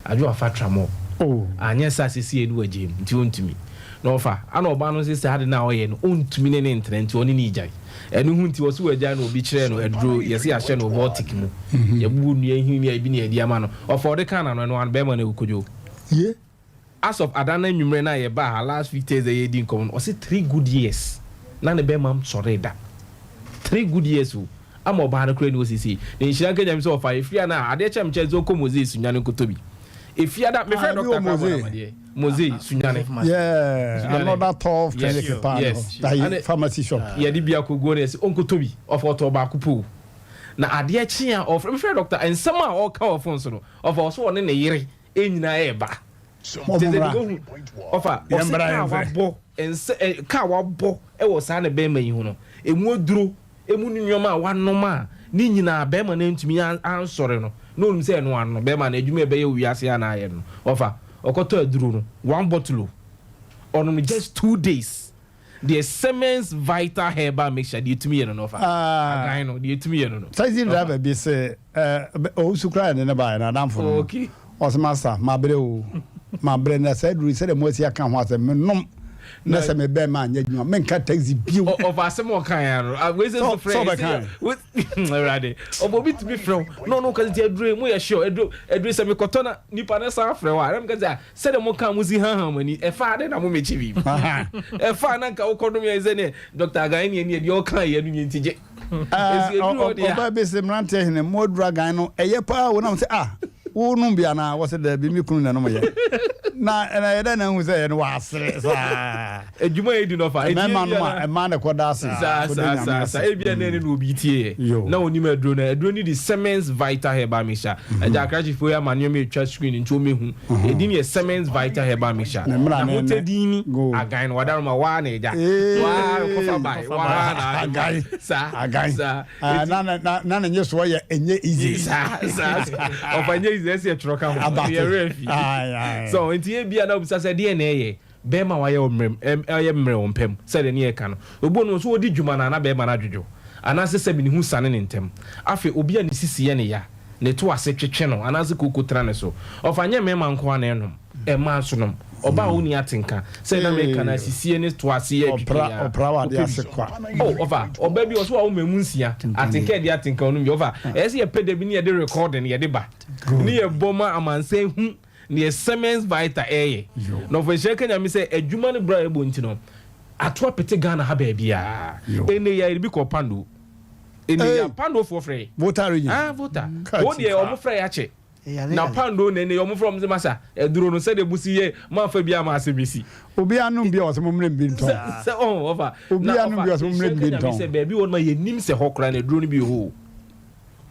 adwo afa tramol. Oh. Anyɛ saa sesie no wagyae mu nti ɔntumi. Na ɔfa ana ɔbaa no nso sɛ ade no a ɔyɛ no ɔntumi ne ne ntena nti ɔne no regyae. Ɛno ho nti ɔsɛ wagyae no obi kyerɛɛ no aduro yɛsɛ yɛahyɛ no vortic mu. Yɛbubu nnua nhini a ebi na yɛde ama no. Ɔfa ɔde kaa n'ano ɛno ano bɛrima no awu kodwo. Ye. As of ada no anwummerɛ no a yɛbaa ha last week Thursday yɛredi nkɔmmɔ no, ɔse three good years na ne bɛrima nsɔree da. Three good years o, ama ɔbaa no koraa ni hɔ seesei. Na nhyira nka Nyame sɛ ɔfaa efiri a na adeɛ kyɛ me kyɛ sɛ ɔkɔ Mosey Sunyani nkɔtɔ bi. Efiada, mefrɛ Ah, ebi doctor wɔ koraa bɔɔ no Mosey. amadeɛ. Mosey Sunyani. Yeah, Sunyani. another tough Yes, clinic paa no yes. hɔ. Ayi, Ane pharmacy shop. yɛde bi akɔguo no yɛse ɔnkɔtɔ bi, ɔfa ɔtɔɔ baako po o. Na adeɛ kye a ɔfrɛ, mefrɛ doctor, nsɛm a ɔreka wɔ phone so no, ɔfa ɔse ɔne ne yere nyinaa ɛreba. Mo Kyerɛ sɛ mmra. deɛ wahu ɔfa Yɛn ɔse mmra kaa yɛn frɛ. wabɔ nsɛ ɛ kaa wabɔ wɔ saa ne bɛrima yi ho no emu aduro emu ne nneɛma a wanom a ne nyinaa bɛrima no antumi an ansɔre no na onim sɛ ɛno ano no bɛrima no adwuma a ɛbɛyɛ wɔ wiase a na ayɛ no ɔfa ɔkɔtɔ aduro no one bottle o ɔnom just 2 days. Deɛ Siemens Vital Herbal Mixture deɛ ɛtumi yɛ no no ɔfa. Agan no deɛ ɛtumi yɛ no no. Taxi driver bi se ɔwusu koraa yɛde ne baeɛ n'adamfo no. Okay. Ɔse masa mabrɛ o mabrɛ na saa aduru yi sɛdeɛ mo asi aka ho asɛm menom na sɛ me bɛɛma anyɛ adwuma menka taxi bio. Ɔfa asɛm a ɔkaeɛ ano. Ah, wei sɛ nso frɛ. Sɛ ɔbɛkae. Awurade. Ɔbɔ obi tumi frɛ wo na ɔno ka sɛ aduru yi mo yɛ sure aduru aduru sɛ mekɔtɔ na nipa no san frɛ wo a na meka sɛ Sɛdeɛ mo kaa mo si hanhan mo ani, ɛfaa dɛn na mo mekyi biribi? Ɛfaa na nka wokɔ dom yɛn sɛdeɛ Dr. Agan ne ɛneɛ deɛ ɔkaa yɛ no nie nti gye. Ɛsi ɛduru hɔ deɛ a. Ɔbaa bi se mmeranteɛ hene mo aduru agan no ɛyɛ paa o na mo sɛ ah wo nom bi anaa wɔ sɛ daabi me kunu na ɛnom yɛ. Na na yɛ dɛ na ehu sɛ yɛ no wasere saa. Adwuma yɛ di nɔfa. Mmarima no a mmaa na ɛkɔ da ase. Saa saa saa saa ebi a na ɛne na obi tie yɛ. Na onim aduro no aduro no di Semens Vital Herbal Mixture. Ɛgya akrakyefo yi ama nneɛma etwa screen nti wɔn ehu. Edin yɛ Semens Vital Herbal Mixture. Na ho tɛ din ni agan no wadaroma waa na ɛgya. Waa kɔfa bae waa na agan. Saa saa. Ah, na na na na ne nyesoɔ yɛ ɛnyɛ easy. Saa saa ɔfa nyɛ easy ɛsɛ ɛtwerɛ ka ho yɛ werɛ fi. So nti ebi a na obisa sɛ deɛ na ɛyɛ bɛrima wayɛ ɔmmerɛm ɛyɛ mmerɛ wɔn pɛm sɛdeɛ ne yɛ ka no obi wɔ no nso ɔdi dwuma na ana bɛrima no adwodwo anaasɛ sɛbi ne ho sane ne ntɛm afei obi a ne sisi yɛ ne ya ne to ase twetwe no anaasɛ kooko tra ne so ɔfa nyɛ mmarima nko ara na ɛnom Ɛma nsonom. Ɔbaa a onni atenka. Sɛ na meka no asisie ne to ase yɛ atwitwi a. Ɔpra wɔ ade ase kwa. Oh ɔfa ɔbaa bi ɔso wawo mmamu nsia. Atenka ɛde atenka ɔnom bi ɔfa ɛyɛ sɛ yɛpɛ da bi ne yɛde recording yɛde ba ne yɛbɔ ma amansan hu neɛ Siemens Vita ɛyɛ. Na ɔfa nhyira nka Nyame sɛ adwuma no berɛ a yɛbɔ nti no ato apete Ghana ha baabiara. Ɛnɛ yi a yɛde bi kɔɔ Pando. Ɛnɛ yi a Pandofoɔ frɛ yɛ. Volta region. Ah Volta. Wɔn deɛ wɔn frɛ yɛ akyɛ. Na pandoo na ɛnɛ yi ɔmo frɛ ɔmo sɛ masa aduro no sɛdeɛ mo si yɛ mo anfa bi ama asɛm esi. Obi anom bi a ɔsɛ mo mmerɛ bi ntɔn. Sɛ sɛ ɔn ɔfa. Obi anom bi a ɔsɛ mo mmerɛ bi ntɔn. Sɛ baabi wɔ no ma yɛ nim sɛ hɔ koraa na aduro no bi wɔ hɔ o.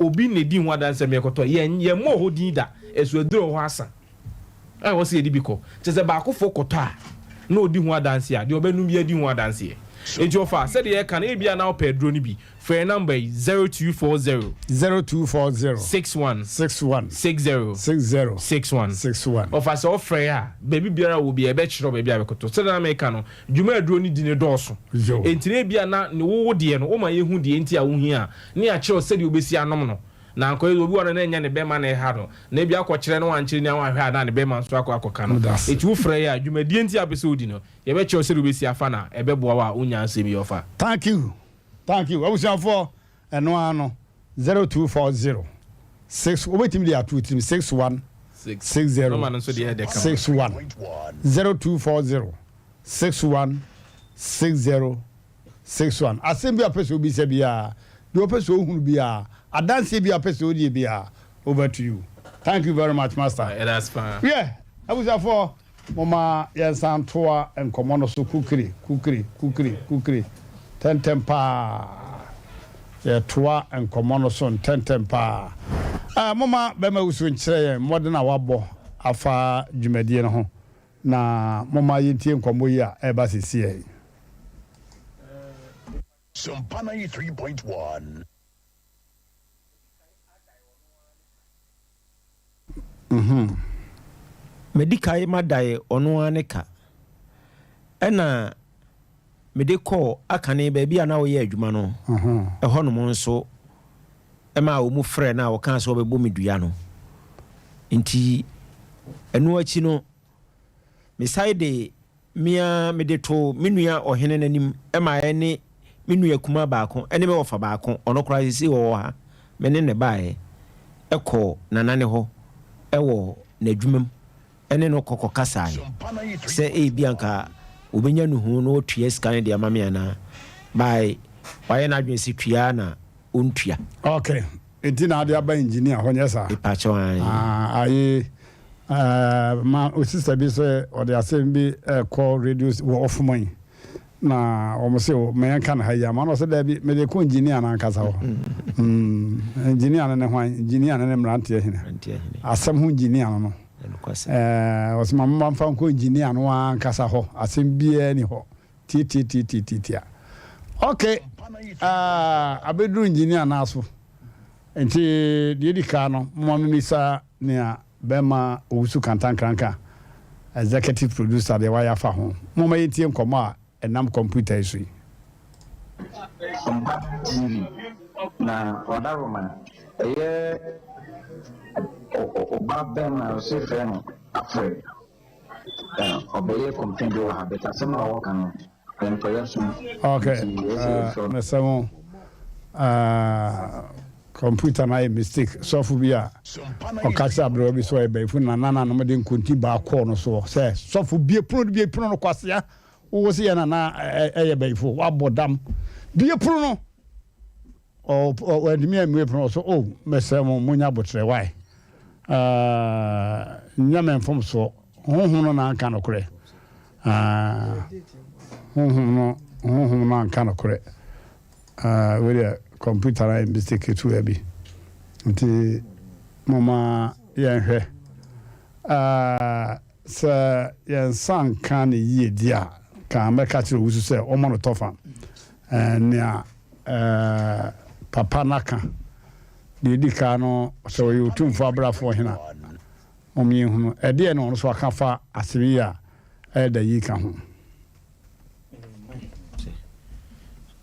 Obi na edi ho adanse sɛ mɛkɔtɔ yɛn yɛn mmɔɔ hɔ din da ɛso aduro wɔ hɔ asa a ɛwɔ sɛ yɛde bi kɔ. Kyerɛ sɛ baakofoɔ kɔtɔ a na ɔdi ho adanse a deɛ ɔbɛnom bi adi ho adanseɛ. Enti ɔfa sɛdeɛ yɛka no ebia na wopɛ aduro no bi Frɛ number yi, 0240. 0240. 61. 61. 60. 60. 61. 61. Ɔfa sɛ ɔfrɛ a, baabi biara a ɔwɔ biara, yɛbɛkyerɛ wo baabi a bɛkɔtɔ. Sɛdeɛ na meka no, dwuma a aduro no di no dɔɔso. Enti no ebia na ne wo wo deɛ no, woma yɛhu deɛ nti a wohia a, ne yɛakyerɛ wo sɛdeɛ wobɛsi anom no. Na ankɔyɛ sɛ obi wɔ hɔ no na ɛnyɛ ne bɛma na ɛha no, na ebia akɔkyerɛ na wankyerɛ ni a wanhwɛ a na ne bɛma nso akɔ akɔka no. Enti wofrɛ yɛ a, dwumadie nti a wopɛ sɛ wodi no, yɛbɛkyerɛ wo sɛdeɛ wobɛsi afa no a ɛbɛboa wo a wonnya asɛm yi ɔfa. Thank you. Thank you abusuafoɔ ɛno ara no 0240 6 wobɛtumi de ato tirim 61 60 61 0240 61 60 61 asɛm bi a pɛ sɛ obisa biara deɛ ɔpɛ sɛ ohunu biara adanseɛ bi a pɛ sɛ odie biara over to you thank you very much master yeah abusuafoɔ Momma yɛnsan ntoa nkɔmmɔ no so kukiri, kukiri, kukiri, kukiri, ntɛmntɛm paa. Yɛtoa nkɔmmɔ no so ntɛmntɛm paa. Eh, momma Bɛma Wusu nkyerɛ yɛn mmɔden a wabɔ afa dwumadie no ho, na momma yɛntie nkɔmmɔ yi a ɛreba seesei yi. Sompa 93.1. Madi kan madae ɔno ara ne ka. Ɛna mede kɔɔ akane baabi a na ɔyɛ adwuma no, ɛhɔnom nso ɛmaa wɔn frɛ no a wɔkaa sɛ wɔbɛbɔ me dua no. Nti ɛno akyi no, mesae de Me ara mede too me nua ɔhene no anim ma ɛne me nua kumaa baako ne me wɔfa baako, ɔno koraa seesei ɔwɔ ha, me ne no baeɛ kɔɔ Nana no hɔ wɔ n'adwuma mu ne no kɔ kɔkasaeɛ sɛ ebia anka ɔbɛnya nuhu na watua sika no de ama me anaa, by wayɛ n'adwene sɛ tua ara na ɔntua. Okay, enti na ade aba engineer hɔ nyɛ saa? Mepakyɛw ae. Ah, aye. Eh, ma o sister bi sɛ ɔde asɛm bi ɛkɔ radio wɔ ɔfoma yi na wɔn se o ma yɛnka no ha yi ama na ɔsɛ daabi mede kɔ engineer no ankasa hɔ. Mm, engineer no ne hwan? Engineer no ne mmeranteɛ hene. Asɛm ho engineer no no. Eh, ɔsɛ ma mma mfa nkɔ engineer no ankasa hɔ. Asɛm biara ni hɔ. Tiatiatiatiatia. Ok, ah, abɛduru engineer no aso. Nti deɛ ɛdi kan no, momma memmisa nea bɛrima Owusu Kantankranka, executive producer, deɛ wayɛ afa ho. Momma yɛntie nkɔmmɔ a ɛnam kɔmputa yi so yi. Mpa TV na ɔdaroma ɛyɛ ɔba bɛrima ɔsi frɛ no afrɛ. Ɔbɛyɛ complain bi wɔ ha but asɛm a ɔka no ɛntɔ yɛ som. Okay, mesɛ mo computer no ayɛ mistake. Sɔfo bi a ɔka kyerɛ aberewa bi sɛ ɔyɛ bɛyifo na nananom de nkonti baa kɔɔ no soɔ sɛ sɔfo bie pono no bie pono no kwasea wowɔ sɛ yɛ nana ɛyɛ bɛyifo wabɔ dam bie pono no. Ɔ ɔ wantumi ammue pono so. Oh, mesrɛ mo, monya aboterɛ, wai? Uh, nyɛ me mfomsoɔ. Honhom no na anka nokorɛ. Ah, honhom no, honhom no anka nokorɛ. Ah, wei deɛ kɔmputa no ayɛ mistake ketewa bi. Nti momma yɛnhwɛ. Ah, sɛ yɛn nsa nka ne yiedie a, ka mɛka kyerɛ Owusu sɛ ɔmmɔ no tɔfa. Eh, nea eh, papa no aka. Deɛ ɛdi kan no, sɛ ɔyɛ Otumfoɔ Abrafoɔ hene a, mom yɛnhunu ɛdeɛn na ɔno nso aka fa asɛm yi a ɛyɛ da yi ka ho.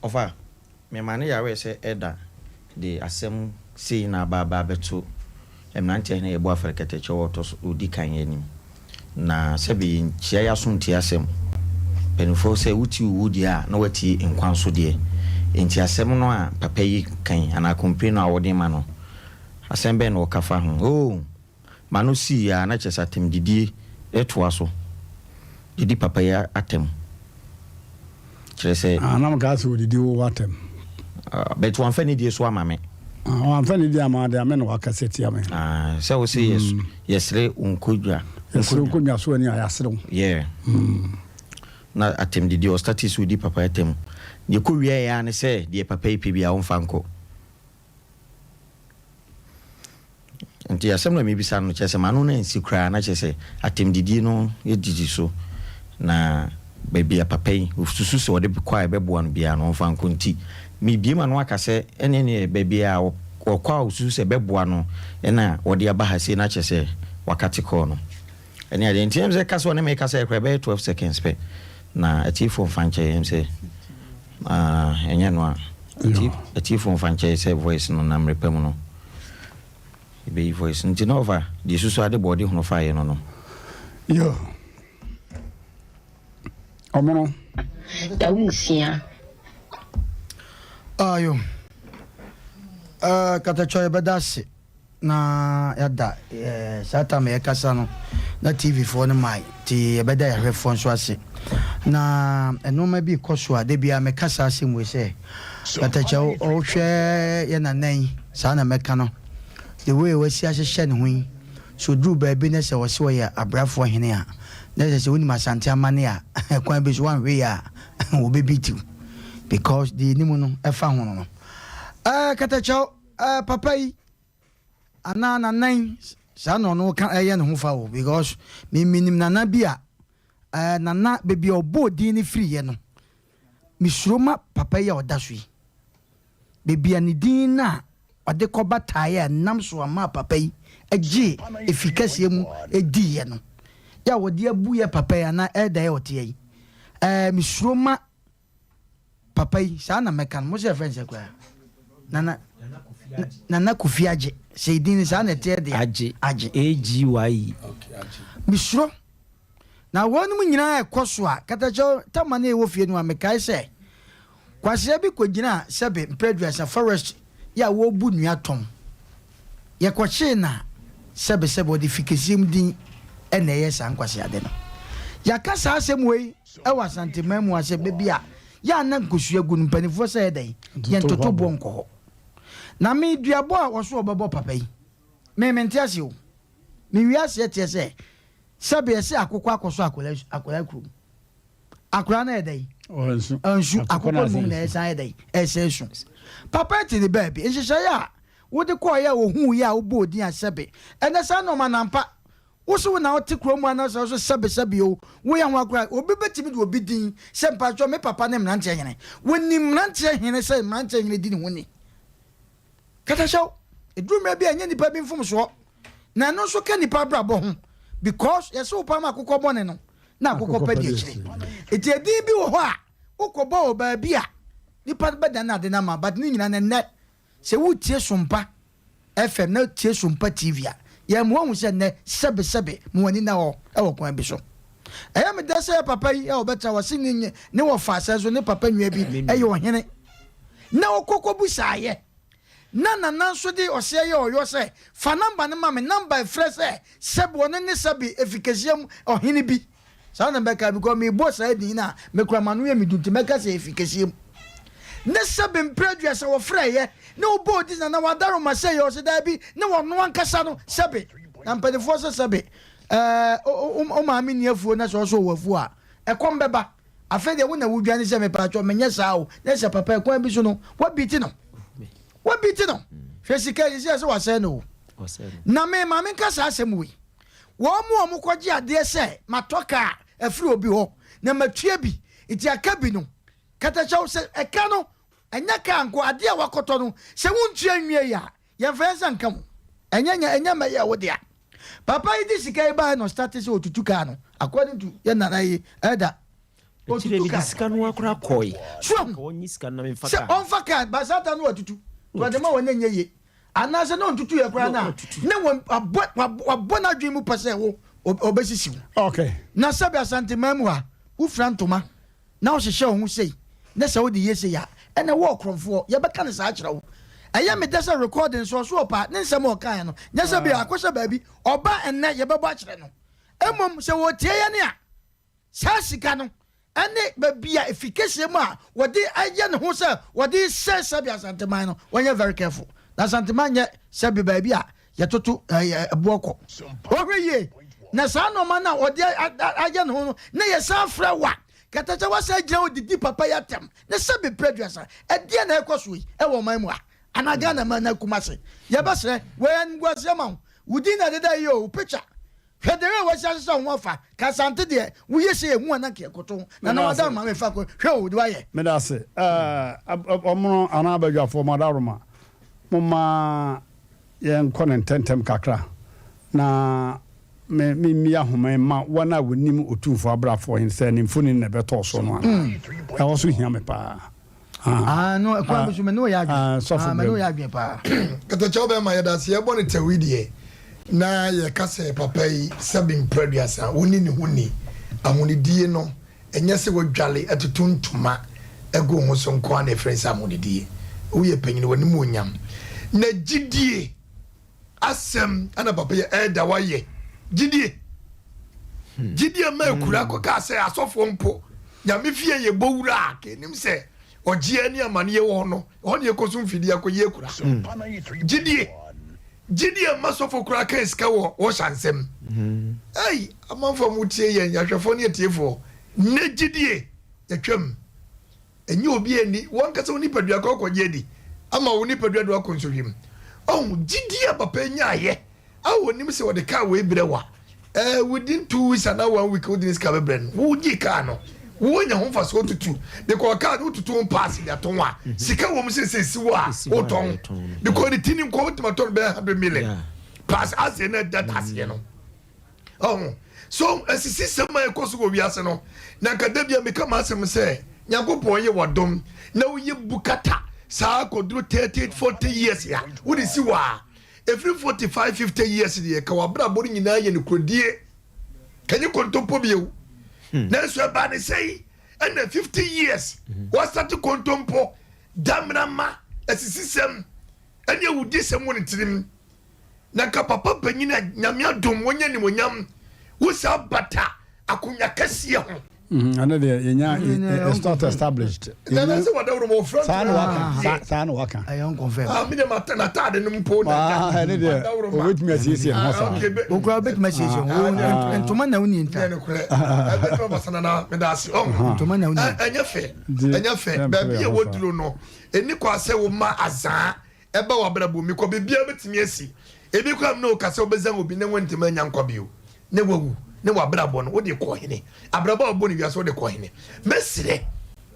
Ɔfa, mema no yaree sɛ Elder de asɛm sei na aba aba abɛto mmeranteɛ hene a yɛbɔ afɔre kɛtɛkyɛ wɔ ɔtɔ so ɔdi kan anim. Na sɛbe yɛnkyia yɛaso ntie asɛm. Mpaninfoɔ sɛ wotie owuo deɛ a na woatie nkwa nso deɛ. Enti asɛm no a papa yi ka yi anaa complain no a wode ma no, asɛm bɛn na ɔka fa ho? Oh! M'ano sii a na kyerɛ sɛ atɛmdidie retoa so didi papa yi atɛm. Kyerɛ sɛ. Ah, na mekaa sɛ ɔdidi wo atɛm. Ah, but wamfa nidie so ama me. Ah, wamfa nidie ama deɛ ame na wakasa tia me. Ah, sɛ wo se yɛs mm. yɛsere wo nkonnwa. Yɛsere wo nkonnwa so ani a yɛasere wo. Yeah. Mm. Na atɛmdidie ɔstate sɛ ɔdi papa atɛm. Deɛ kɔ wieɛ ara ne sɛ deɛ papa yi pɛ bi a ɔmfa nkɔ. Nti asɛm na mebisa no kyerɛ sɛ m'ano no ansi koraa na kyerɛ sɛ atɛmdidie no didi so na baabi a papa yi ɔsusu sɛ ɔde kɔ a ɛbɛboa no biara no ɔmfa nkɔ nti mebie m'ano aka sɛ ɛne neɛ baabi a ɔkɔ a ɔsusu sɛ ɛbɛboa no ɛna ɔde aba ha sei na kyerɛ sɛ wakate kɔɔ no ɛne adeɛ nti ɛm sɛ kasa ɔne me kasa ɛkora ɛbɛyɛ 12 seconds pɛ na atiefoɔ mfa nkyɛ ɛm sɛ Ah, ɛnyɛ no a. Atiefo mfa nkyɛ sɛ voice no na mmerɛ pa mu no yɛbɛyi voice no. Nti na ɔfa deɛ susu ade bɔ ɔde hono faeɛ no no. Yo. Ɔmono. Dawunsia. Ayo. Uh, Katakyɔ yɛbɛda ase. Na yɛada eh, saa time yɛkasa no na TV foɔ no mae nti yɛbɛda yɛahwɛfoɔ nso ase. Na nnoɔma bi kɔ so a da biara meka saa asɛm wei sɛ Katakyɛ wohwɛ yɛ nana yi saa na mɛka no the way wasi ahyehyɛ ne ho yi sɛ ɔduru baabi na sɛ ɔse ɔyɛ abrafoɔ hene a na sɛ sɛ wonim Asante amane a kwan bi so woanhwɛ yie a wɔbɛbi tiw because deɛ ɛnim no ɛfa ho no no. Eh, Katakyɛw Eh papa yi anaa nana yi saa na ɔno ka ɛyɛ ne ho fa o because me menim nana bi a eh nana baabi a ɔbɔɔ din no firi yɛ no mesuro ma papa yi a ɔda so yi baabi a ne din no a ɔde kɔba taeɛ a nam so ama papa yi gye efi kɛseɛ mu diiɛ no yɛ a wɔde abu yɛ papa yi anaa ɛda yɛ ɔteɛ yi eh mesuro ma Papa yi, saa na mɛka no. Mo sɛ yɛfrɛ no sɛ koraa? Nana, Nana Kofi Agye. Sɛ edin no saa na ɛteɛ deɛ. Agye. Agye. A-G-Y-E. Mesuro. Na wɔnom nyinaa ɛkɔ so a, katakyɛ tama no ɛwɔ fie no a, mekae sɛ, Kwasea bi kɔgyinaa sɛbe mprɛduasa forest yɛ a wɔrebu nnua tɔn. Yɛkɔkyee no a, sɛbe sɛbe ɔde fi kɛseɛ mu din na ɛyɛ saa nkwaseade no. Yɛaka saa asɛm wei wɔ Asanteman mu ha sɛ baabi a yɛ a na nkosua gu no mpanimfoɔ sɛ yɛ dɛn? Yɛntoto boɔ nkɔ hɔ. Na me duabɔ a wɔso wɔbɛbɔ papa yi, me mente aseɛ o. Me wiaseɛ teɛ sɛ sɛbe ɛsɛ akokɔ akɔsɔ akwadaa kurom. Akwadaa no yɛ dɛn? Ɔnsu. Ɔnsu. Akokɔ no mmom na ɛsan yɛ dɛn? Ɛsɛ su. Papa te ne baabi. Nhyehyɛeɛ a wode kɔeɛ a wɔhuu yɛ a wobɔɔ din a sɛbe. Ɛnɛ saa nnoɔma no ampa. Wo so wo na wote kurom anaasɛ wo so sɛbe sɛbe o, woyɛ ho akora. Obi bɛtumi de obi din sɛ mpakyɛw me papa ne mmeranteɛ hene. Wɔnim mmeranteɛ hene sɛ mmeranteɛ hene di ne ho ni. Katahyɛw, ɛduru mmerɛ bi a ɛnyɛ nnipa bi mfomsoɔ na ɛno nso ka nnipa abrabɔ ho because yɛse wo pam akokɔ bɔne no na akokɔ pa di akyire. Nti edin bi wɔ hɔ a wokɔbɔ wɔ baabi a nipa no bɛdane ade no ama but ne nyinaa no ɛnnɛ sɛ wotie Sompa FM na tie Sompa TV a yɛn ma woahu sɛ nnɛ sɛbe sɛbe ma w'ani nna hɔ wɔ kwan bi so. Ɛyɛ me dɛ sɛ yɛ papa yi a ɔbɛtra hɔ se ne ne wɔfa asɛ nso ne papa nua bi yɛ ɔhene na ɔkɔ kɔbusaeɛ na nana nso de ɔseɛ yɛ ɔyɔ sɛ fa namba no ma me namba ɛfrɛ sɛ sɛbe ɔno ne sɛbe efikɛseɛ mu ɔhene bi saa na mɛka because mebɔ saa din no a mekura m'ano yɛ me du nti mɛka sɛ efikɛseɛ mu ne sɛbe mprɛ aduasa wɔfrɛeɛ ne wobɔ odi nana wadaroma sɛ yɛ ɔsɛ daabi ne wɔno ankasa no sɛbe na mpanimfoɔ sɛ sɛbe. Ɛɛ, wo maame nni afuo na sɛ ɔsɔ wɔ afuo a, ɛkɔm bɛba. Afei deɛ wo na wodwane sɛ mepaakyɛw menyɛ saa o, na sɛ papa ɛkwan bi so no, woabiti no. Woabiti no. Hwɛ sika yi, sɛ sɛ wasɛe no o. Na me, ma menka saa asɛm wei. Wɔn a wɔkɔgye adeɛ sɛ matɔ kaa afiri obi hɔ na matua bi, nti aka bi no, katakyɛw sɛ ɛka no, ɛnyɛ kaa nko, adeɛ a wakɔtɔ no, sɛ wontua nwiei a, yɛmfa yɛn nsa nka mu. Ɛnyɛ nyɛ ɛnyɛ mmɛyɛ wo dea. Papa yi de sika yi baeɛ na ɔstate sɛ ɔtutu kaa no according to yɛn nana yi elder. Akyire Ɔtutu mede kaa. sika no ara koraa kɔe. So ahu Anka ɔnnye sika no na memfa sɛ kaa no. ɔmfa kaa ba saa ta no watutu. Wɔde ma wɔn na ɛnyɛ yie. Anaasɛ na ɔntutu yɛ koraa no a na wɔn wabɔ wabɔ wabɔ n'adwene mu pɛ sɛ wo ɔbɛsisi wo. Okay. Na sɛbi Asanteman mu ha wofira ntoma na wohyehyɛ wo ho sei na sɛ wode yɛ sei a, ɛnna wo ɔkorɔmfoɔ, yɛbɛka no saa akyerɛ wo. Ɛyɛ me dɛ sɛ recording nso ɔso ɔpa ne nsɛm a ɔkaeɛ no, nyɛ sɛ bi a akɔhyɛ baabi, ɔba ɛnnɛ yɛbɛbɔ akyerɛ no. Mmom sɛ wɔtie yɛn a, saa sika no ne baabi a efi kɛseɛ mu a wɔde ayɛ ne ho sɛ wɔde resɛe sɛbi Asanteman no, wɔnyɛ very careful. Na Asanteman nyɛ sɛbi baabi a yɛtoto ɛboɔ kɔ. Wɔhwɛ yie na saa nneɛma no a wɔde ayɛ ne ho no na yɛsan frɛ wa kɛtɛ sɛ wasan gyina hɔ didi papa yi atɛm ne sɛ bepere aduasa. Ɛdeɛ na ɛkɔ so yi ɛwɔ ɔman mu ha anaa Ghana man na Kumase. Yɛbɛsrɛ wei animguaseɛ ma wo. Wo din na ɛdeda yi o, wo picture. Hwɛ the way wasi ahyehyɛ wo ho afa. Ka Asante deɛ woyɛ sei ehu a na nka yɛkoto wo. Nana wada ma me fa kɔ hwɛ o de wayɛ. Meda ase. Ɛɛ ɔmono anaa abadwafoɔ mo adaworoma momma yɛnkɔ no ntɛmntɛm kakra na me memmia nhoma yi mma wɔn a wɔnim Otumfoɔ Abrafoɔ Hene sɛ ne mfonini na ɛbɛtɔɔ so no anaa. Ɛhɔ so hia me paa. Ah, no, ɛkwan bi so me ne wo yɛ adwene. Sɔfo Ah, me ne wo yɛ adwene paa. Katakyɛw bɛrima yɛda ase yɛbɔ no tɛw yi deɛ na yɛka sɛ papa yi sɛbe mprɛ aduasa wonni ne ho ni ahonidie no Ɛnyɛ sɛ woadwale atutu ntoma agu wo ho so nko ara na yɛfrɛ no sɛ ahonidie. Woyɛ panyin, w'animuonyam na gyidie asɛm na papa yi ɛda wayɛ. Gyidie. Gyidie ma akura kɔkaa sɛ asɔfoɔ mpo Nyame fie yɛbɔ wura a kɛnim sɛ ɔgyeɛ ne amaneɛ wɔ hɔ no, ɛhɔ ne yɛkɔ so mfidie akɔyi akura. Gyidie. Gyidie mma sɔfo koraa kan sika wɔ wɔhyɛ nsɛm. Ei amanfoɔ a motie yɛn, ahwɛfoɔ ne atiefoɔ, nnɛ gyidie yɛtwam. Ɛnyɛ obi ani, wo ankasa wo nipadua kɔ akɔgye adi ama wo nipadua de wo akɔ nsɔhwɛ mu. Ɔho gyidie a papa yi nyaayɛ a ɔnim sɛ ɔde kaa wei brɛ wo a, Eh within 2 weeks anaa 1 week wode ne sika bɛbrɛ no. Wo gye kaa no, wo anya ho mfasoɔ tutu because kaa no wotutu ho paase de atɔn a sika wɔ mu sɛ sɛ esi hɔ a wotɔn because ne ti ne nkɔ wotumi atɔ no bɛyɛ 100 million paase aseɛ na ɛda aseɛ no. Ɔho so asisi sɛm a ɛkɔ so wɔ wiase no na nka da bia meka m'asɛm sɛ Nyankopɔn yɛ wadom na woyɛ bukata saa kɔduru 30 40 years a wode si hɔ a Ɛfiri 45, 50 years deɛ ka w'abrabɔ no nyinaa yɛ nokorɛdie, kɛnyɛ kontompo bio. Nanso ɛbaa ne sɛi ɛna 50 years wasate kontompo, damena ma, asisisɛm ɛne awudisɛm wɔ ne tirim. Na nka papa panyin a Nyame adom wanya animonyam wo saa bata akonwa kɛseɛ ho. Ɛno deɛ yɛnya it's not established. Nana sɛ wadawuro ma ɔfura saa na waka saa na waka. Ɛyɛ unconfirmed. Ah mi de ma n'ataade no mpo na. Ɛno deɛ obetumi asiesie ne ho saa. Okura obetumi asiesie ho ntoma na woni nta. Ɛbɛtuma basa nana mi da ase. Ntoma na woni. Ɛnyɛ fɛ ɛnyɛ fɛ baabi a wɔduro no ɛni kɔ asɛ wo ma azaa. Ɛba w'abrabɔ mu kɔ biribiara bɛtumi asi. Ebi koraa me ne wo kasa wobɛzan obi ne wontumi anya nkwa bio ne wawu ne w'abrabɔ no wode kɔ hene? Abrabɔ a wobɔ no wiase wode kɔ hene? Mɛsrɛ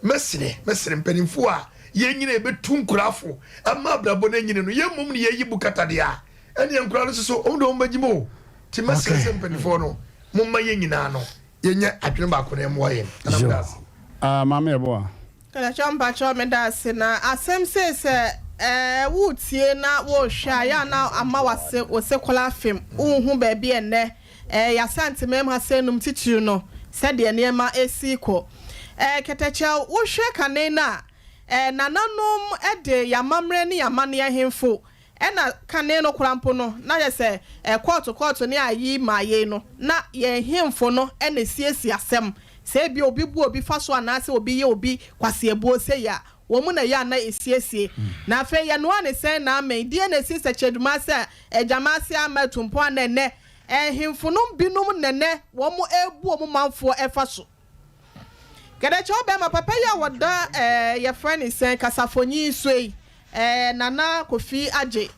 mɛsrɛ mɛsrɛ mpanimfoɔ a yɛn nyina yɛbɛtu nkurafo ama abrabɔ no anyini no yɛn mmom ne yɛyi bu kata deɛ a ɛneɛ nkura no nso so wɔn de wɔn bɛgye mu o. Nti mɛsrɛ sɛ mpanimfoɔ no momma yɛn nyinaa no yɛnyɛ adwene baako na ɛmmoa yɛn. Nana meda ase. Ah, Maame Yeboah. Katakyɛ mpakyɛw meda ase na asɛm sei sɛ ɛɛ woretie na worehwɛ a yɛ a na ama wase wo se kola afem wonhu baabi ɛnnɛ ɛɛ yɛasantemam ha sɛ num titiriw no sɛdeɛ nneɛma ɛsi kɔ ɛɛ kɛtɛkyɛw wohwɛ kane no a ɛɛ nananom de yɛamammerɛ ne yɛamanneɛ hemfo Ɛna kane no koraa mpo no, na yɛ sɛ kɔɔto kɔɔto ne ayi maa yei no, na yɛn hemfo no na ɛsiesie asɛm. Sɛ ebia obi bu obi fa so anaasɛ obi yɛ obi kwaseabuo sei a, wɔn na ɛyɛ a na ɛsiesie. Na afei yɛnoa no sɛn na amen? Deɛn na ɛsi Sɛkyɛdumase a Agyamase amma atumpɔn a na ɛnnɛ? nhemfo nom binom nnɛnɛ wɔn rebu wɔn manfoɔ ɛfa so. Kɛdɛkyɛw bɛɛma papa yi a wɔda ɛɛ yɛfrɛ ne sɛn kasafonyin so yi ɛɛ Nana Kofi Agye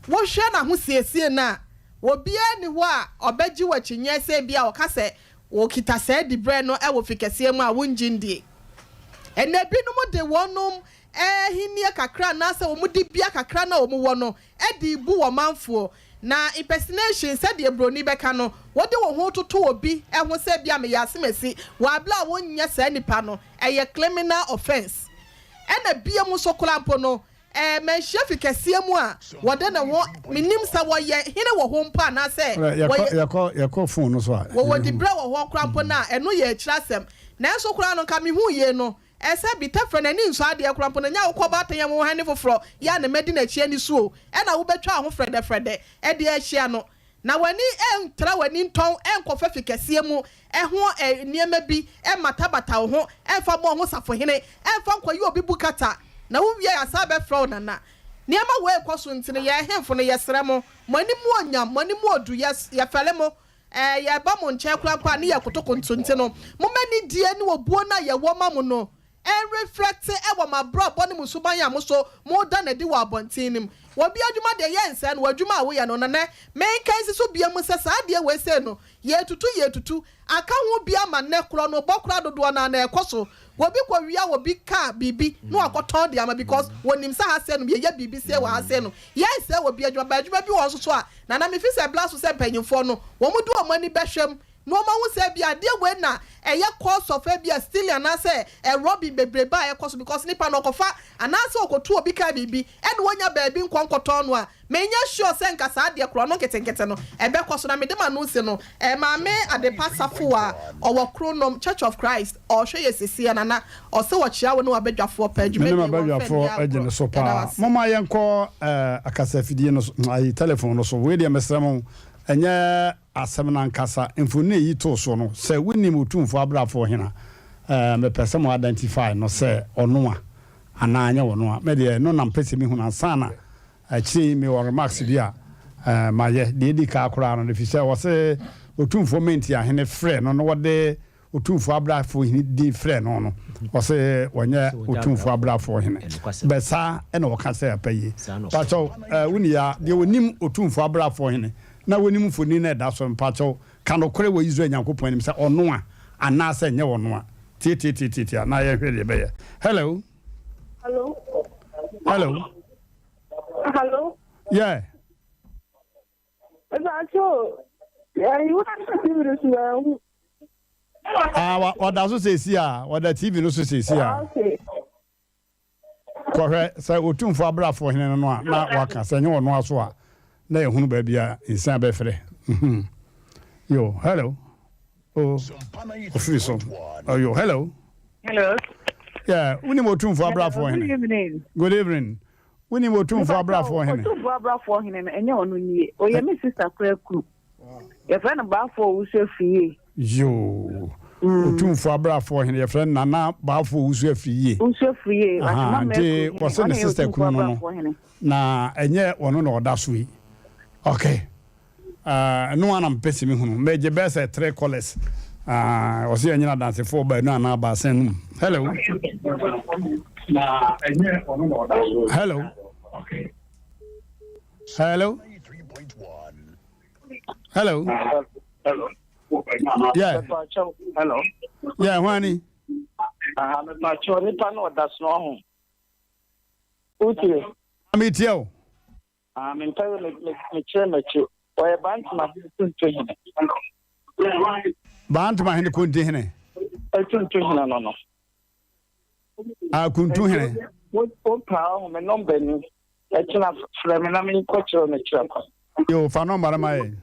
wohwɛ n'ahosiesie no a obiara nni hɔ a ɔbɛgye wo akyinnyeɛ sɛ ebia ɔka sɛ wɔkita saa diberɛ no wɔ fi kɛseɛ mu a wongye ndie. Ɛnɛ binom de wɔnom ahennie kakra anaasɛ wɔn dibea kakra no a wɔwɔ no de rebu wɔn manfoɔ. Na impersonation, sɛdeɛ broni bɛka no, wode wo ho toto obi ho sɛ ebia meyɛ asemasi wɔ abere a wonyɛ saa nipa no, ɛyɛ criminal offence. Ɛna biom nso koraa mpo no, ɛɛ manhyia fi kɛseɛ mu a wɔde ne ho, mennim sɛ wɔyɛ hene wɔ hɔ mpo anaasɛ wɔyɛ. Yɛkɔ yɛkɔ phone no so a. Wɔwɔ diberɛ wɔ hɔ koraa mpo no a, ɛno yɛ akyire asɛm. Nanso koraa no, nka mehuu yei no, Ɛsɛ bi tɛfrɛ n'ani nsɔ adeɛ koraa mpo no, nyɛ a wokɔ baatan yɛ wo hane foforɔ yɛ a ne mma di n'akyi ani so o, ɛna wobɛtwa wo ho frɛdɛfrɛdɛ de ahyia no. Na w'ani ntra w'ani ntɔn nkɔfa fi kɛseɛ mu ho nneɛma bi mmatabata wo ho mfa mmɔ wo ho safohene mfa nkɔyɛ obi bukata na wowie a yɛasan abɛfrɛ wo nana. Nneɛma wei rekɔ so nti no yɛn ahemfo no yɛsrɛ mo, mo animuonyam, mo animuodu, yɛfɛre mo. Ɛɛ, yɛreba mo nkyɛn koraa mpo a, ne yɛ kotokonto nti no, momma nidie ne obuo no a yɛwɔ ma mo no nreflɛkte wɔ mo abrabɔ ne mo suban a mo nso moda no adi wɔ abɔnten no mu. Obi adwuma deɛ, yɛnsɛe no, w'adwuma a woyɛ no, Nana, menka nsi so bio mu sɛ saa adeɛ wei sei no, yɛretutu, yɛretutu, aka ho bi ama nnɛ korɔ no, bɔ koraa dodoɔ no ara na ɛrekɔ so. Obi kɔ wia obi car biribi na wakɔtɔn de ama because wɔnim sɛ ha sei nom yɛyɛ biribi sei wɔ ha sei nom. Yɛnsɛe obi adwuma but adwuma bi wɔ hɔ nso so a Nana mefi sɛ bla so sɛ mpanyinfoɔ no wɔn de wɔn ani bɛhwɛ mu na wɔn ahu sɛ ebia adeɛ wei na ɛyɛ cause of ebia stealing anaasɛ robbing bebrebe a ɛkɔ so because nipa no ɔkɔfa anaasɛ ɔkɔtu obi car biribi ɛna wɔnya baabi nkɔ nkɔtɔn no a Menyɛ sure sɛ nka saa adeɛ korɔ no nketenkete no ɛbɛkɔ so na mede m'ano si no eh, Maame Adepa Safo a ɔwɔ Kronom Church of Christ ɔɔhwɛ yɛ sesie Nana ɔse ɔkyea wo ne w'abadwafoɔ paa Me ne dwumadie wɔmfa nni m'abadwafoɔ agorɔ gye no so yɛda wo paa. ase. Momma yɛnkɔ eh, akasafidie no so, ayi, telephone no so. Wei deɛ mesrɛ mo, ɛnyɛ asɛm no ankasa. Mfoni a ɛyi too soɔ no, sɛ wonim Otumfoɔ Abrafoɔ hena, eh, mepɛ sɛ mo identify no sɛ ɔno a, anaa ɛnyɛ ɔno a. Me deɛ, ɛno na mepɛ sɛ mehunu ansa na Akyire yi mewɔ remarks bi a mayɛ. Deɛ ɛdi kan koraa no, ɛfiri sɛ wɔse Otumfoɔ Mantiahene frɛɛ no na wɔde Otumfoɔ Abrafoɔ hene din frɛɛ no no, ɔse ɔnyɛ Otumfoɔ Abrafoɔ hene. Bɛ saa na wɔka sɛ apa yie. Pakyɛw, wo nua, deɛ ɔnim Otumfoɔ Abrafoɔ hene na wɔnim mfoni no a ɛda so no, pakyɛw, ka nokorɛ wɔ Israel Nyankopɔn anim sɛ ɔno a anaasɛ ɛnyɛ ɔno a. Tiatiatiatia na yɛnhwɛ deɛ ɛbɛyɛ. Hello. Hello. Hello. Hello. Yeah. Ɛsɛ ɛyi wo na TV no so ɛhu. Ah, wa ɔda so sɛsi a, ɔda TV no so sɛsi a. Okay. Kɔhwɛ sɛ otumfo abrafo hene no no a na waka sɛ nyɛ ɔno aso a na ehunu baabi a nsan bɛfrɛ. Mhm. Yo, hello. Oh, ofiri so. Oh, yo, hello. Hello. Yeah, wonim otumfo abrafoɔ hene. Good evening. Good evening. Wonim otumfo abrafoɔ hene. Otumfo abrafoɔ hene no ɛnyɛ ɔno nie. Ɔyɛ me sister kora kunu. Yɛfrɛ no Baafoɔ Owusu Afriyie. Yoo. Mm. Otumfo abrafoɔ hene yɛfrɛ no Nana Baafoɔ Owusu Afriyie. Owusu Afriyie. Aha, nti wɔsɛ ne sister kunu no no. Na ɛnyɛ ɔno na ɔda so yi. Okay. Ɛno ara na mepɛ sɛ mehunu. Megye bɛyɛ sɛ three callers. Ɔsɛ yɛnyina adansefoɔ baanu anaa baasa num. Hello. Na ɛnyɛ ɔno na ɔda so. Hello. Hello. Hello. Hello. Yeah. Hello. Yeah, hwani. Ah, mepakyɛw nipa na ɔda so ɔho. Wotie? Metie o. Ah, mempɛ sɛ mekyerɛ m'akyi. Ɔyɛ Bantama hene Kuntu hene. Bantama hene Kuntu hene. Kuntu hene no no. Ah, Kuntu hene. Wo paa ɔho me nɔmba ni. Ɛkyena frɛ me na menkɔkyerɛ me kyerɛ kwan. Yo, fa nɔmba no ma yɛn.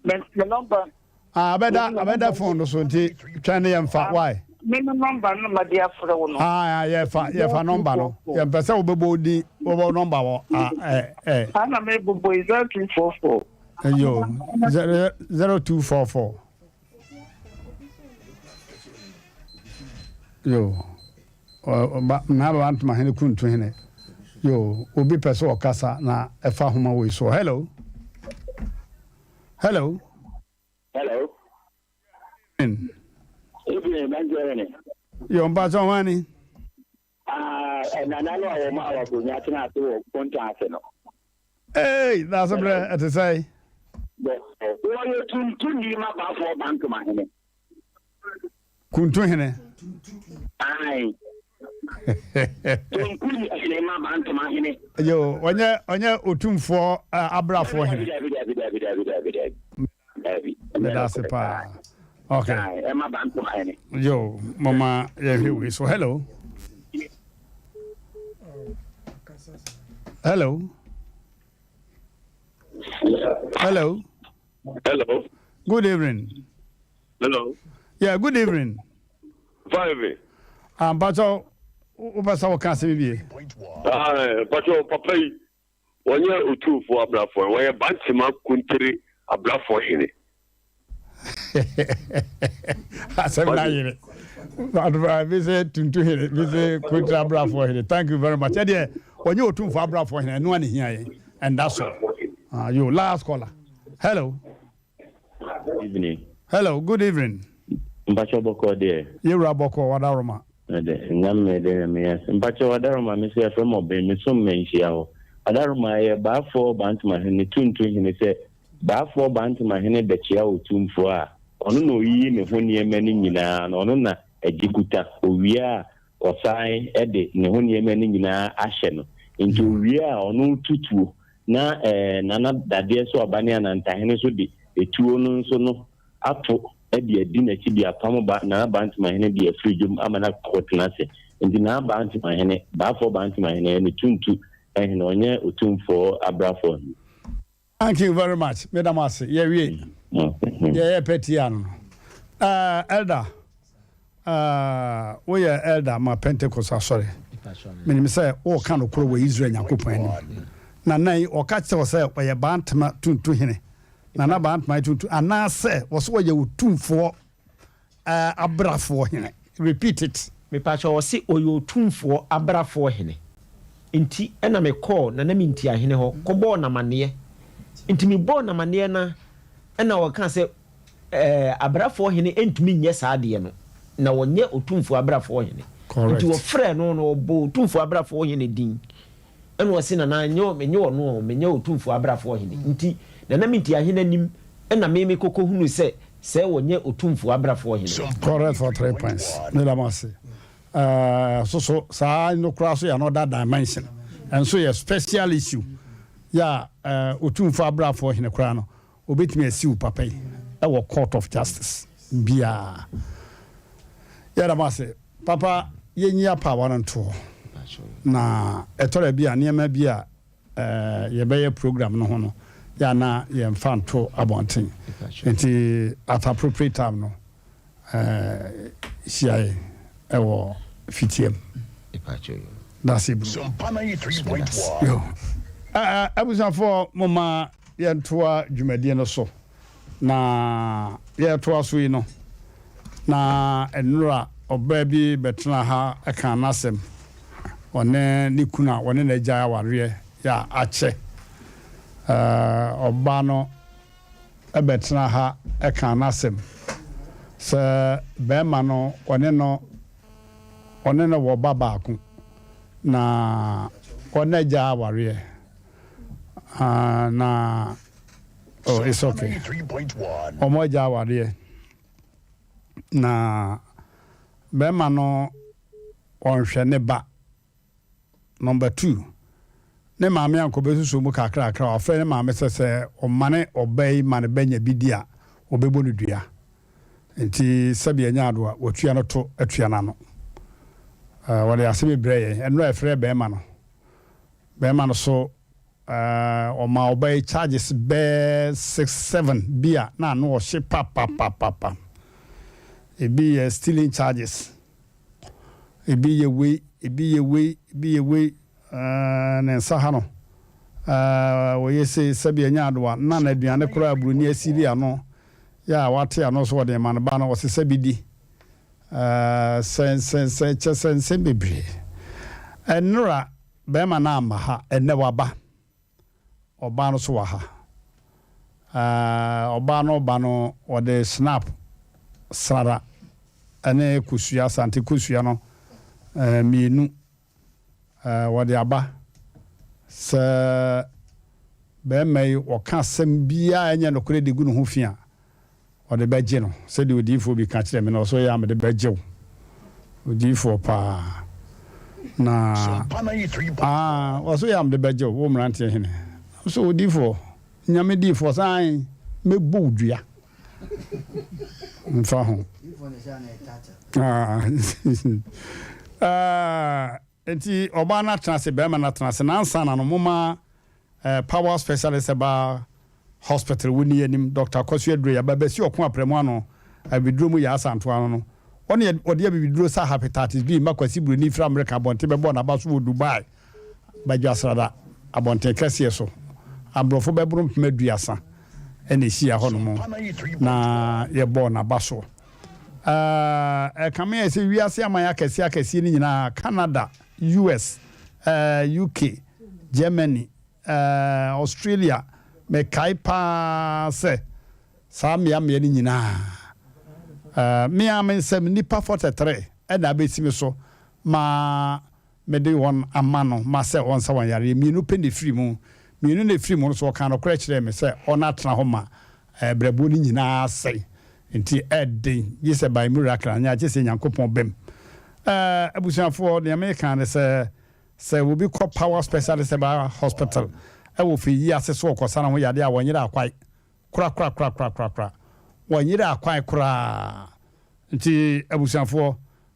Me me nɔmba. Ah, abɛda abɛda phone no so nti twɛn ne yɛmfa why. Me me nɔmba no ma de afrɛ wo no. Ah, yɛfa yɛfa nɔmba no. Yɛmpɛ sɛ wobɛbɔ wo din wobɔ nɔmba wɔ ah ɛ ɛ. Ana me bobɔ yi 0244. Yo, 0244. Yo, ba na ba ntoma hene kuntu hene. Yo, obi pɛ sɛ ɔkasa na ɛfa homa wei so. Hello. Hello. Hello. Evening, Benjamin. Yo, mpatsɔ hwan ni? Ah, nana no a wɔn a wɔakonnwa tena ase wɔ konta ase no. Ee, daase brɛ ɛte sɛ. Wɔyɛ tuntum ma baafoɔ bantoma hene. Kuntu hene. Ayi. Tuntum hene ma bantoma hene. Yo, ɔnyɛ ɔnyɛ otumfoɔ abrafoɔ hene. Dabi dabi dabi dabi dabi dabi. Dabi. Meda ase paa. Okay. Ɛma bantoma hene. Yo, mama yɛhwɛ wei so. Hello. Hello. Hello. Hello. Good evening. Hello. Yeah, good evening. Fine. Ah, mpatsɔ, wopɛ sɛ woka asɛm bie? Ah, mpatsɔ papa yi, wɔnyɛ otumfoɔ abrafoɔ, wɔyɛ Bantema Kuntiri abrafoɔ hene. Asɛm na yere. Bi sɛ tuntu hene, bi sɛ kuntiri abrafoɔ hene. Thank you very much. Ɛdeɛ, wɔnyɛ otumfoɔ abrafoɔ hene, ɛno a ne hia yɛn. And that's all. Ah, yo, last caller. Hello. Evening. Hello, good evening. Mpakyɛ bɔkɔ deɛ. Yɛwura bɔkɔ wadaroma. Ɛdɛ nyame ɛdɛ nyame yɛ ase. Mpakyɛ wadaroma me so yɛfrɛ me ɔbɛn me som manhyia hɔ. Wadaroma ɛyɛ baafoɔ bantama hene tuntu hene sɛ baafoɔ bantama hene bɛkyea otumfoɔ a ɔno na oyiyi ne ho nneɛma no nyinaa na ɔno na ɛgye kuta owie a ɔsan de ne ho nneɛma no nyinaa ahyɛ no nti owie a ɔno tutuo Na Nana Dadeɛ so aba ne Anantahene nso de etuo no nso no ato de adi n'akyi de apam ba Nana Bantemahene de afiri dwom ama no akɔtena ase. Nti Nana Bantemahene, Baafoɔ Bantemahene, ɛne Tuntu hene, ɔnyɛ Otumfoɔ Abrafoɔ hene. Thank you very much. Meda mo ase. Yɛwie. Deɛ yɛpɛ tia no no. Uh, elder. Ah, woyɛ elder ma Pentecost asɔre. Menim sɛ woreka nokorɛ wɔ Israel Nyankopɔn anim. Na nna yi ɔka kyerɛ wo sɛ ɔyɛ Bantama Tuntu hene, Nana Bantama Tuntu, anaasɛ ɔsɛ ɔyɛ Otumfoɔ eh, Abrafoɔ hene. Repeat it. Mepakyɛw ɔse ɔyɛ Otumfoɔ Abrafoɔ hene nti ɛna mekɔɔ Nana Mintiahene hɔ kɔbɔɔ no amaneɛ nti mebɔɔ no amaneɛ no ɛna ɔkaa sɛ Ɛɛ, abrafoɔ hene ntumi nyɛ saa adeɛ no, na ɔnyɛ Otumfoɔ abrafoɔ hene. Correct. Nti wɔfrɛɛ no na ɔbɔɔ Otumfoɔ abrafoɔ hene din. Ɛna ɔse, Nana, nyɛ, menyɛ ɔno o, menyɛ Otumfoɔ abrafoɔ hene. Nti, Nana Mintiahene anim na me mekɔkɔhunuu sɛ, sɛɛ ɔnyɛ Otumfoɔ abrafoɔ hene. Correct for three points. Meda mo ase. Ɛɛ, so so saa no koraa so yɛ another dimension. Ɛnso yɛ special issue. Yɛ a, ɛɛ, Otumfoɔ abrafoɔ hene koraa no, Obetumi asiw papa yi wɔ court of justice biaa. Yɛda mo ase papa yɛnyi apaawa no nto hɔ na ɛtɔda bi a nneɛma bi a yɛbɛyɛ program no ho no yɛ a na yɛmfa nto abɔnten nti at appropriate time no hyia yɛn wɔ fitiam. Dase bro. Yo. Abusuafoɔ momma yɛntoa dwumadie no so. Na yɛretoa so yi no, na nnora ɔbaa bi bɛtena ha kaa n'asɛm. Ɔne ne kunu a wɔne no agyae awareɛ yɛ a akyɛ. Ɔbaa no bɛtenaa ha kaa n'asɛm sɛ barima no ɔne no ɔne no wɔ ba baako na ɔne agya awareɛ na oh it's okay wɔn agya awareɛ na barima no ɔnhwɛ ne ba. Number two, ne maame ankɔ bɛsusuo mu kakrakra, wafrɛ ne maame sɛ sɛ ɔmane ɔba yi ma ne ba nya bi di a, ɔbɛbɔ no dua. Nti sɛbi ɛnyɛ ado a, watua no to atua no ano. Wɔde asɛm yi brɛɛ yɛn. Ɛno a ɛfrɛ bɛrima no. Bɛrima no so ɔmaa ɔba yi charges bɛɛ six, seven bi a na ano ɔhye papapapapa. Ebi yɛ stealing charges. Ebi yɛ wei, ebi yɛ wei, ebi yɛ wei, eh, ne nsa ha no, eh, wɔyɛ sei, sɛbi ɛnyɛ adowa, na n'aduane koraa buroni asiri ano, yɛ a wate ano so wɔde ma no ba no, ɔse sɛbi di, eh, sɛ, sɛ, sɛ, kyɛ sɛ nsɛm bebree. Ɛnora bɛrima no amma ha, ɛnnɛ waba. Ɔbaa no so wɔ ha. Ɔbaa no ba no wɔde snap srara ne kosua, Asante kosua no mmienu wɔde aba sɛ barima yi ɔka asɛm biara a ɛnyɛ nokorɛ de gu ne ho fi a, ɔde bɛgye no, sɛdeɛ odiyifoɔ bi ka kyerɛɛ me no, ɔsɛ ɔyɛ a mede bɛgye wo. Odiyifoɔ paa. Na ah, ɔsɛ ɔyɛ a mede bɛgye wo, wo mmeranteɛ hene. So odiyifoɔ, Nyame diyifoɔ, sɛ ae, mɛbɔ wo dua. Mfa ho. Ah, ah, nti ɔbaa no atena ase, barima no atena ase, na ansa na no moma eh, Power Specialist Herbal Hospital wo ni anim, Dr. Kwasu Aduro Yaba bɛsi ɔko aprɛmo ano, abibiduro mu yɛ asanto ano no. Ɔne ɔde abibiduro sa hepatitis B ma Kwasi Buroni firi Amerika abɔnten bɛbɔɔ n'aba so wɔ Dubai Badwasrada abɔnten kɛseɛ so. Aborɔfo bɛboro mpem aduasa na ɛhyia hɔnom na yɛbɔɔ n'aba so. Ɛkame ayɛ sɛ wiase aman akɛseɛ akɛseɛ no nyinaa, Canada, US, UK, Germany, Australia, mekae paa sɛ saa mmeammea no nyinaa, me ara me nsam nnipa 43 na abɛsi me so ma mede wɔn ama no ma sɛ ɔnsa wɔn yareɛ. Mmienu pɛ na ɛfirii mu. Mmienu na ɛfirii mu no nso, ɔkaa nokorɛ kyerɛɛ me sɛ ɔno atena hɔ ma berɛboɔ no nyinaa asɛe. Nti ɛden, gye sɛ by miracle anaa gye sɛ Nyankopɔn bam. Abusuafoɔ, deɛ meka ne sɛ, sɛ obi kɔ Power Specialist Herbal Hospital wɔ Fei ase sɛ ɔkɔsa ne ho yadeɛ a, wɔnyere akwae korakorakorakorakora. Wɔnyere akwae koraa. Nti abusuafoɔ,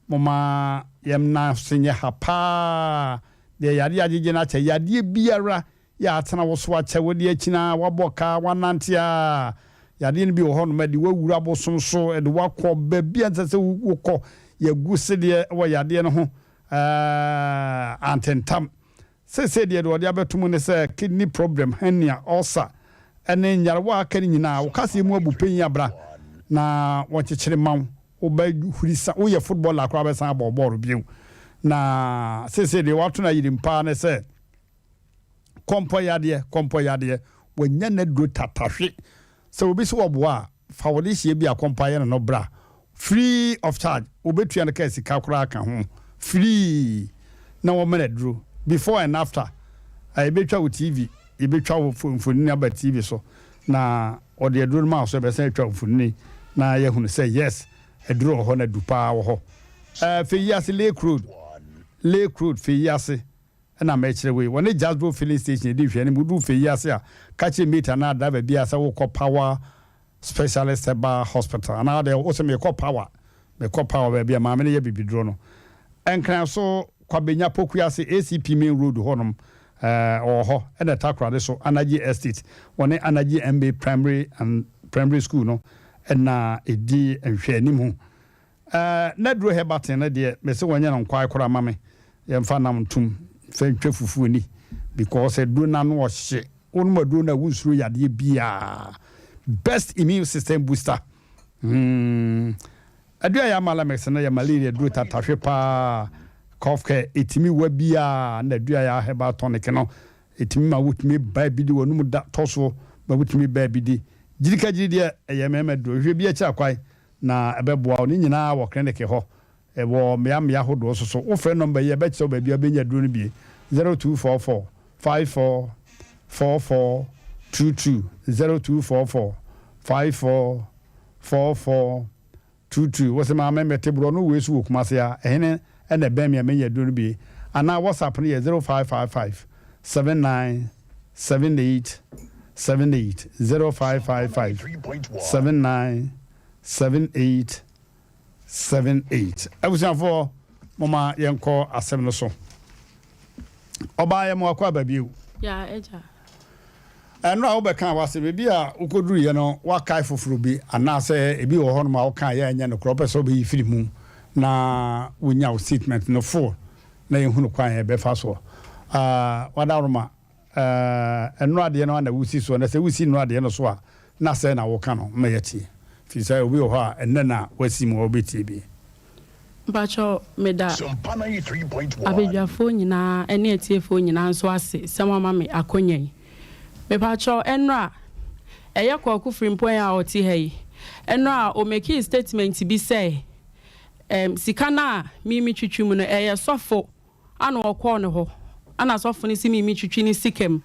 momma yɛnna ase nyɛ ha paa. Deɛ yadeɛ agyegye no akyɛ, yadeɛ biara yɛ atena wo so akyɛ, wode akyini ara, woabɔ ka, woanante ara, yadeɛ no bi wɔ hɔnom a, ɛde wo awura abosom so, ɛde wo akɔ baabi a ɛnsɛ sɛ wokɔ, yɛagu sedeɛ wɔ yadeɛ no ho antentam. Seesei deɛ deɛ ɔde abɛto mu ne sɛ kidney problem, hernia, ulcer ne nyarewa a aka no nyinaa, wo kaseɛ mu abu pɛn yi abra na wɔnkyekyere mma wo, wobɛhuri sa, woyɛ footballer koraa wobɛsan abɔ bɔɔlo bio. Na seesei deɛ wɔato no ayirim paa ne sɛ kɔmpɔ yadeɛ, kɔmpɔ yadeɛ, wanya n'aduro tatahwe. Sɛ obi se wɔboa a, Fa wo dehyeɛ bi a kɔmpa yɛ no no bra free of charge wobɛtua no kaa sika koraa ka ho free na wɔmena aduro before and after a yɛbɛtwa wo TV yɛbɛtwa wo mfonini aba TV so na wɔde aduro no ma wo so yɛbɛsan atwa wo mfonini na yɛahunu sɛ yes aduro wɔ hɔ na du paa wɔ hɔ ɛɛ Feyiase Lake Road Lake Road Feyiase na mɛkyerɛ wei. Wɔne Jasbo filling station di nhwɛanim. Woduru fɛ yi ase a, ka kyerɛ mate anaa driver biara sɛ worekɔ Power Specialist Herbal Hospital anaa deɛ wose merekɔ Power, merekɔ Power baabi a maame no yɛ bibiduro no. Nkran so Kwabenya Pokuase ACP Main Road hɔnom ɔwɔ hɔ ɛna Takoradi so Anagye Estate wɔne Anagye MA Primary and Primary School no na ɛdi nhwɛanim. Eh n'aduro herbatin no deɛ mese wɔnyɛ no nkwae koraa ma me yɛmfa nam ntom mfa ntwa fufuo ni because aduro no ano ɔhye wonom aduro no a wonsuro yadeɛ biaa best immune system booster hmm aduro a yɛ amalamix no yɛ malaria aduro tatahwe paa cough care ɛtumi wa biaa na aduro a yɛ herbal tonic no ɛtumi ma wotumi baa bi di wɔnom da tɔ soɔ ma wotumi baa bi di gyirikagyiri deɛ ɛyɛ mmarima aduro hwɛ bi akyiri akwae na ɛbɛboa wo. Ne nyinaa wɔ kliniki hɔ. Ɛwɔ mmeammea ahodoɔ nso so. Wofrɛ nɔmba yi a, ɛbɛkyerɛ wo baabi a wobɛnya aduro no bi, 0244 54 44 22, 0244 54 44 22. Wose, Maame, mete borɔno wei so wɔ Kumase ha, ɛhene na ɛbɛn me a mɛnya aduro no bi? Anaa WhatsApp no yɛ 0555 79 78 78, 0555 79 78 78. Abusuafoɔ, momma yɛnkɔ asɛm no so. Ɔbaa yɛ mo akɔ aba bio. Ya agya. Ɛno a wobɛka w'asɛm, ebi a wokɔduruiɛ no woakae foforɔ bi anaasɛ ebi wɔ hɔnom a wokaeɛ a ɛnyɛ nokorɛ wopɛ sɛ wobɛyi firi mu na wonya wo statement no full na yɛhunu kwan a yɛbɛfa soɔ. Ah, Wadaworoma, Eh, nnora adeɛ no ara na wosi soɔ, na sɛ wosi nnora adeɛ no so a, na sɛn na woka no ma yɛatie? Firi sɛ obi wɔ hɔ a, ɛnnɛ na wasi mu a ɔbɛtie bi. Mpakyɛw meda abadwafoɔ nyinaa ne atiefoɔ nyinaa nso ase sɛ moama me akonya yi. Mepakyɛw ɛnora Ɛyɛ Kwaku Frimpong a ɔte ha yi, ɛno a ɔmekii statement bi sɛ ɛɛm sika no a me metwitwi mu no ɛyɛ sɔfo ana ɔkɔɔ ne hɔ ana sɔfo no se me metwitwi ne sika mu.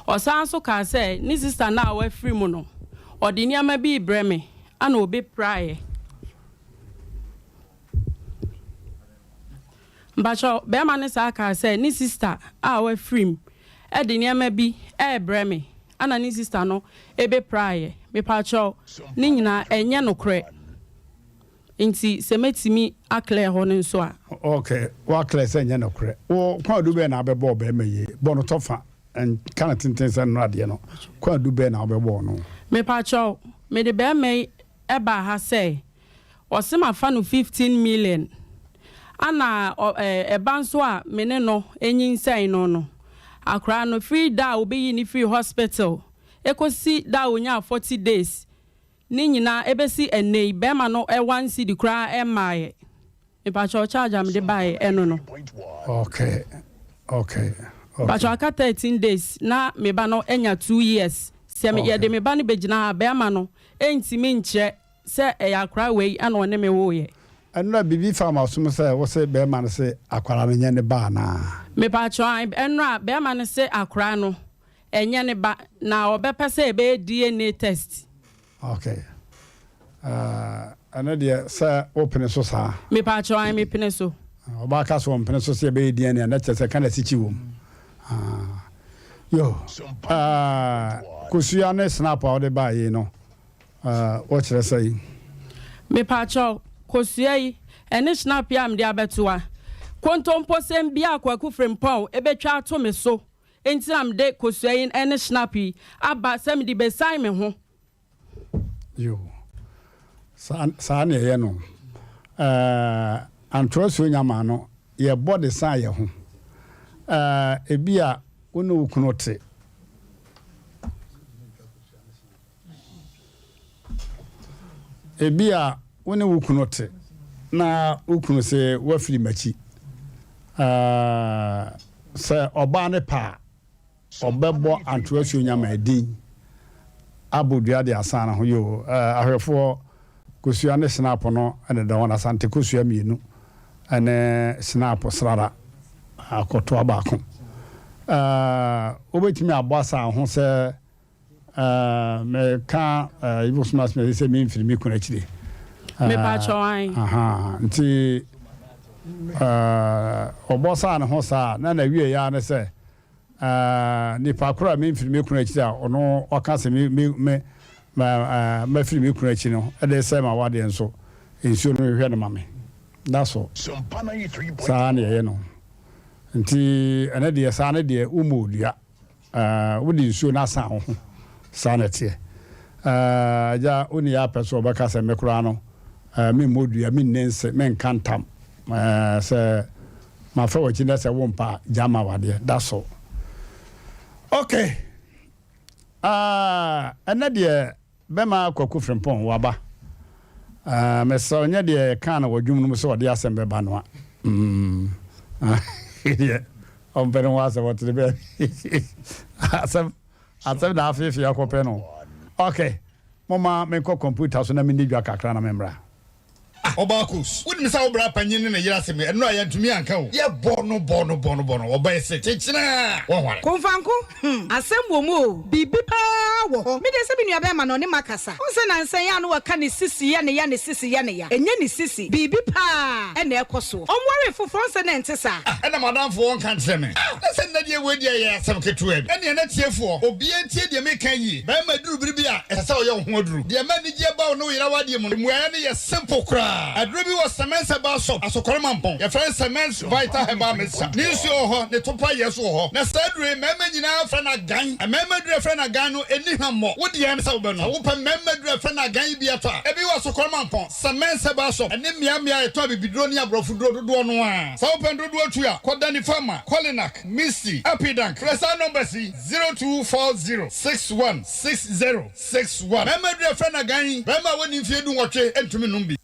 Ɔsan nso kaa sɛ ne sister no a wafiri mu no ɔde nneɛma bi rebrɛ me ana ɔbɛpiraeɛ. Mpakyɛw, bɛɛma no saa kaa sɛ ne sister a wafiri mu de nneɛma bi rebrɛ me ɛna ne sister no bɛpiraeɛ. Mepakyɛw, ne nyinaa ɛnyɛ nokorɛ. Nti sɛ mɛtumi a clear hɔ no nso a. Ok, wa clear sɛ ɛnyɛ nokorɛ. Wo kwaadu bɛn na wobɛbɔɔ bɛɛma yi? Bɔ no tɔfa, nka no tenten sɛ nnora deɛ no. Kwaadu bɛn na wobɛbɔɔ no? Mepakyɛw, mede bɛɛma yi baa ha sɛ Ɔse mafa no 15 million ana ɛba nso a me ne no nyinsɛn no no akoraa no firi da a obeyi no firi hospital ekosi da a onyaa 40 days ne nyinaa ebesi ɛnɛ yi bɛɛma no one cedi koraa ɛmmaayɛ mepakyɛw charge a mede baeɛ ɛno no. Okay okay okay. Mpakyɛw aka 13 days na me ba no anya 2 years sɛ yɛde me ba no begyina ha a bɛɛma no ɛntimi nkyerɛ Sɛ ɛyɛ akwadaa wei na ɔne me woeɛ. Ɛnora biribi faa m'asom sɛ wo se bɛɛma no se akwadaa no nyɛ ne ba anaa? Mepakyɛw ae, ɛnora bɛɛma no se akwadaa no ɛnyɛ ne ba na ɔbɛpɛ sɛ yɛbɛyɛ DNA test. Ok ɛno deɛ sɛ wo pene so saa? Mepakyɛw ae me pene so. Ɔbaa ka sɛ ɔmpene so sɛ yɛbɛyɛ DNA a na kyerɛ sɛ ka na sikyi wom. Yo, kosua ne snap a wode baa yei no Wɔkyerɛ sɛn? Mepakyɛw, kosua yi, ɛne schnapp yi a mede abɛto ha. Kontomposɛm biara a Kwaku Frimpong betwa ato me so nti na mede kosua yi ne schnapp yi aba sɛ mede besian me ho. Yoo, saa, saa na ɛyɛ no. Ɛɛ, antoa suo nya maa no, yɛbɔ de san yɛn ho. Ɛɛ, ebia wo ne wo kunu te. Ebia wo ne wo kunu te na wo kunu se woafiri m'akyi. Sɛ ɔbaa no pɛ a, ɔbɛbɔ Antoa Suonyama din abɔ dua de asan ne ho. Yoo, ahwɛfoɔ, kosua ne snap no deda wɔn Asante kosua mmienu ne snap srara akɔtoa baako. Wobɛtumi abɔ asan ho sɛ Eh, meka eh, Ibo soma soma sɛ memfiri me kunu akyire. Eh, Mepakyɛw an. Aha, nti eh, ɔbɔ saa ne ho saa na na wie ya ne sɛ eh, nipa koro a memfiri me kunu akyire a ɔno ɔka sɛ me me me ma eh, mafiri me kunu akyi no ɛde sɛ ma wadeɛ nso nsuo no hwehwɛ no ma me. That's all. Saa na ɛyɛ no. Nti ɛnɛ deɛ saa ne deɛ womɔ odua. Wode nsuo no asan wo ho. Saa na ɛteɛ. Agya, wo ne yɛ apɛ so ɔbɛka sɛ me koraa no, memmɔ dua, menni nse, menka ntam. Sɛ mafa w'akyi na sɛ wompa a, gya ma wadeɛ. That's all. Okay. Ɛnɛ deɛ Bɛma Kwaku Frimpong waba. Ah, mesrɛ wo, nyɛ deɛ yɛkaa no wɔ dwom no mu sɛ ɔde asɛm bɛba no a. Mm. Deɛ ɔmpɛ ne ho asɛm ɔtene baabi. Asɛm, asɛm na afeefee akɔpɛ no. Okay, momma menkɔ kɔmputa so na menni dwa kakra na memmra. Ah ɔbaa Kos, wonim sɛ wo bra panyin ne ne yere asɛm yi, ɛno a yɛantumi anka o. Yɛbɔ no bɔ no bɔ no bɔ no, ɔbaa yi se kyekyena a, wɔnware. Komfanko, hmm, asɛm wɔ mu o, biribi paa wɔ hɔ. Me deɛ sɛ me nuabɛɛma no ɔne makasa. Wohu sɛ nansa yi a na wɔka ne sisi yɛ ne ya, ne sisi yɛ ne ya. Ɛnyɛ ne sisi, biribi paa na ɛkɔ soɔ. Ɔnwaree foforɔ, wohu sɛ na ɛnte saa. Ah, ɛna m'adamfo ɔnka nkyerɛ me. Ah, na sɛ nnɛ deɛ wei deɛ ɛyɛ asɛm ketewa bi. Ɛnneɛ na tiefoɔ, obiara ntie deɛ meka yie. Barima duru bere bi a, ɛsɛ sɛ ɔyɛ wo ho aduru. Deɛ ɛma anigyeɛ ba wo ne wo yere awadeɛ mu no, mmuaeɛ no yɛ simple koraa. Aduro bi wɔ Semens Herbal Shop, Asokore Mampong. Yɛfrɛ no Semens Vital Herbal Mixture. Ne nsuo wɔ hɔ, ne topa yɛ nso wɔ hɔ. Na saa aduro yi, mmarima nyinaa frɛ no agan. Mmarima aduro a yɛfrɛ no agan no, ɛnni hwammɔ. Wo deɛ ne sɛ wobɛnom. Sɛ wopɛ mmarima aduro a yɛfrɛ no agan yi bi atɔ a, ebi wɔ Asokore Mampong, Semens Herbal Shop, ne mmeammea a yɛtɔn abibiduro ne aborɔfoduro dodoɔ no ara. Sɛ wopɛ dodoɔ tu a, kɔ Danny Pharma, Kolinak, Misty, Apidank. Frɛ saa numbers yi, 0240 61 60 61. Mmarima aduru a yɛfrɛ no agan yi, barima a wadi mfeɛ dunwɔtwe ntumi nnom bi.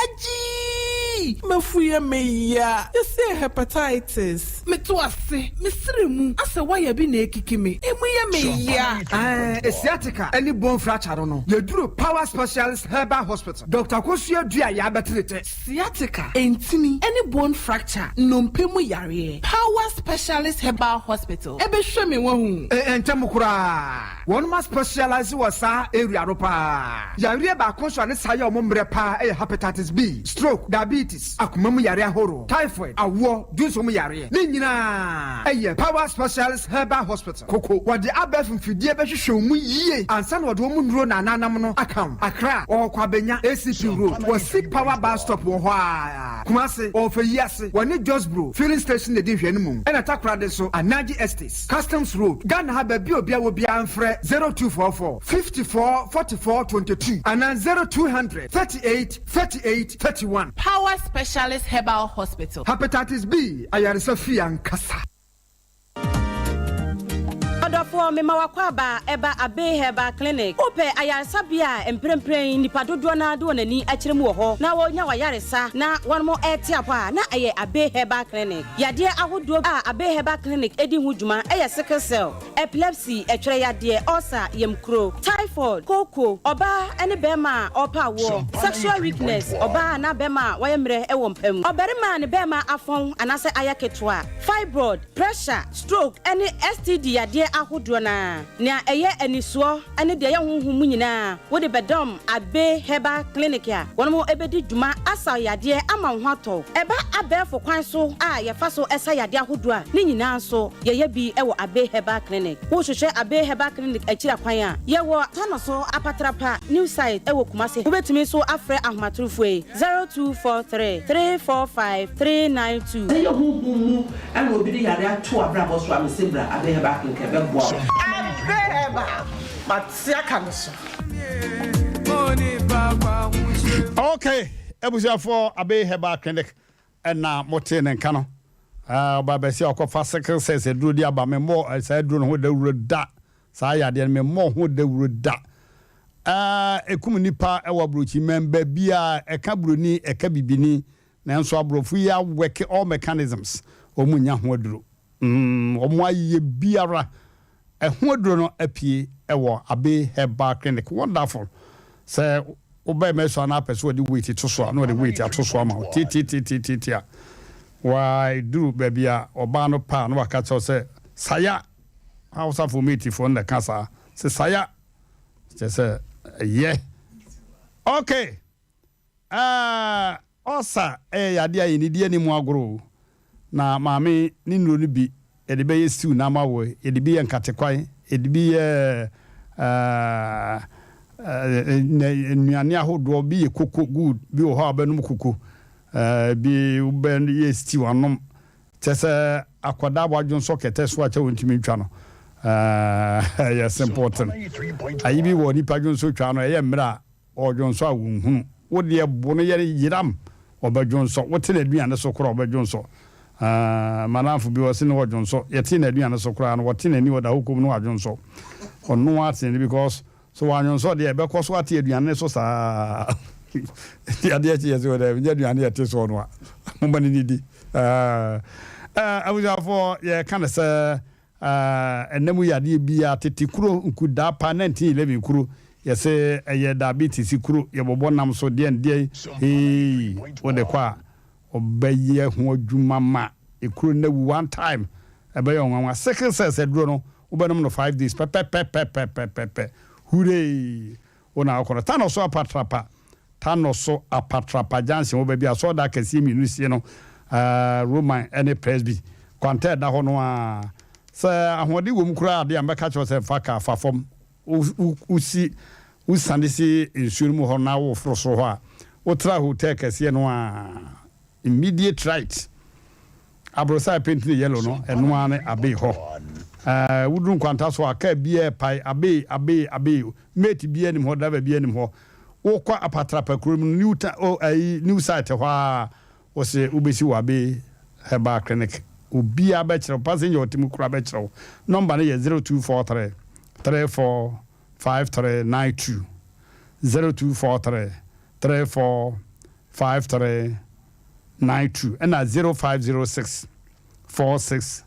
Agyii! Ei, m'afu yɛ me ya. Yɛse hepatitis. Meto ase, me srɛ mu asɛ wire bi na ekiki me. Emu yɛ me ya. Ɛɛ, sciatica ne bone fracture no no, yɛduru Power Specialist Herbal Hospital. Doctor Akosua Duah yɛ abɛtene tɛ. Sciatica, ntini, ne bone fracture, nnompe mu yareɛ. Power Specialist Herbal Hospital bɛhwɛ me wahu. Ntɛm koraa. Wɔnom a specialise wɔ saa area no paa. Yareɛ baako nso a ne saa yɛ wɔn mmerɛ paa yɛ Hepatitis B, stroke, diabetes, akoma mu yareɛ ahoroɔ, typhoid, awoɔ, dwonsɔ mu yareɛ. Ne nyinaa yɛ Power Specialist Herbal Hospital, Koko. Wɔde abɛɛfo mfidie bɛhwehwɛ wo mu yie ansa na wɔde wɔn nnuro na ananam no aka wo. Accra, wɔwɔ Kwabenya, ACP Road, wɔsi Power Bus Stop wɔ hɔ ara. Kumasi, wɔwɔ Feyiase, wɔne Josbro Filling Station na ɛdi nhwɛanimu. Ɛna Takoradi nso, Anaji Estates. Customs Road, Ghana ha baabi a obiara wɔ biara mfrɛ 0244 54 44 22 anaa 0200 38 38 31. Power Specialist Herbal Hospital. Hepatitis B ayaresa fie ankasa. Ɔdɔfoɔ, mema w'akwaaba ɛba Abbey Herbal Clinic. Wopɛ ayaresabea a mprempren nnipa dodoɔ no ara de wɔn ani akyerɛ mu wɔ hɔ na wɔnya w'ayaresa na wɔnom rete apɔ a, na ɛyɛ Abbey Herbal Clinic. Yadeɛ ahodoɔ a Abbey Herbal Clinic di ho dwuma yɛ sickle cell, epilepsy, ɛtwerɛ yadeɛ, ulcer, yamkuro, typhoid, kooko, ɔbaa ne barima a ɔrepɛ awoɔ, sexual weakness, ɔbaa anaa barima a wayɛ mmerɛ wɔ mpa mu, ɔbarima a ne barima afɔn anaasɛ ayɛ ketewa, fibroid, pressure, stroke ne STD yadeɛ ahodoɔ no ara. Nea ɛyɛ anisoɔ ne deɛ ɛyɛ honhom mu nyinaa, wode bɛdɔm Abbey Herbal Clinic a wɔn bɛdi dwuma asa wo yadeɛ ama wo ho atɔ wo. Ɛba abɛɛfo kwan so a yɛfa so sa yadeɛ ahodoɔ a, ne nyinaa nso yɛyɛ bi wɔ Abbey Herbal Clinic. Wohwehwɛ Abbey Herbal Clinic akyiri akwan a, yɛwɔ Tanoso Apatrapa New Site wɔ Kumasi. Wobɛtumi nso afrɛ ahomatorofoɔ yi, 0243 345 392. Sɛ ɛyɛ honhom mu na obi de yare ato w'abrabɔ so a, mese bra Abbey Herbal Clinic ɛbɛboa wo. Abbey Herbal, mate aka no so. Okay, abusuafoɔ Abbey Herbal Clinic ɛna motee ne nka no. Ɔba bɛsi a ɔkɔfa sickle cells aduro de aba memmɔ saa aduro no ho dawuro da. Saa yadeɛ no memmɔ ho dawuro da. Ɛkum nnipa wɔ aburokyi mmɛn baabiara ɛka buroni ɛka bibini Nanso aborɔfo yi awɛke all mechanisms, wɔn nnya ho aduro. Mm, wɔn ayɛ biara, ɛho aduro no apue wɔ Abbey Herbal Clinic. Wonderful. Sɛ wobɛn mɛso anaa apɛ sɛ wɔde weight to so a, na wɔde weight ato so ama wo. Tiatiatiatiatia. Waduru baabi a ɔbaa no pɛ a, na waka kyerɛ wo sɛ, saya. Hausafoɔ matefoɔ no na ɛka saa. Sɛ saya. Kyerɛ sɛ, ɛyɛ. Okay. Aah ulcer yɛ yadeɛ a yɛnnidi anim agorɔ o. Na maame ne nnuro no bi yɛde bɛyɛ stew na ama wo, yɛde bi yɛ nkatekwan, yɛde bi yɛ nnuane ahodoɔ, bi yɛ koko good, bi wɔ hɔ a wobɛnom koko, bi wobɛyɛ stew anom. Kyerɛ sɛ akwadaa wadwonsɔ kɛtɛ so akyɛ wɔntumi ntwa no ɛyɛ simple thing. Ayi bi wɔ nipa dwonsɔ twa no ɛyɛ mmerɛ a Ɔredwonsɔ a wonhunu. Wo deɛ bo no yɛ yeram, ɔbɛdwonsɔ. Wote n'aduane so koraa a, ɔbɛdwonsɔ. Aah, m'adamfo bi, ɔse ne ɔdwonsɔ. Yɛte n'aduane so koraa no, ɔte n'ani, ɔda hɔ komm na wadwonsɔ. Ɔno ara te n'ani because sɛ wannwonsɔ deɛ, ɛbɛkɔ so ate aduane no so saa. Nti adeɛ kye yɛse ɔdɛ, nyɛ aduane yɛte soɔ no a, momma no nnidi. Aah, abusuafoɔ, yɛreka no sɛ Ɛna mu yadeɛ biara, tete kuro, nkudaa pa, 1911 kuro, yɛse ɛyɛ diabetes kuro, yɛbɔbɔ nam so deɛn deɛn, eii, wode kɔ a, ɔbɛyɛ ho adwuma ma ekuro no awu one time, ɛbɛyɛ ɔnwanwa. Sickle cells aduro no, wobɛnom no 5 days pɛpɛpɛpɛpɛpɛpɛ, huree, wo na wokɔ no. Tano so apatrapa, Tanoso Apatrapa Junction wɔ baabi a asɔrdan akɛseɛ mmienu sie no, Roman ne Presby. Kwanta a ɛda hɔ no ara. Sɛ ahoɔden wɔ mu koraa de a, mɛka kyerɛ wo sɛ mfa kaa, fa fam. Wosi, wosiane si nsuo no mu hɔ na woforo soro hɔ a, wotra hotel kɛseɛ no ara. Immediate right. Aborosan a ɛpenti no yellow no, ɛno ara ne Abbey hɔ. Ɛɛ, woduru nkwanta so a, kaa biara repae, Abbey, Abbey, Abbey. Mate biara nnim hɔ, driver biara nnim hɔ. Wokɔ Apatrapa kuro no mu no, New Town, oh, ɛyi, New Site hɔ ara, wose wobɛsi wɔ Abbey Herbal Clinic. Obiara bɛkyerɛ wo, passenger a ɔte mu koraa bɛkyerɛ wo. Number no yɛ 0243 34 5392, 0243 34 53. 92 ɛna 0506 46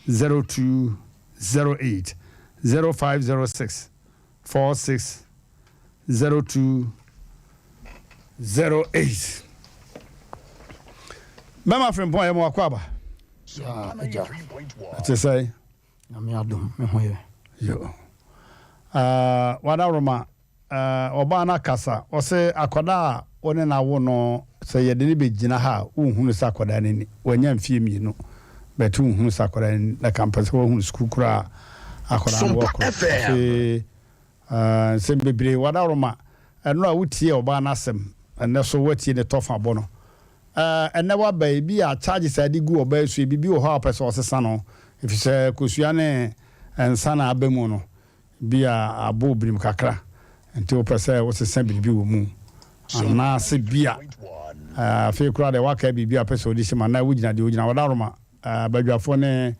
0208 0506 46 0208 Bɛma Frimpong yɛ mo akɔ aba. Ɛte sɛ. Nyame adom me ho yɛ. Yo. Uh, wadaworoma uh, ɔbaa no akasa ɔse akwadaa a wo ne no awo no sɛ yɛde no bɛgyina ha a wonhunu sɛ akwadaa no ni wanya mfie mmienu but wonhunu sɛ akwadaa no ni na ka mpɛ sɛ woahunu sukuu koraa akwadaa no wɔ korɔ ɔse uh, nsɛm bebree wadaworoma ɛno a wotie ɔbaa no asɛm ɛnɛ so woatie ne tɔfa bɔ no Eh, ɛnnɛ waba yi, bi a charges a yɛde gu ɔbaa yi so yi, biribi wɔ hɔ a wopɛ sɛ ɔsesa no, efisɛ kosua ne nsa na aba mu no, bi a abɔ obirim kakra, nti wopɛ sɛ wosesa biribi wɔ mu. Anaase bi a, eh, afei koraa deɛ woakae biribi a wopɛ sɛ wode hyɛ mu, anaa wogyina deɛ wogyina. Wɔdaroma, eh, badwafoɔ ne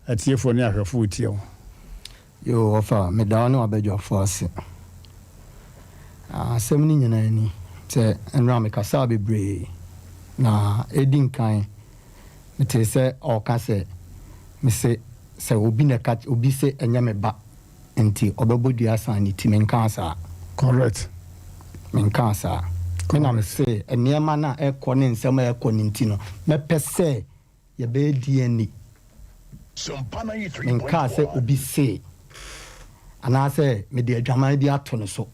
atiefoɔ ne ahwɛfoɔ retie wo. Yoo wɔfa, meda wo ne w'abadwafoɔ ase. Asɛm no nyinaa ni sɛ nnora mekasaa bebree, na edi nkan metee sɛ ɔreka sɛ mese sɛ obi na ɛka obi se ɛnyɛ me ba nti ɔbɛbɔ dua asan ne ti. Menkaa saa. Correct. Menkaa saa. Me na mese nneɛma no a ɛrekɔ ne nsɛm a ɛrekɔ no nti no mɛpɛ sɛ Yɛbɛyɛ DNA. Menkaa sɛ obi see anaasɛ mede adwaman bi ato ne so.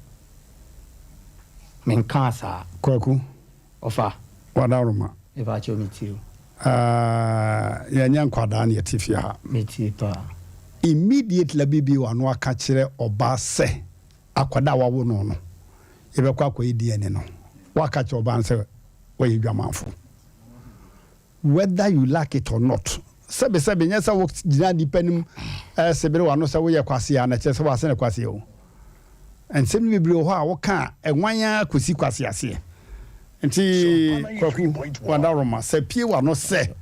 Menkaa saa. Kwaku. Ɔfa. Wadaworoma. Mepakyɛw metie o. Aah yɛnyɛ nkwadaa na yɛte fie ha. Metie paa. Immediately abɛbue w'ano aka kyerɛ ɔbaa sɛ akwadaa a wawo no no yɛbɛkɔ akɔyɛ DNA no, woaka kyerɛ ɔbaa no sɛ woyɛ dwamanfo. Whether you like it or not, sɛbe sɛbe nyɛ sɛ wo gyina nnipa anim sebere w'ano sɛ woyɛ kwasea na ɛkyerɛ sɛ w'asene kwasea o. Nsɛm no bebree wɔ hɔ a woka a ɛnwan ara kɔsi kwaseaseɛ. Nti Kwaku Wadaworoma sɛ pie w'ano sɛ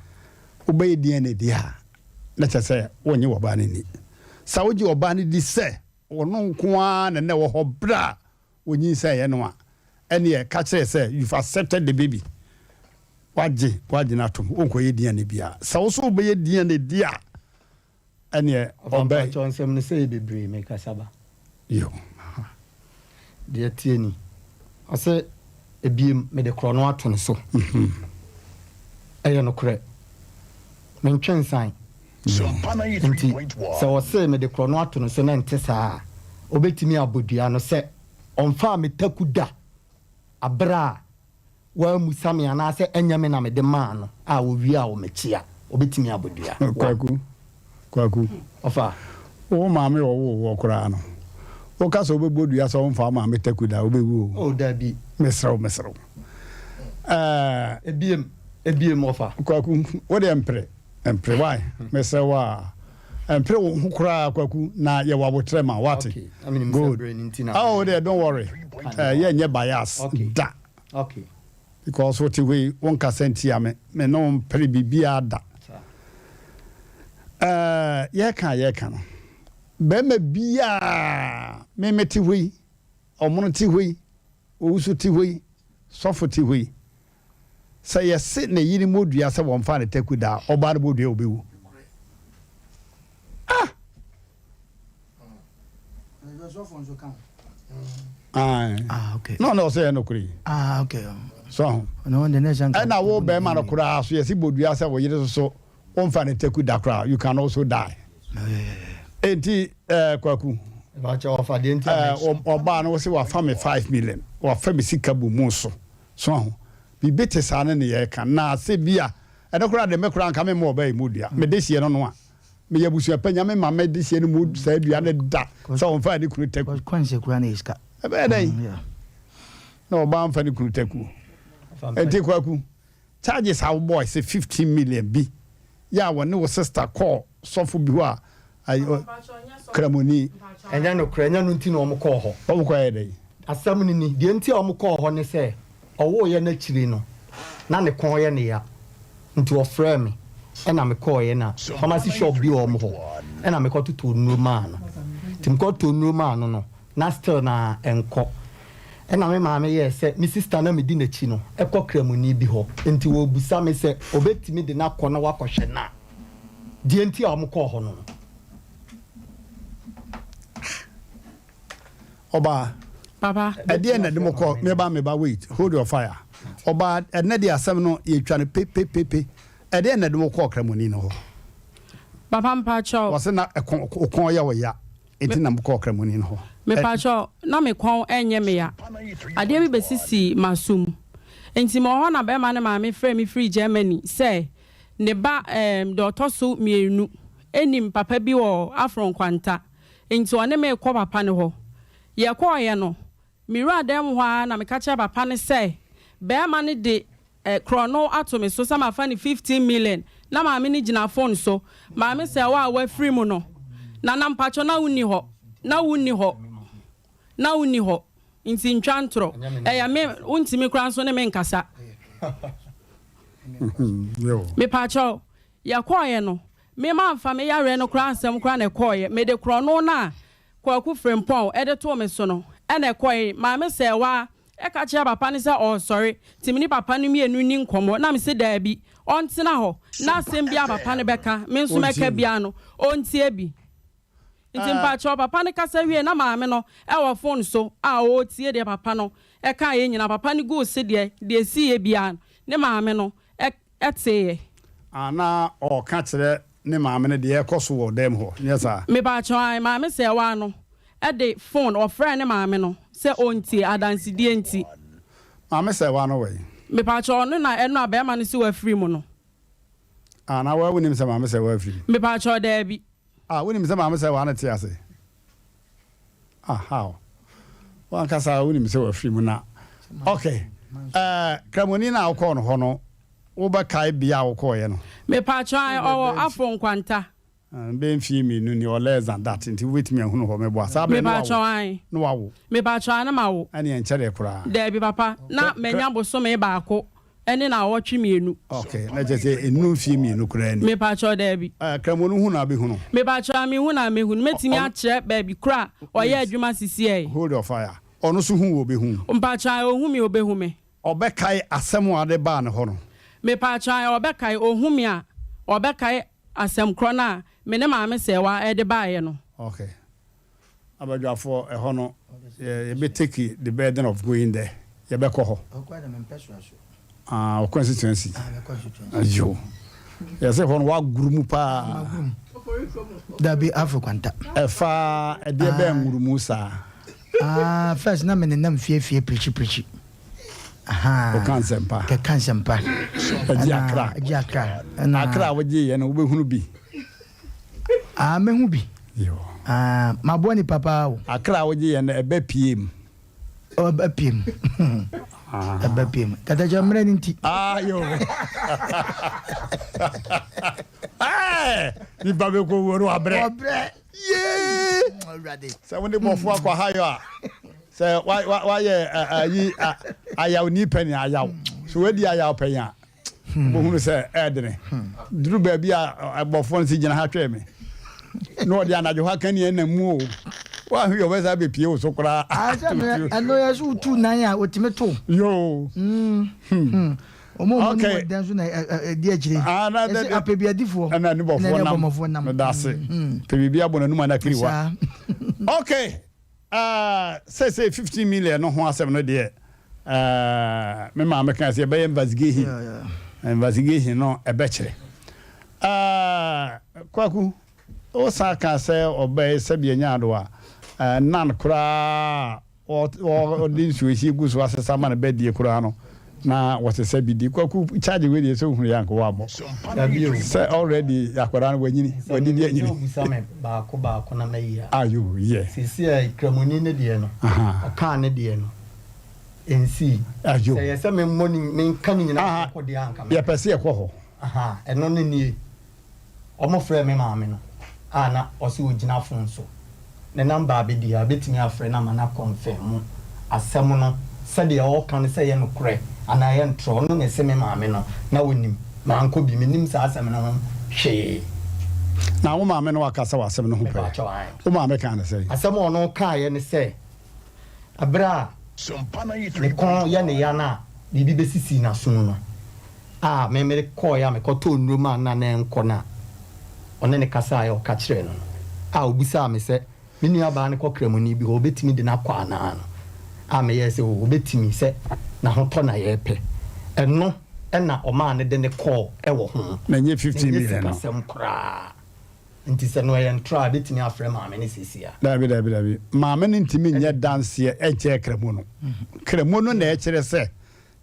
wobɛyɛ DNA deɛ a na kyerɛ sɛ wonnye w'ɔbaa no nni. Sɛ wogye ɔbaa no di sɛ ɔno nko ara na na ɛwɔ hɔ berɛ a wonyinsɛneeɛ no a, ɛneɛ ka kyerɛ sɛ you've accepted the baby, wagye w'adwene atom, wonkɔyɛ DNA biara. Sɛ wo nso wobɛyɛ DNA deɛ a, ɛneɛ Ɔfa ɔbɛ. mpakyɛw nsɛm no sɛ yɛ bebree mekasa ba. Yo. Deɛ ɛteɛ ni, ɔse ebiem mede korɔno ato ne so. Ɛyɛ nokorɛ. Mentwe nsan. Enti sɛ ɔse mede korɔno ato no so na ɛnte saa a, ɔbɛtumi abɔ dua no sɛ ɔmfaa me taku da berɛ a wammisa me anaasɛ ɛnyɛ me na mede maa no a ɔwiaa wɔ m'akyi a, ɔbɛtumi abɔ dua. One. Kwaku, Kwaku, Ɔfa. Wo maame a ɔwoo woɔ koraa no, woka sɛ wobɛbɔ dua sɛ womfaa wo maame taku da a, wobɛwu o. Oh, dabi. Mesrɛ wo, mesrɛ wo. Ɛɛ. Ebiem, ebiem, ɔfa. Kwaku, wo deɛ mpere. Mpere why mesrɛ wo aa mpere wo ho koraa kwaku na yɛwɔ abotrɛ ma wate good oh deɛ don't worry eh, yɛ nyɛ bias da because wote hɔ yi wo nkasa ntia me me ne wo mpere biribiara da eh, yɛka yɛka no bɛrima biara me mete hɔ yi ɔmono te hɔ yi owusu te hɔ yi sɔfo te hɔ yi Sɛ yɛse ne yere mmɔ dua sɛ wɔmfaa no taku da a, ɔbaa no bɔ dua a ɔbɛwu. Ah! Ah, okay. No, no, ɔsɛ yɛ nokorɛ yi. Ah, okay. So ho. Ɛna wo bɛrima no koraa so yɛse bɔ dua sɛ wo yere so wɔmfa no taku da koraa, you can also die. Enti eh, Kwaku. Eh, ɔbaa no wo se wafa me 5 million, wafa me sika bu mu so. So ahu? Biribi te saa ne nea yɛreka. Na sɛ bi a, ɛno koraa de, me koraa anka memma ɔbaa yi mmɔ dua. Me dehyeɛ no no a, meyɛ abusua panyin a, memma me dehyeɛ no mmɔ saa dua no da sɛ ɔmfaa ne kunu taku. Ɛbɛyɛ dɛn na ɔbaa mfa ne kunu taku? Enti Kwaku, charges a wobɔe sɛ 15 million bi yɛ a wɔne wo sister kɔɔ sɔfo bi hɔ a, ayi, ɔ, Kramoni. Ɛnyɛ nokorɛ, ɛnyɛ ɛno nti na wɔkɔɔ hɔ. Wɔkɔyɛɛ dɛn? Asɛm no ni, deɛ nti a wɔkɔɔ hɔ ne sɛ, ɔwoeɛ no akyiri no, na ne kɔn yɛ no ya, nti ɔfrɛɛ me, ɛna mekɔeɛ, na pharmacy shop bi wɔ wɔn hɔ, ɛna mekɔtotɔɔ nnuro maa no. Nti mekɔtotɔɔ nnuro maa no no, na still na ɛnkɔ. Ɛna me maame yɛɛ sɛ me sista na medi n'akyi no kɔ Kramoni bi hɔ, enti wɔrebisa me sɛ ɔbɛtumi de no akɔ na wakɔhwɛ no a. Deɛ nti a wɔkɔɔ hɔ no no. Ɔbaa. Papa. Ɛdeɛn na ɛde mo kɔ, meba meba wait, hold your fire. Ɔbaa, ɛnnɛ deɛ asɛm no yɛtwa no pepepepe. Ɛdeɛn na ɛde wo kɔɔ Kramoni no hɔ? Papa mpakyɛw. Wɔse na ɛkɔn, wo kɔn yɛ wo ya. Enti na mokɔɔ Kramoni no hɔ. Mepakyɛw, na me kɔn nyɛ me ya. Adeɛ bi bɛsisii m'asom. Enti mewɔ hɔ na barima no maame frɛɛ me firii Germany sɛ ne ba ɛɛm deɛ ɔtɔ so mmienu nim papa bi wɔ Afro Nkwanta. Enti ɔne me rekɔ papa no hɔ. Yɛkɔeɛ no, Mewuraa dan mu hɔ ara na meka kyerɛɛ papa no sɛ barima no de korɔno ato me so sɛ mafa no 15 million na maame no gyina phone so. Maame sɛ wo a woafiri mu no, Nana mpakyɛw na wonni hɔ, na wonni hɔ, na wonni hɔ nti ntwa ntorɔ. Ɛyɛ me, wontumi koraa nso ne me nkasa. Mepakyɛw, yɛkɔeɛ no, me mamfa me yareɛ no koraa asɛm koraa na ɛkɔeɛ. Mede korɔno no a Kwaku Frimpong de too me so no na ɛkɔe. Maame Sɛɛwaa ka kyerɛɛ papa no sɛ ɔresɔre nti me ne papa no mmienu nni nkɔmmɔ na mese daabi, ɔntena hɔ na asɛm biara papa no bɛka me nso mɛka biara no ɔntie bi. Nti mpakyɛw papa no kasa wiei na maame no wɔ phone so a ɔretie deɛ papa no kaeɛ nyinaa. Papa no guu sedeɛ deɛ ɛsiiɛ biara no ne maame no teeɛ. A na ɔreka kyerɛ ne maame no deɛ ɛrekɔ so wɔ dan mu hɔ, nyɛ saa? Mepakyɛw, ae, maame sɛɛwaa no de phone, ɔfrɛɛ ne maame no sɛ ɔntie, adansedie nti. Maame sɛɛwaa no wɔ he? Mepakyɛw, ɔno na ɛno a barima no se wafiri mu no. Ah, na woa wonim sɛ maame sɛɛwaa afiri mu? Mepakyɛw, daabi. Ah, wonim sɛ maame sɛɛwaa no te ase? Ah, how? Wankasa wonim sɛ wafiri mu na. Okay, eh, Kramoni no a wokɔɔ no hɔ no, Wobɛkae bea a wokɔeɛ no? Mepakyɛw ae, ɔwɔ Afro Nkwanta. Bɛyɛ mfie mmienu ni or less than that nti wobɛtumi ahunu hɔ meboa. Saa berɛ no na wawo? Mepakyɛw ae. Na wawo? Mepakyɛw ae, na mawo. Ɛneɛ ɛnkyɛree koraa. Daabi papa, na manya bosome baako ne naawɔtwe mmienu. Ok, na kyerɛ sɛ ɛnnuru mfie mmienu koraa ni. Mepakyɛw daabi. Ɛɛ, Kramono hu na abɛhunu? Mepakyɛw ae, mehu na mɛhunu. Mɛtumi akyerɛ baabi korɔ a ɔyɛ adwuma sisiɛi. Hold your fire. Ɔno nso hu wo ɔbɛhu wo? Mpakyɛw ae, ɔhu me ɔbɛhu me. Ɔbɛkae asɛm a ɔde baa ne hɔ no. Mepaakyɛw ae, ɔbɛkae, ɔhu me a, ɔbɛkae asɛm korɔ no a me ne Maame Sɛɛwa de baeɛ no. Ok. Abadwafoɔ, ɛhɔ no, yɛbɛ take the burden of going there. Yɛbɛkɔ hɔ. Ah, wo constituency. Ayo. Yɛsɛ hɔ no woagoro mu paa. Dabi, Afro Kwanta. Ɛfa ɛdeɛ bɛn ngurumu saa? Ah, first na me nenam fie fie pirikyi pirikyi. Ahaa. Woka nsɛmpa. Kɛka nsɛmpa. Agye akra. Agye akra. Ɛna. Akra a wogye yɛ no wobɛhunu bi. Ah, mɛhu bi. Yo. Ah, maboa nipa paa o. Akra a wogye yɛ no ɛbɛ pie mu. Ɛbɛ pie mu. Ɛbɛ pie mu. Katakyɛ mmerɛ no nti. Ah, yo. Nipa bɛ kɔ wuo no wabrɛ. Wabrɛ. Yee! Sɛ wo ne bɔfo akɔ ha yɔ a, sɛ wayɛ ayi ayawni pɛn ayaw. So wadi ayaw pɛn a, wobɛhunu sɛ ɛɛdene. Duru baabi a bɔfoɔ no si gyina ha twɛn me. Na ɔde anadwo ha ka ni ɛna mu o. Woahwe yɛ ɔbɛsa abɛpie wo so koraa. Ɛno yɛ so wotu nan a wɔtumi to. Yoo. Hmm. Wɔn a wɔn ani wɔ dɛn so na ɛdi akyire. Ɛsɛ apɛbiadifoɔ ɛna ne bɔfoɔ nam. Meda ase. Pɛ biribi abɔ n'anum anakiri wa. Okay. Uh, sɛ 15 million no ho asɛm no deɛ uh, me maame kan sɛ yɛbɛyɛ investigation. Yeah, yeah. Investigation no ɛbɛkyerɛ. Uh, Kwaku, wosan ka sɛ ɔbɛyɛ sɛbi anya ado a, uh, nan koraa Wɔde nsuohye gu so asesa ma no bɛ die koraa no na wɔsesa bi di. Kwaku charge wei deɛ sɛ wohunu yɛ anka woammɔ. Dabi o. Sɛ already akwadaa no wanyini, wadidi anyini. Sɛ wobisa me baako baako na mayi a. Ayo yɛ. Seesei a Kramoni no deɛ no, ɔkaa ne deɛ no, ɛnsii. Ayo. Sɛ ɛyɛ sɛ memmɔ ne, menka ne nyinaa kɔkɔ deɛ a anka mɛka. Yɛpɛ sɛ yɛkɔ hɔ. Aha, ɛno no nie. Wɔfrɛɛ me maame no a na ɔse ɔgyina fon so. Ne number abɛdi ha, bɛtumi afrɛ no ama no akɔnfɛmo asɛm no sɛdeɛ ɔreka no sɛ ɛyɛ nokorɛ anaa ɛyɛ ntorɔ. Ɔno na ɛse me maame no na ɔnim. Mankɔ bi, mennim saa asɛm no ho hwee. Na wo maame ne wo akasa wɔ asɛm no ho pɛn? Mepaakyɛw, ae. Wo maame kaa no sɛn? Asɛm a ɔno kaeɛ ne sɛ, ɛberɛ a. ne kɔn yɛ ne ya no a biribi bɛsisii n'asom no a me mede kɔeɛ a mekɔtɔɔ nnuro maa no na na ɛnkɔ no a ɔne no kasaeɛ a ɔka kyerɛɛ no no a ɔbisaa me sɛ me nuabaa no kɔ Kramoni bi hɔ ɔbɛtumi de no akɔ anaa no a meyɛɛ sɛ oo ɔbɛtumi sɛ n'ahotɔ na yɛrepɛ ɛno na ɔmaa no de no kɔɔ wɔ ho Na ɛnyɛ 15 na ɛnyɛ million no. sikasɛm koraa. Nti sɛ no ɛyɛ ntorɔ a bɛtumi afrɛ maame no seesei a. Dabi dabi dabi maame no ntumi nyɛ danseɛ nkyerɛ kramo no. Kramo no na ɛkyerɛ sɛ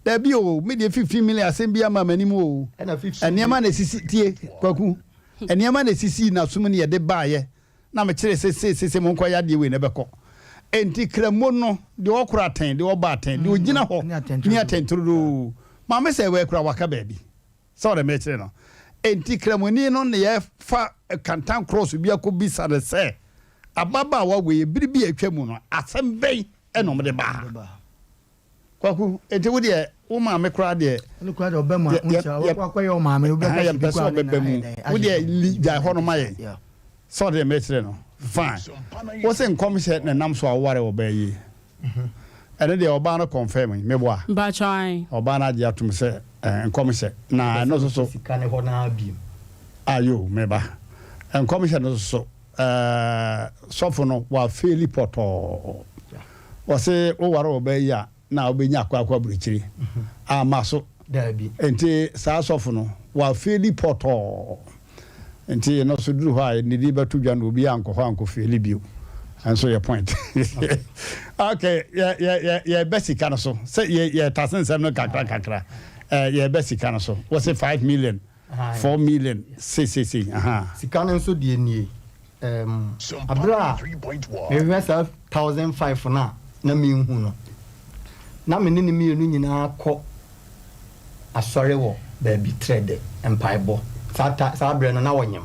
dabi o me deɛ 15 million asɛm bi ama m'anim o. Nneɛma na esisi tie kwaku nneɛma na esisi n'asom ne yɛde baayɛ na mekyerɛ sɛ sei sei sei monkɔ yɛ adeɛ wei na ɛbɛkɔ. Enti kramo no deɛ ɔkora atɛn deɛ ɔba atɛn deɛ ɔgyina hɔ ne atɛn turodoo maame sɛ wei kora waka baabi. Sɛ ɔde mekyerɛ no. Enti Kramoni no ne yɛfa kantankrɔs bi akɔbisa no sɛ, Ababaawa wei, bere bi a atwa mu no, asɛm bɛn na wɔde baa ha? Kwaku, enti wo deɛ, wo maame koraa deɛ, yɛmpɛ sɛ ɔbɛba mu. Wo deɛ, li gyae hɔ no ma yɛn. Sɛ ɔde mekyerɛ no. Fine. Wo se nkɔmhyɛ na ɛnam so a woware ɔbaa yi. Ɛno deɛ ɔbaa no confirm yi, meboa? Mpakyɛw ae. Ɔbaa no agye atom sɛ nkɔmhyɛ, na ɛno nso so. Sika no hɔ no ara bio. Ayo, meba. Nkɔmhyɛ no nso so, sɔfo no wafeeli pɔtɔɔ. Ɔse woware ɔbaa yi a, na wobɛnya akɔ akɔ aburokyire. Amma so. Daabi. Nti saa sɔfo no, wafeeli pɔtɔɔ. Nti no so duru hɔ a ne din bɛto dwa no obiara ankɔ hɔ ankɔ feeli bio. Ɛnso yɛ point. Okay, yɛ yɛ yɛ yɛbɛ sika no so. Sɛ yɛ yɛ tase nsɛm no kakra kakra. Eh, yɛbɛ sika no so. Wɔse 5 million, 4 million, sei sei sei. Aha. Sika no nso deɛ nie. Um, abere a mehwehwɛ saa 1005 no a na menhu no, na me ne ne mmienu nyinaa kɔ asɔre wɔ baabi trɛ dɛ mpaebɔ saa ta saa berɛ no na wɔnyem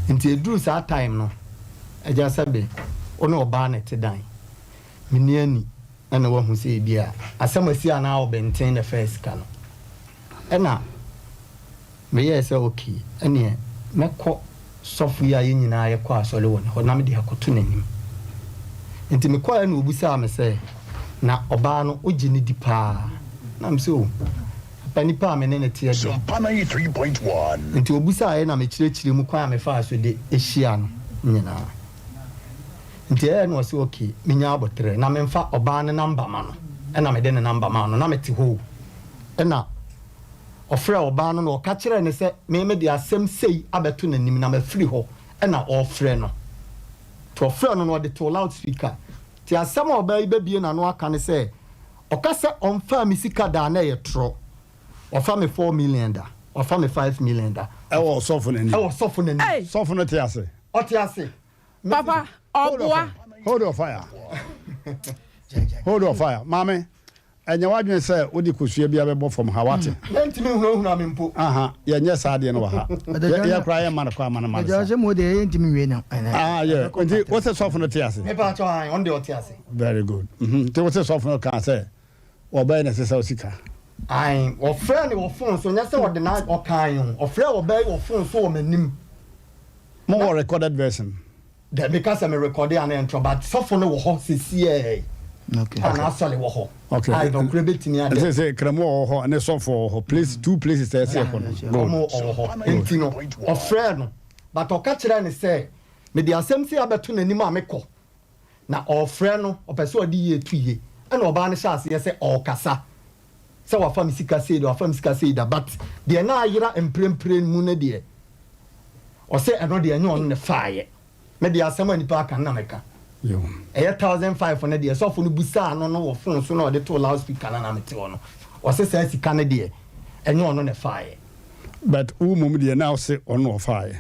nti ɛduru saa time no agya sɛbe wo ne ɔbaa na ɛte dan menni ani ɛna wahu sɛ ebi a asɛm asi anaa ɔbɛnten na ɛfaa sika no ɛna Meyɛɛ sɛ ok, ɛneɛ mɛkɔ sɔfo yi a yɛn nyinaa yɛkɔ asɔre wɔ ne hɔ na mede akɔto n'anim. Nti mekɔeɛ na ɔbisaa me sɛ, na ɔbaa no wogye no di paa? Na mese oh, papa nipa a me ne no teɛ deɛ. Nti ɔbisaeɛ na mekyerɛkyerɛ mu kwan a mefaa so de hyiaa no nyinaa. Nti ɛyɛɛ na ɔse ok, menya aboterɛ na memfa ɔbaa no number ma no. Ɛna mede ne number maa no, na mete hɔ o, ɛna. Ɔfrɛɛ ɔbaa no na ɔka kyerɛɛ no sɛ, Me mede asɛm sei abɛto n'anim na mafiri hɔ na ɔrefrɛ no. Nti ɔfrɛɛ no na ɔde too loud speaker. Nti asɛm a ɔbaa yi bɛbue n'ano aka ne sɛ, ɔka sɛ ɔmfaa me sika da a na ɛyɛ torɔ. Wafa me four million da, wafa me five million da. Ɛwɔ ɔsɔfo no anim. Ɛwɔ ɔsɔfo no anim. Sɔfo no te ase. Ɔte ase. Papa, ɔboa. Hold your fire. Hold your fire. Maame. Ɛnyɛ w'adwene sɛ wode kosua biara bɛbɔ fam ha, woate? Yɛntumi nhunahuna me mpo. Aha, yɛnyɛ saa adeɛ no wɔ ha. Yɛ, yɛ koraa yɛmma no kwan ma no mma no saa. Ɛgya sɛ mo deɛ yɛntumi nwie no. Ah, yɛ. Nti wo se sɔfo no te ase? Me pa kyɛw, ae, ɔno deɛ ɔte ase. Very good. Mhm. Nti wo se sɔfo no kaa sɛ ɔbɛyɛ na ɛsɛ sɛ osika? Ae, ɔfrɛɛ no wɔ phone so, nyɛ sɛ ɔde na ɔkae o, ɔfrɛɛ ɔbaa yi wɔ phone so wɔ m'anim. Mo wɔ recorded version? Dɛ meka sɛ me recorde a na ɛntrɔ but sɔfo no wɔ hɔ sesiɛi a n'asɔre wɔ hɔ a nɔkorɛ bɛtumi adɛ. Ɛsɛ sɛ kramu ɔwɔ hɔ ne sɔfo ɔwɔ hɔ place two places ɛsɛ ɛkɔ no. Good. Ɔmo ɔwɔ hɔ nti no ɔfrɛɛ no but ɔka kyerɛɛ no sɛ mede asɛm sei abɛto n'anim a mekɔ na ɔɔfrɛ no ɔpɛ sɛ ɔde yie to yie ɛna ɔbaa no hyɛɛ aseɛ sɛ ɔɔkasa sɛ wafa me sika sei da wafa me sika sei da but deɛ na ayera mprempren mu no deɛ Ɔse ɛno deɛ ɛnyɛ ɔno na ɛfaeɛ. Me deɛ asɛm a nipa aka no na meka. Ɛyɛ 1005 no deɛ sɔfo no busaa no no wɔ phone so na ɔde too loud speaker no na mete hɔ no. Ɔse saa sika no deɛ ɛnyɛ ɔno na ɛfaeɛ. But wo mmom deɛ na wose ɔno na ɔfaeɛ.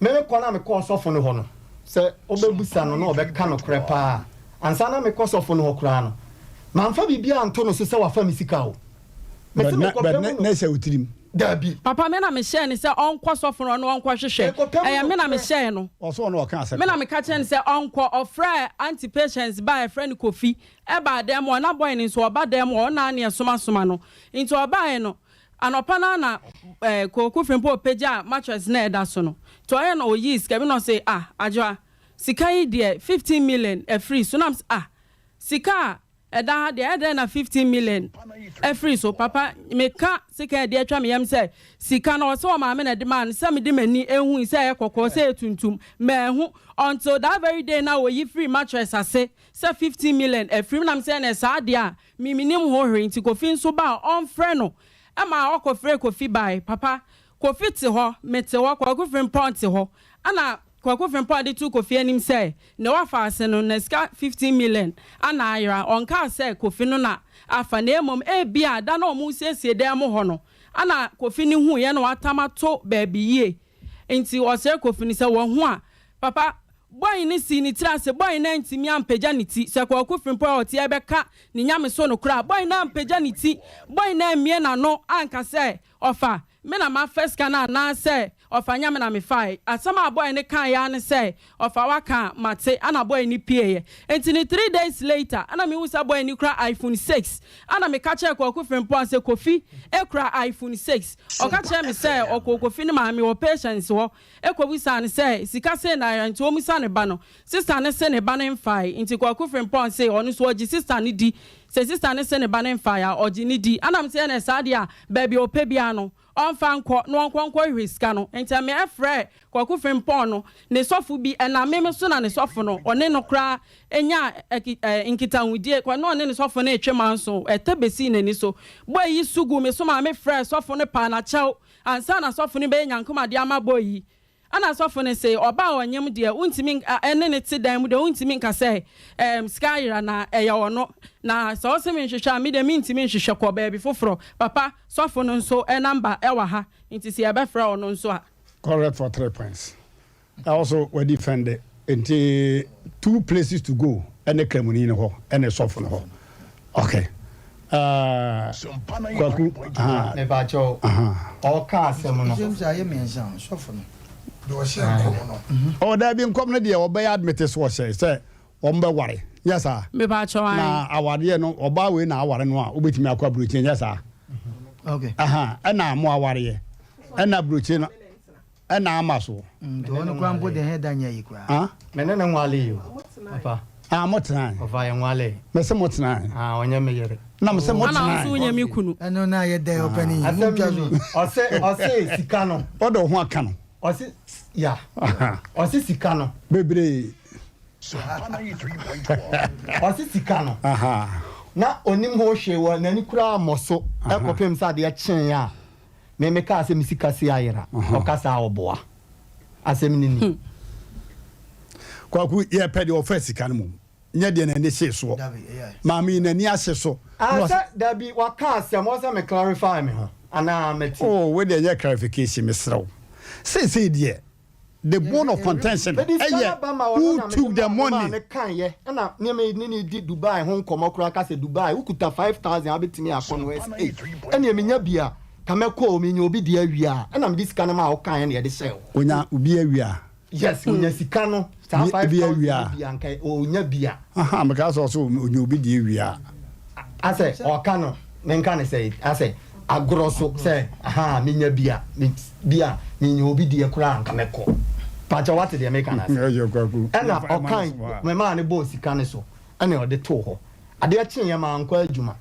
Me me kɔ na mekɔɔ sɔfo no hɔ no sɛ ɔbɛbusa no na ɔbɛka nokorɛ paa a, ansa na mekɔ sɔfo no hɔ koraa no mamfa biribiara anto no so sɛ wafa me sika o. Mese mekɔpɛ But mu na no. ɛhyɛ wo tirim. Dabi. Papa me na me hyɛɛ no sɛ ɔnkɔ sɔfo no ɔno ɔnkɔ hwehwɛ. Ɛyɛ me na me hyɛɛ no. Ɔsɛ ɔno ɔka asɛm. Me na me ka kyerɛ no sɛ ɔnkɔ. Ɔfrɛɛ aunty Patience ba a yɛfrɛ no Kofi ɛbaa dan mu hɔ. Na boy no nso ɔba dan mu hɔ ɔno ara na yɛsoma soma no. Nti ɔbaeɛ no anɔpa no ara na eh, Koku Frimpong pagyaa mattress no a ɛda so no. Nti ɔyɛ na ɔyii sika bi na ɔse ah Adwoa sika yi deɛ 15 million afiri so na me se ah. Sika a ɛda ha deɛ, ɛdɛn na 15 million afiri so? Papa, meka sika a ɛde atwa me yam sɛ sika no, ɔsɛ ɔmaame na ɛde maa no, sɛ mede m'ani hui sɛ ɛyɛ kɔkɔɔ, sɛ ɛyɛ tuntum, manhu until that very day no a ɔyi firii mattress ase sɛ 15 million afiri mu, na mesɛ ɛneɛ saa deɛ a, me mennim ho hwee, nti Kofi nso ba a, ɔmfrɛ no. Ɛma ɔkɔfrɛɛ Kofi bae. Papa, Kofi te hɔ, mete hɔ, Kwaku Frimpong te hɔ, ɛna Kwaku Frimpong de too Kofi anim sɛ nea wafa ase no, na sika 15 million ana ayera. Ɔnkaa sɛ Kofi no na afa na mmom ebia da no a wɔresiesie dan mu hɔ no ana Kofi no huiɛ na watam ato baabi yie. Nti ɔsrɛ Kofi no sɛ wahu a, papa, boy no sii ne tiri ase, boy no antumi ampagya ne ti. Sɛ Kwaku Frimpong a ɔte rebɛka ne nyameso no koraa a, boy no ampagya ne ti, boy no ammue n'ano anka sɛ ɔfa. Me na mafa sika no anaasɛ ɔfa nyɛ me na mefae? Asɛm a boy no kaeɛ ara ne sɛ ɔfa waka a mate ɛna boy no pieeɛ. Nti no three days later ɛna mehu sɛ boy no kura iPhone 6 ɛna meka kyerɛɛ Kwaku Frimpong sɛ Kofi kura iPhone 6. Ɔka kyerɛɛ me sɛ ɔkɔɔ Kofi ne maame wɔ Patience hɔ kɔbisaa no sɛ sika sei na ayera nti ɔmmisa ne ba no. Sister no se ne ba no mfae nti Kwaku Frimpong se ɔno nso ɔgye sister no di. Sɛ sister no se ne ba no mfae a, ɔgye no di. Ɛna mese ɛneɛ saa deɛ a, baabi a ɔpɛ biara no, ɔmfa nkɔ na ɔnkɔ nkɔhwehwɛ sika no. Nti me frɛɛ Kwaku Frimpong no, ne sɔfo bi, ɛnam me me so na ne sɔfo no, ɔne no koraa nyaa nkitahodie, na ɔne ne sɔfo no retwe manso, ɛtɛ bɛsii n'ani so. Boy yi su guu me so maa me frɛɛ sɔfo no paa no akyɛw ansa na sɔfo no bɛyɛ nyankomadeɛ ama boy yi. Ɛna sɔfo no se, Ɔba a ɔnyem deɛ, wontumi ɛne no te dan mu deɛ, wontumi nka sɛ, ɛɛm, sika ayera na ɛyɛ ɔno. Na sɛ ɔse menhwehwɛ a, me deɛ mentumi nhwehwɛ, kɔ baabi foforɔ. Papa, sɔfo no nso number ɛwɔ ha, nti sɛ yɛbɛfrɛ ɔno nso a. Correct for three points. Ɛwɔ so wadi fɛnde nti two places to go ɛne kramoni no hɔ ɛne sɔfo no hɔ. Okay. Uh, Kwaku. Aha. Mepakyɛw. Aha. Ɔka asɛm no. James ayɛ mmiɛnsa o, sɔfo no. Deɛ ɔhyɛ nkɔm no. Oh, dabi nkɔm no deɛ ɔbɛyɛ admit so ɔhyɛ sɛ wɔn bɛ ware. Nyɛ saa. Mepakyɛw ae. Na awareɛ no ɔbaa wei na aware no a wobɛtumi akɔ aburokyire nyɛ saa. Okay. Aha, ɛna mo awareɛ. Ɛna aburokyire no. Ɛna ama so. Nti ɔno koraa mpo deɛ ɛhɛ da nyɛ yi koraa. Me ne no nwalee o, papa. Ah, mo tenae. Ɔfa yɛ nwalee. Me se mo tenae. Ah, ɔnyɛ me yere. Na me se mo Ana tenae. wo nso wonyɛ me kunu. Ɛno na ayɛ dɛ ɔpanin. Asɛm Montwa no so. ni, ɔse, ɔse sika no. Wode wo ho aka no. Ɔse, ya. Ɔse sika no. Bebree. Ɔse sika no. Na ɔnim ho hwee wɔ n'ani koraa mmɔ so kɔpem sɛ adeɛ kyeeɛ a. Me me kaa sɛ me sika si ayera ɔka saa ɔboa asɛm no ni. Kwaku yɛ pɛ deɛ ɔfa sika no mom nyɛ deɛ n'ani hyee soɔ maame yi n'ani ahye so. Ah sɛ dabi waka asɛm ɔsɛ me clarify me ho anaa mati. Oh wei deɛ nyɛ clarification mesrɛ wo seesei deɛ the bone of contention ɛyɛ who took the money. Me kan yɛ ɛna nneɛma yi ne ne di Dubai ho nkɔmɔ koraa ka sɛ Dubai wokuta 5000 abɛtumi akɔ no ɛsɛ ei ɛneɛ menya bi a ka mɛkɔ o menya obi deɛ awia a ɛna mede sika no maa wo kan ɛna yɛde hyɛɛ hɔ. Onya obi awia. Yes onya sika no saa 5000 no bi a nka onya bi a. Aha meka sɛ ɔsɛ onya obi deɛ awia. Asɛ ɔka no menka ne sɛ asɛ agorɔ so sɛ ahaa menya bi a me bi a menya obi deɛ koraa anka mɛkɔ pakyɛ wate deɛ meka no ase ɛna ɔkan memaa no bɔɔ sika no so ɛna ɔde too hɔ adeɛ kyeeɛ mankɔ adwuma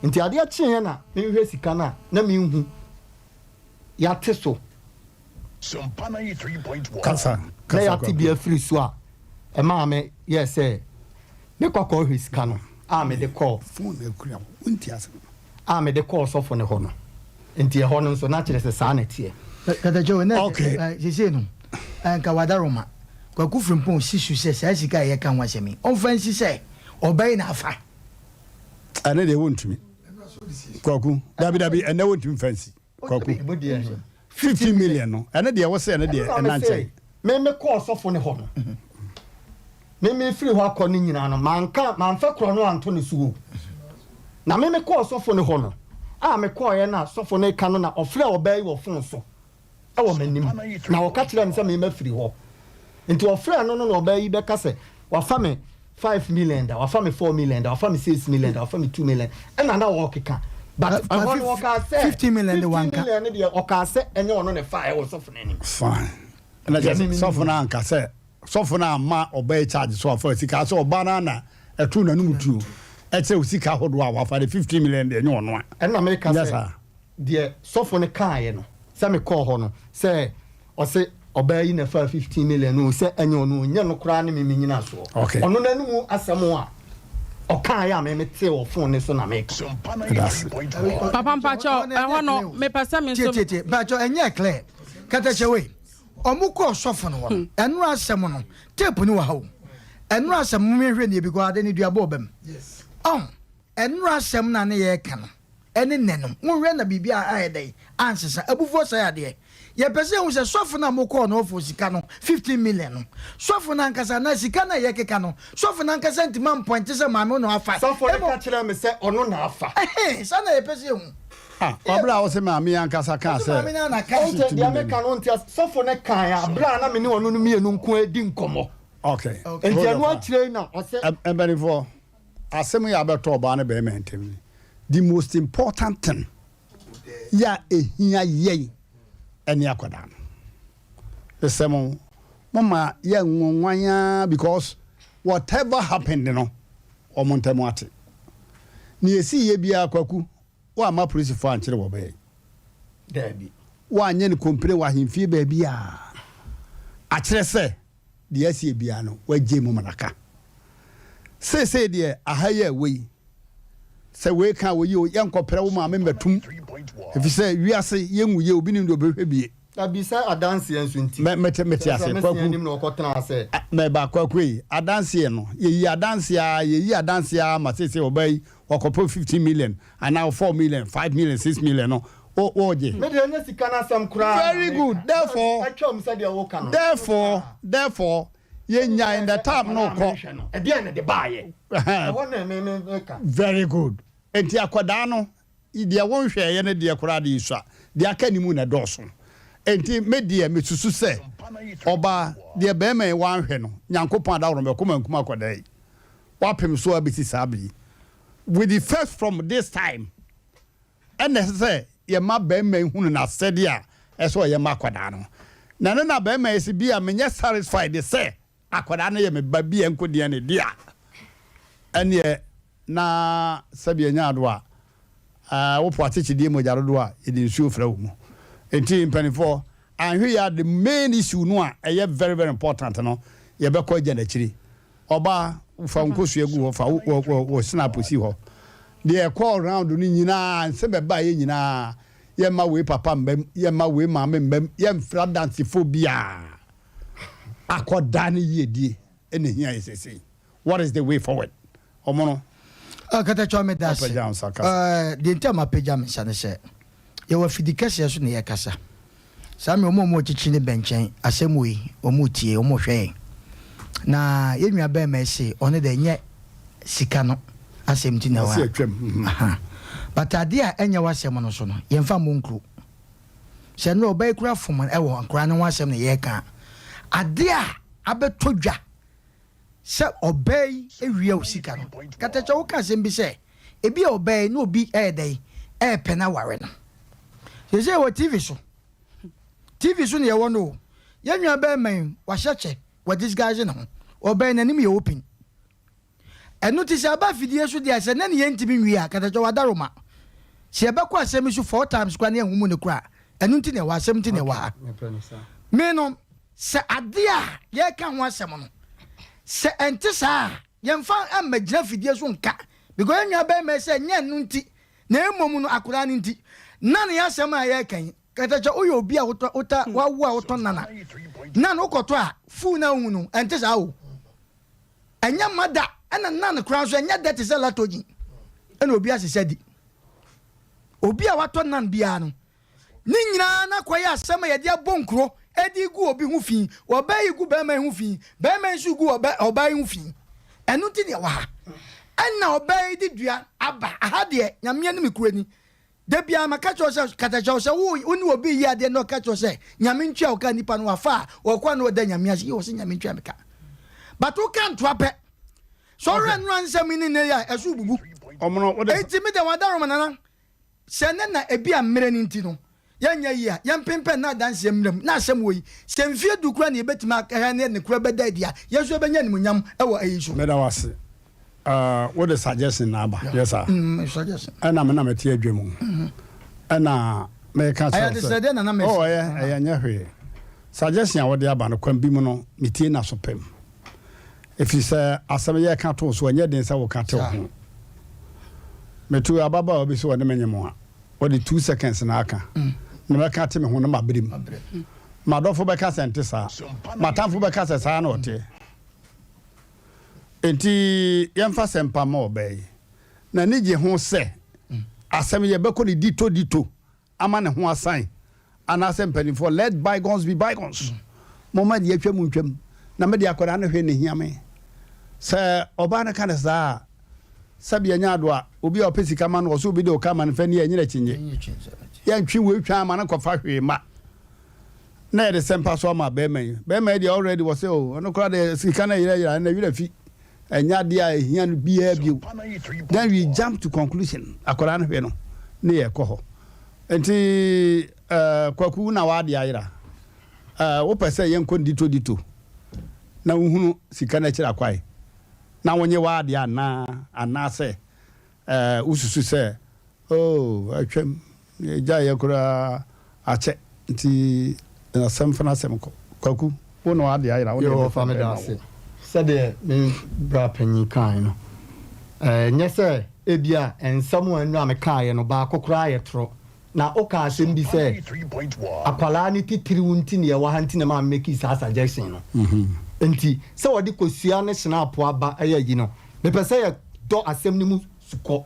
nti adeɛ kyeeɛ na menhwɛ sika no a na menhu yɛate so Kasa, na kasa yɛate bi Kwaku. afiri so a ɛmaa me yɛɛ sɛ mekɔ akɔhwɛ sika no a mede kɔɔ Phone na ekura wo, wonti asɛm no. a mede kɔɔ ɔsɔfo no hɔ no. Nti ɛhɔ no nso na kyerɛ sɛ saa na ɛteɛ. Katakyɛw, na Okay. eh, seesei no, eh, nka wadaroma. Kwaku Frimpong si so sɛ saa sika a yɛka ho asɛm yi, ɔmfa nsi sɛ ɔbɛn na afa. Ɛne deɛ wontumi. Kwaku, dabi dabi, ɛnɛ wontumi mfa nsi. Kwaku, 50 million no, ɛne deɛ wosɛ ɛne deɛ ɛna nkyɛn. Me me kɔɔ sɔfo no hɔ no, me me firi hɔ akɔ no nyinaa no, manka manfa korɔ no anto ne so o. Na me me kɔɔ sɔfo no hɔ no, a me kɔɔeɛ na sɔfo no reka no na ɔfrɛ ɔbaa yi wɔ fon so wɔ m'anim na ɔka kyerɛɛ me sɛ me mafiri hɔ. Nti ɔfrɛɛ no no na ɔbaa yi bɛka sɛ wafa me 5 million da, wafa me 4 million da, wafa me 6 million da, wafa me 2 million ɛna na ɔrekeka. But ɛhɔ no ɔkaa sɛ 15 million de wanka. 15 million no deɛ ɔkaa sɛ ɛnyɛ ɔno na ɛfaeɛ wɔ sɔfo no anim. Fine. Ɛna kyerɛ sɛ sɔfo no anka sɛ sɔfo no amma ɔbaa yi charge so afa sika sɛ ɔbaa no ara na. ɛto n'anum tuo ɛkyerɛ wo sika ahodoɔ a wafa de 15 million deɛ ɛnyɛ ɔno a. Ɛna meka Nyɛ sɛ saa. deɛ sɔfo no kaeɛ no sɛ mekɔɔ hɔ no sɛ ɔse ɔbaa yi na ɛfaa 15 million no o sɛ ɛnyɛ ɔno o nyɛ no koraa ne me me nyinasoɔ. Okay. Ɔno n'anum asɛm a ɔkaeɛ a me metee wɔ phone no so na meka. Papa mpakyɛw ɛhɔ no mepɛ sɛ me nso. Tie tie tie mpakyɛw ɛnyɛ clear katakyɛ wei ɔmo kɔɔ sɔfo no hɔ no ɛnora asɛm no tape no wɔ ha o ɛnora asɛm mo hwɛ nie because ade no dua bɔ ɔbɛm ɔn ɛnora asɛm na ne yɛ ka no ɛne nnɛ no monhwɛ na biribi a ayɛ dɛn ansesa abufuo sɛe adeɛ yɛpɛ sɛ yɛhu sɛ sɔfo no a mokɔɔ no hɔ for sika no 15 million no sɔfo no ankasa anaa sika no a yɛkeka no sɔfo no ankasa ntumi ampɔinte sɛ maame wo na wafa Sɔfo no ka kyerɛɛ me sɛ ɔno na afa. Ɛhee saa na yɛpɛ sɛ yɛhu. Ah, wɔ berɛ a wose maame yi ankasa kaa sɛ Maame no ara na aka. Ɔnte deɛ meka no ɔnte ase. Sɔfo no kae a berɛ a na me ne ɔno no mmienu nko ara redi nkɔmmɔ. Okay. Nti ɛno akyire yi na ɔsɛ. Mpanimfoɔ, Asɛm yi a abɛtɔ ɔbaa ne barima ntam yi, the most important thing yɛ a ɛhia yɛn ɛne akwadaa no. Mesrɛ mo, moma yɛ nwonwan ara because whatever happened no, wɔn ntam ate. Nea ɛsii yɛ biara Kwaku, woamma polisifoɔ ankyere wɔ bɛn? Daabi. Woanyɛ no complain wɔ ahemfie baabi a, akyerɛ sɛ Deɛ asie biara no, wagye mu manaka. Seesei deɛ, aha yi a ɛwɔ yi, sɛ wei ka a wɔyi o, yɛnkɔpra wo maame mmɛtom, ɛfiri sɛ wiase yɛnwuiɛ, obi nim deɛ ɔbɛhwɛ bie. Dabi, sɛ adanseɛ nso nti. Mɛ, mete, mete ase, Sɛ Kwaku. mesia anim na ɔkɔtenaa sɛ. Mɛba, Kwaku ei, adanseɛ no, yɛyi adanseɛ ara, yɛyi adanseɛ ara ma seesei ɔbaa yi, wakɔpɛ 15 million, anaa 4 million, 5 million, 6 million no, wo, wogye. Me deɛ ɛnyɛ sika no asɛm koraa na Very meka. good, therefore, Atwam sɛdeɛ woka no. therefore, therefore, yɛnya in the time no kɔ. Ɛdeɛn na ɛde baeɛ? Ɛhɔ na me, me, meka. Very good. Enti akwadaa no, deɛ wonhwɛeɛ no deɛ koraa de sua, deɛ aka ne mu na ɛdɔɔso. Enti me deɛ mesusu sɛ, ɔbaa, deɛ barima yi wanhwɛ no, Nyankopɔn adaworo no bɛko mankum akwadaa yi. Wapem so abɛsi saa bere yi. With effect from this time, ɛna ɛsɛ sɛ yɛma barima yi hunu n'asɛdeɛ a ɛsɛ ɔyɛ ma akwadaa no. Na ɛno na barima yi sɛ bi a menyɛ satisfied sɛ akwadaa no yɛ me ba bi a ɛnko deɛ ne dea. Ɛneɛ na sɛbi ɛnyɛ ado a wopo akyekyedeɛ mogya dodoɔ a yɛde nsuo fra wo mu. Nti mpanimfoɔ anhwɛ yi a the main issue no a ɛyɛ very very important no yɛbɛkɔ agya n'akyiri. Ɔbaa, fa wo nkosua gu hɔ, fa wo wo wo wo snap si hɔ. Deɛ ɛkɔɔ round no nyinaa, nsɛm ɛbaeɛ nyinaa, yɛmma wei papa mma mu, yɛmma wei maame mma mu, yɛmfrɛ adansefoɔ biara. Akɔdaa no yiedie na ɛhia yɛ seesei. What is the way forward? Ɔmono. Ɔkatakyɛ meda ase. Wapagya wo nsa kasa. Ɛɛ, deɛ nti a mapagya me nsa ne sɛ, yɛwɔ afidi kɛseɛ so na yɛrekasa. Saa mmerɛ wɔn a wɔwɔ akyirikyiri ne bɛnkyɛn, asɛm wei, wɔretie, wɔrehwɛ yɛn. Na yɛn nua barima yi se ɔno deɛ ɛnyɛ sika no asɛm nti na ɛwɔ Ɔse atwam. ha. Aha. But adeɛ a ɛnyɛ w'asɛm no so no, yɛmfa mmɔ nkuro. Sɛ nnora ɔbaa yi kura fom ɛwɔ nkwadaa no ho asɛm na yɛreka a, adeɛ a abɛtɔ dwa sɛ ɔbaa yi awia wo sika no, katakyɛ woka asɛm bi sɛ, Ebia ɔbaa yi na obi ɛyɛ dɛn ɛɛpɛ no aware no. Seesei wɔ TV so. TV so na yɛwɔ no o. Yɛn nua bɛɛma yi wahyɛ kyɛ, wa disguise ne ho. Ɔbaa yi n'anim yɛ open. Ɛno ti sɛ aba afidie so deɛ sɛ nɛ ne yɛntumi nwie a katakyɛ wadaroma. Sɛ yɛbɛkɔ asɛm yi so four times koraa na yɛnhu mu no koraa ɛno nti na ɛwɔ asɛm nti na ɛwɔ ha. Me no sɛ adeɛ a yɛreka ho asɛm no sɛ ɛnte saa a Yɛnfa mmɛgyina fidie so nka because yɛn nua bɛɛma yi sɛ nyɛ ɛno nti na mmom no akwadaa no nti na ne asɛm a yɛreka yi katakyɛ woyɛ obi a wotɔ wota wawo a wotɔ nana nan wokɔtɔ a fuu na wohu no ɛnte saa o ɛnyɛ ma da ɛna nan koraa nso ɛnyɛ dɛ te sɛ latogen ɛna obi asesa di obi a watɔ nan biara no Ne nyinaa na kɔyɛ asɛm a yɛde abɔ nkuro de regu obi ho fi. Ɔbaa yi gu barima yi ho fi, barima yi nso gu ɔbaa yi ho fi. Ɛno nti na yɛwɔ ha. Ɛna ɔbaa yi de dua aba. Aha deɛ, Nyame anim kura ni. Da biara maka kyerɛ wo sɛ, katakyɛ wo sɛ wo ne obi reyɛ adeɛ na ɔka kyerɛ wo sɛ Nyame ntua wo ka nipa no wafa a, ɔkɔ a na ɔda Nyame ase. Yɛ wɔ sɛ Nyame ntua me ka. But woka ntoa pɛ. Sɛ ɔwerɛ nnora nsɛm yi ne nnɛ yi a, ɛso bubu. Enti me deɛ wadaroma nana. Sɛ nnɛ na ebia mmere no nti no yɛnyɛ yie a, yɛmpempɛn na adanseɛ mmra mu na asɛm wɔ yi, sɛ mfeɛ du koraa na yɛbɛtumi ahwɛ na ne korɛ bɛda adi a, yɛn nso yɛbɛnya animuonyam wɔ eyi so. Meda wo ase. Uh, wode suggestion na aba yɛ saa. Mm, suggestion. Ɛna me na mete adwa mu. Mm-hmm. Ɛna meka kyerɛ sɛ. Ɛyɛ na Oh, ɛyɛ ɛyɛ nyɛ hwee. Suggestion a wode aba no kwan bi mu no metie na so pɛm. Ɛfiri sɛ asɛm yɛ ka to so ɛnyɛ den sɛ woka te wo ho. Metu ababaawa bi sɛ ɔne me nye mo a wɔde 2 seconds na aka. Mm. Na mɛka te me ho no mabrɛ mu. Madɔfo bɛka sɛ nte saa. Matamfo bɛka sɛ saa na ɔteɛ. Enti yɛmfa asɛmpa mma ɔbaa yi. N'ani gye ho sɛ asɛm yɛbɛkɔ no ditto ditto ama ne ho asan anaasɛ mpanimfoɔ let bygones be bygones. Momma deɛ atwam ntwam na me deɛ akwadaa no hwɛ na ɛhia me. Sɛ ɔbaa no ka no saa a, sɛbi ɛnyɛ ado a obi a ɔpɛ sika ma no ɔsɛ obi de ɔka ma no fɛ ni ɛnyɛ akyinnye. Yɛntwe wei twa ama no nkɔfa hwee ma. Na yɛde sɛmpa so ama bɛrima yi. Bɛrima yi deɛ already wɔ sɛ o, ɔno koraa deɛ sika no ayerayera, ɛna werɛ fi. Ɛnyɛ adeɛ a ɛhia no biara bio. Then we jump to conclusion. Akwadaa no hwɛ no, ne yɛkɔ hɔ. Nti uh, Kwaku na w'adeɛ ayera. Uh, wopɛ sɛ yɛnkɔ dito dito na wohunu sika no akyiri akwae na wonye w'adeɛ anaa anaasɛ uh, wosusu sɛ oh, atwam Yɛgyaeɛ koraa akyɛ nti asɛm fa n'asɛm kɔ. Kwaku, wo na w'adeɛ ayera, wo na Yoo yɛbɛfa ɔfa meda bɛrima ase. wo. Sɛdeɛ me bra panyin kaeɛ no, ɛnyɛ sɛ ebia nsɛm a nnura mekaeɛ no baako koraa yɛ torɔ. Na wokaa asɛm bi sɛ akwadaa no titiriw nti na yɛwɔ ha nti na ɛmaa me makii saa suggestion no. Nti sɛ wɔde kosua ne hyinaapo aba yɛ ayi no, mepɛ sɛ yɛdɔ asɛm no mu sukɔ.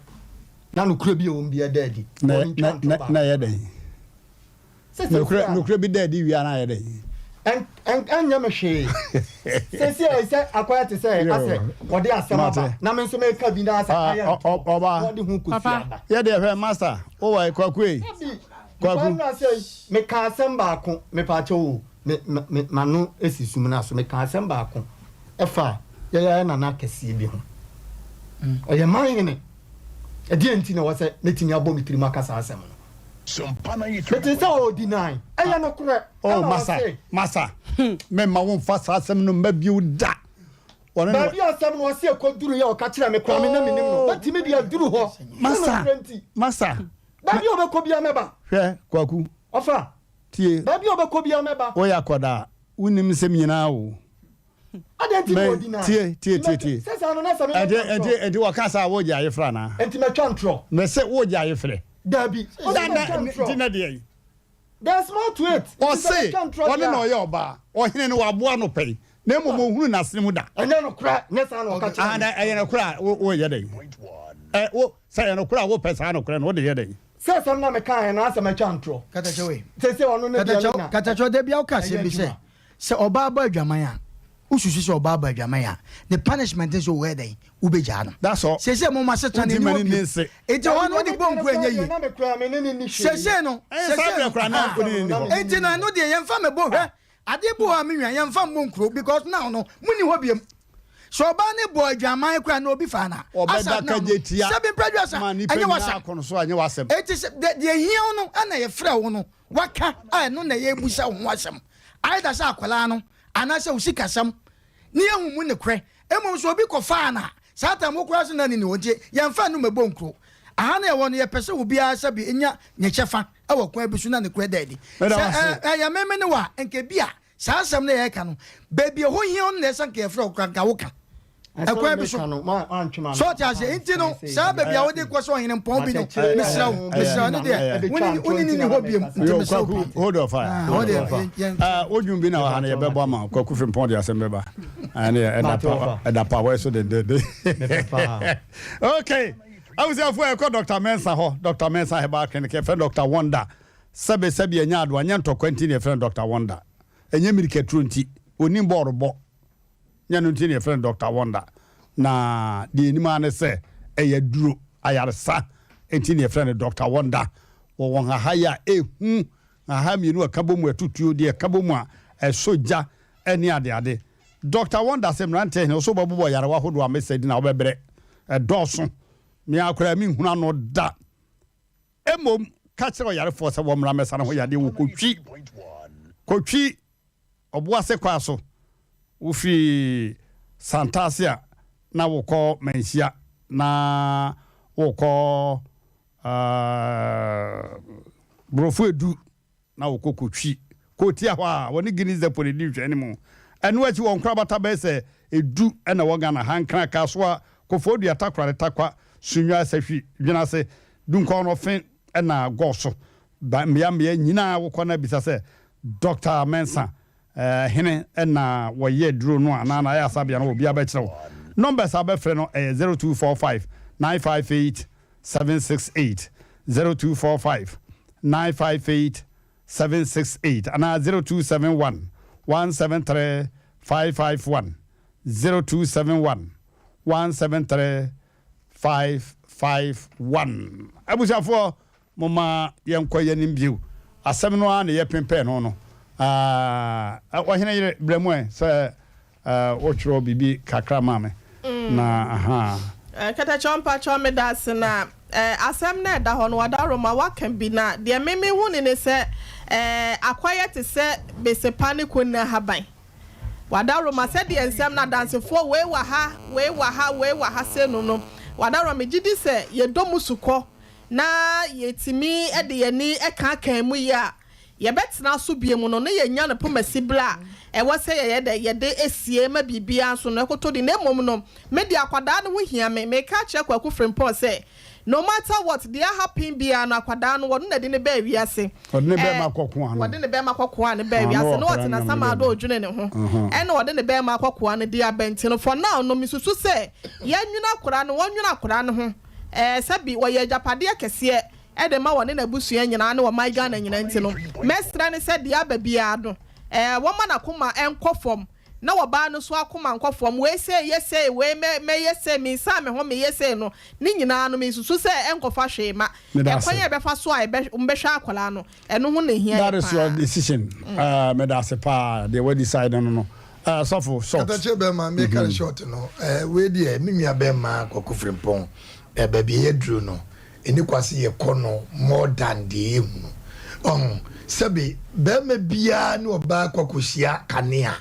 Na nokorɛ bi a ɛwɔ mu biara da adi. Na Wɔn ntwa ntorɔ na baako. na ɛyɛ dɛn? Sɛ Nokorɛ seesei a. nokorɛ bi da adi wie a na ayɛ dɛn? Ɛn ɛn ɛnyɛ me hwee. Seesei a sɛ akɔyɛ te sɛ asɛ wɔde asɛm aba Mate. na me nso meka bi na asɛ Ah, ayɛ ɔ- ɔ- ntorɔ ɔba. na wɔde ho kosua Papa. aba. Yɛ deɛ hwɛ master wowɔ Kwaku ei. Dabi, Kwaku. mepaa nnura sɛ meka asɛm baako mepaakyɛw o me me me m'ano esi sum no aso meka asɛm baako ɛfa yɛyɛ nana kɛseɛ bi ho. Ɔyɛ man hene. Ɛdeɛn nti na ɛwɔ sɛ mɛtumi abɔ me tirim aka saa asɛm no? Metee sɛ ɔredi nan. Ɛyɛ nokorɛ. Oh, Ɛna masa, ɔse. masa, mɛmma womfa saa asɛm no mma bio da. Ɔno ne Baabi a asɛm no ɔse ɛkɔduruiɛ a ɔka kyerɛɛ me koraa me na mennim no. Mɛtumi de aduru hɔ. Sɛ Masa, nokorɛ nti. masa. Baabi a ɔbɛkɔ biara mɛba. Hwɛ, Kwaku. Ɔfa. Tie. Baabi a ɔbɛkɔ biara mɛba. Woyɛ akwadaa, wonnim nsɛm nyinaa o. Adɛn nti na ɔdi nan? Tie, tie, tie, tie. Sɛ saa no na sɛ mebɛtwa ntorɔ. Ɛnti, ɛnti wɔka saa wogye ayefrɛ anaa? Ɛnti mɛtwa ntorɔ. Mese wogye ayefrɛ. Dabi. Ɔse mɛtwa ntorɔ. Nti na deɛ yi. There's more to it. Ɔse, ɔne na ɔyɛ ɔbaa. Ɔhene no waboa no pɛn. Na mmom ɔhunu n'asene mu da. Ɛnyɛ nokorɛ, nyɛ saa na ɔka kyerɛ me. Ɛyɛ nokorɛ a, woyɛ dɛn? Ɛ, wo, sɛ ɛyɛ nokorɛ a wopɛ saa nokorɛ no, wode yɛ dɛn? Sɛ asɛm no a mekaeɛ no, asɛ mɛtwa ntorɔ. Katakyɛ wei. Seesei ɔno ne deɛ no na. Katakyɛ, da biara woka asɛm Ɛyɛ bi sɛ, adwuma. Sɛ ɔbaa bɔ adwaman a, wosusu sɛ ɔbaa bɔ adwaman a, ne punishment ne sɛ ɔyɛ dɛn? Wobɛgyaa no. That's all. Seesei mo mo asetena no Wonti ɛni m'ani hɔ nni bio. nse. Enti ɛhɔ no wode bɔ nku ɛnyɛ yie. Na me koraa me ne no nni hwee. Seesei no, Ɛyɛ saa seesei berɛ no, koraa na wo ne no nni hɔ. Enti no ɛno deɛ yɛmfa mmɛbɔ hwɛ adeɛ bi wɔ hɔ a me nua yɛmfa mmɔ nkuro because now no monni hɔ biom. Sɛ ɔbaa no bɔ adwaman koraa na obi faa no a, Ɔbɛda asa now no, kagye tia sɛbi mpɛ aduasa, ma nnipa ɛnyɛ nyinaa w'asɛm. akɔ no so a ɛnyɛ w'asɛm. Enti sɛ deɛ deɛ ɛhia wo no ɛna yɛfrɛ wo no waka a ɛno na yɛrebisa wo ho asɛm either sɛ akwadaa no anaasɛ wo sikasɛm ne yɛhu mu nokorɛ. Mmom sɛ obi kɔfaa no a, saa time wo koraa so na ne ni hɔ nti yɛmfa no mmɛbɔ nkuro. Aha no yɛwɔ no yɛpɛ sɛ obiara sɛbi nya ne kyɛfa wɔ kwan bi so na nokorɛ da adi. Meda Sɛ wo ase. ɛyɛ me me ne wo a, nka ebia saa asɛm no a yɛreka no, baabi a ɛhɔ hia wo no na ɛsɛ nka yɛfrɛ wo koraa nka woka. Ɛkwan bi so. So ɔte aseɛ? Nti no, saa baabi a wode kɔ sɛ ɔhene mpɔn bi no, mesrɛ wo, mesrɛ wo, ɛno deɛ, wo ne ne nni hɔ biom, nti mesrɛ wo pii. Hold on fire. Ah, hold on. Ah, wodwum bi na wɔ ha no yɛbɛbɔ ama Kwaku Frimpong de asɛm bɛba. Ɛne ɛda pa ɛda pa wɔ so dendenden. Okay. Abusuafo ɛkɔ Dr. Mensah hɔ, Dr. Mensah Herbal Clinic, yɛfrɛ Dr. Wonder. Sɛbe sɛbe ɛnyɛ adoa, nyɛ ntɔkwa nti na yɛfrɛ no Dr. Wonder. Ɛnyɛ mirikaturo nti, onim bɔɔl bɔ. Nyɛ ɛno nti na yɛfrɛ no Doctor Wonder. Na deɛ yɛnim ara ne sɛ ɛyɛ aduro, ayaresa nti na yɛfrɛ no Doctor Wonder. Wɔwɔ nhahaeɛ a ɛhu, nhaha mmienu a ɛka bɔ mu a ɛto tuo, deɛ ɛka bɔ mu a ɛsɔ gya ne adeade. Doctor Wonder se mmeranteɛ hene, wo so wobɛbobɔ yarewa ahodoɔ a mesa di na wobɛbrɛ. Ɛdɔɔso. Me ara koraa menhunu ano da. Mmom ka kyerɛ ɔyarefoɔ sɛ wɔmmra mmɛsa ne ho yadeɛ wɔ Kotwi, Kotwi Ɔboase kwan so. Wofiri Santase a, na wokɔ Manhyia na wokɔ uh, Borɔfo Edu na wɔkɔ kotwi kootia hɔ a wɔne Guinness Depot na ɛdi nhwɛanimu. Ɛno akyi wɔn nkorabata bɛyɛ sɛ edu na ɛwɔ Ghana ha, Nkran, Kasoa, Koforidua, Takoradi, Tarkwa, Sunyani, Sahwi, Dwenase, Dunkɔn, Ɔfe na Gɔso. Ba mmea mmea nyinaa wokɔ na bisa sɛ Dɔkta Mensah hene na wɔyɛ aduro no anaa n'ayarasabea no obiara bɛkyerɛ wo. Numbers a wobɛfrɛ no ɛyɛ 0245 958 768, 0245 958 768 anaa 0271 173 551, 0271 173 551. Abusuafoɔ, momma yɛnkɔ yɛn anim bio. Asɛm no ara na yɛpempɛn no no. Ah, ɔhene yere, brɛ mu ɛ sɛ Wotwerɛ biribi kakra maa me na ahaa. Kɛtɛkyɛw mpakyɛw medase na asɛm no a ɛda hɔ no wadaroma waka bi na deɛ me me hu no ne sɛ akɔyɛ te sɛ besepa ne konni ahaban wadaroma sɛdeɛ nsɛm no adansefoɔ wei wɔ ha wei wɔ ha wei wɔ ha sei no no wadaroma megye di sɛ yɛdɔ mu sukɔ na yɛtumi de yɛn ani kaakaa mu yie a yɛbɛtena so bio mu no, na yɛanya no pomasi berɛ a ɛwɔ sɛ yɛyɛ dɛ, yɛde sie ma biribiara nso no ɛkotɔ di. Na mmom no, me deɛ akwadaa no ho hia me. Meka akyerɛ Kwaku Frimpong sɛ, no matter what, deɛ ahappen biara no, akwadaa no, wɔno na ɛde no baa wiase. Ɔde ne bɛɛma kɔkoa no. Wɔde ne bɛɛma kɔkoa no baa wiase, na ɔte n'asamado redwene ne ho, ɛna ɔde ne bɛɛma akɔkoa no de aba. Nti no, for now no, mesusu sɛ yɛnwene akwadaa no, wɔnwene akwadaa no ho. Ɛɛ, sɛbi, ɔyɛ agyapadeɛ kɛseɛ. de ma wɔne n'abusua nyinaa ne ɔman Ghana nyinaa nti no, mɛsrɛ no sɛ deɛ aba biara no, wɔmma n'akoma nkɔ fam na ɔbaa no nso akoma nkɔ fam. Wei sei, yɛ sei, wei mɛ, mɛyɛ sei, mensan me ho meyɛ sei no, ne nyinaa no, mensusu sɛ ɛnkɔfa hwee mma. Meda ase. Ɛkwan a yɛbɛfa so a yɛbɛ, wɔbɛhwɛ akwadaa no, ɛno ho na ɛhia That yɛn is your paa. decision. Uh, meda ase paa deɛ wa decide no no. Uh, sɔfo short. Katakyie bɛrima meka no short no eh, wei deɛ me nua bɛrima Kwaku Frimpong eh, baabi a yɛaduru no Ɛni kwa sɛ yɛkɔ no more than deɛ yɛhu no. Ɔho, sɛbe barima biara ne ɔbaa kɔ akɔhyia kanea,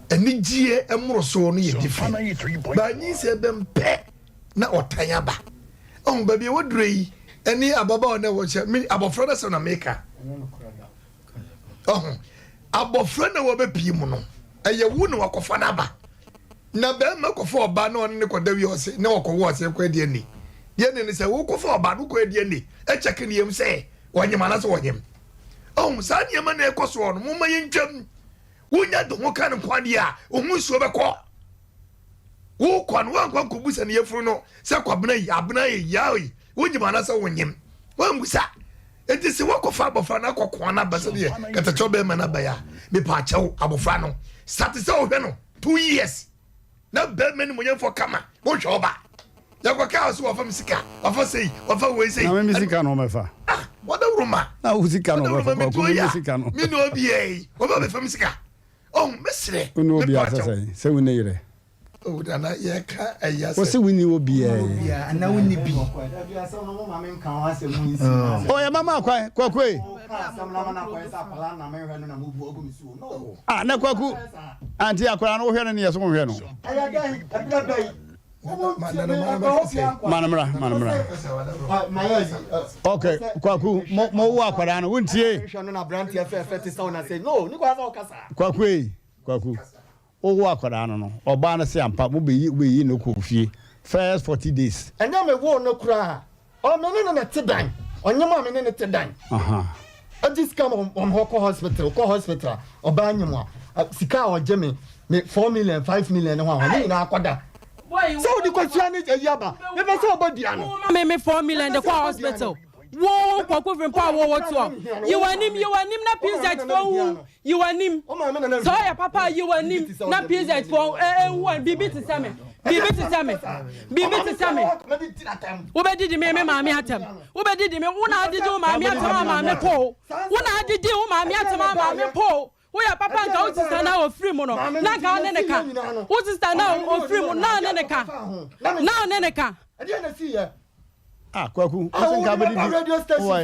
anigyeɛ mmorosoɔ no yɛ different. But nyinsɛn bɛm pɛ na ɔtan aba. Ɔho, baabi a waduro yi ɛne ababaawa no a wɔhyɛ, me abɔfra no asɛm na meka. Ɔho, abɔfra no a wabɛpie mu no, ɛyɛ wo na wakɔfa no aba. Na barima kɔfa ɔbaa na ɔne no kɔda wie ɔse na ɔkɔwo ɔse kɔ adi ani. Deɛ ne ne sɛ wokɔfa ɔbaa no kɔ adi ani ɛkyɛke ne yam sɛ ɔnyem anaasɛ ɔnyem. Ɔho saa nneɛma na ɛkɔ soɔ no momma yɛntwam. Wonya de ho ka no nko adeɛ a wo ho nsuo bɛkɔ. Wokɔ no woankɔ ankɔbusa ne yafunu no sɛ kwabena yi abena yi yaa yi wonyem anaasɛ wonyem. Woambusa. Enti sɛ woakɔfa abɔfra no akɔkoa no aba sɛdeɛ katakyɛw bɛrima no aba yi a mepaakyɛw abɔfra no sate sɛ wohwɛ no 2 years na bɛrima nimonyamfoɔ kama wohwɛ ɔba yɛkɔ kaa so wafa me sika wafa sei wafa wei sei na me sika na ɔmɛfa ah wɔdawuruma na wo sika na ɔbɛfa kwaku me sika no me ne obiara yi wɔbɛ bɛfa me sika ɔn mesrɛ wo ne obiara sɛ sɛ sɛ wo ne yerɛ o nana yɛka ɛyɛ sɛ wo se wo ni obiara yi ana wo ni bi o yɛ mama kwan kwaku e Ah, na kwaku anti akwadaa no wohwɛ no ne yɛ so wohwɛ no. Manamra, manamra. Okay, kwaku mo mo wo akwadaa no wontie. Kwaku ei, kwaku. Wowo akwadaa no no, ɔbaa no se ampa mo beyi wobɛyi no kɔ ofie first 40 days. Ɛnyɛ me woo no koraa. Ɔ me ne no na ɛte dan. Ɔnyem a me ne no te dan. Ɔgye sika ma wɔn hɔ kɔ hospital, kɔ hospital a ɔbaa nyem a, sika a ɔgye me, me 4 million, 5 million ne ho a, ne nyinaa akɔda. Sɛ wode kɔsua ne ayi aba, mepɛ sɛ ɔbɔ dua no. Woma me me 4 million de kɔ hospital. Wo Kwaku Frimpong a wowɔ toɔ. Yi w'anim, yi w'anim na PZ foɔ nhu. Yi w'anim. Sɛ ɔyɛ papa a, yi w'anim na PZ foɔ nhu w'anim. Biribi te sɛ me. Biribi te sɛ me. Biribi te sɛ me. Wobɛdidi me me maame atɛm. Wobɛdidi me. Wo na adidi wo maame atɛm a maame po. Wo na adidi wo maame atɛm a maame po. Woyɛ papa nka wo sista na ofiri mu no na nka ɔne ne ka. Wo sista na ofiri mu na ɔne ne ka. Na ɔne ne ka. Ah, Kwaku, wo se nka bɛdidi. Why?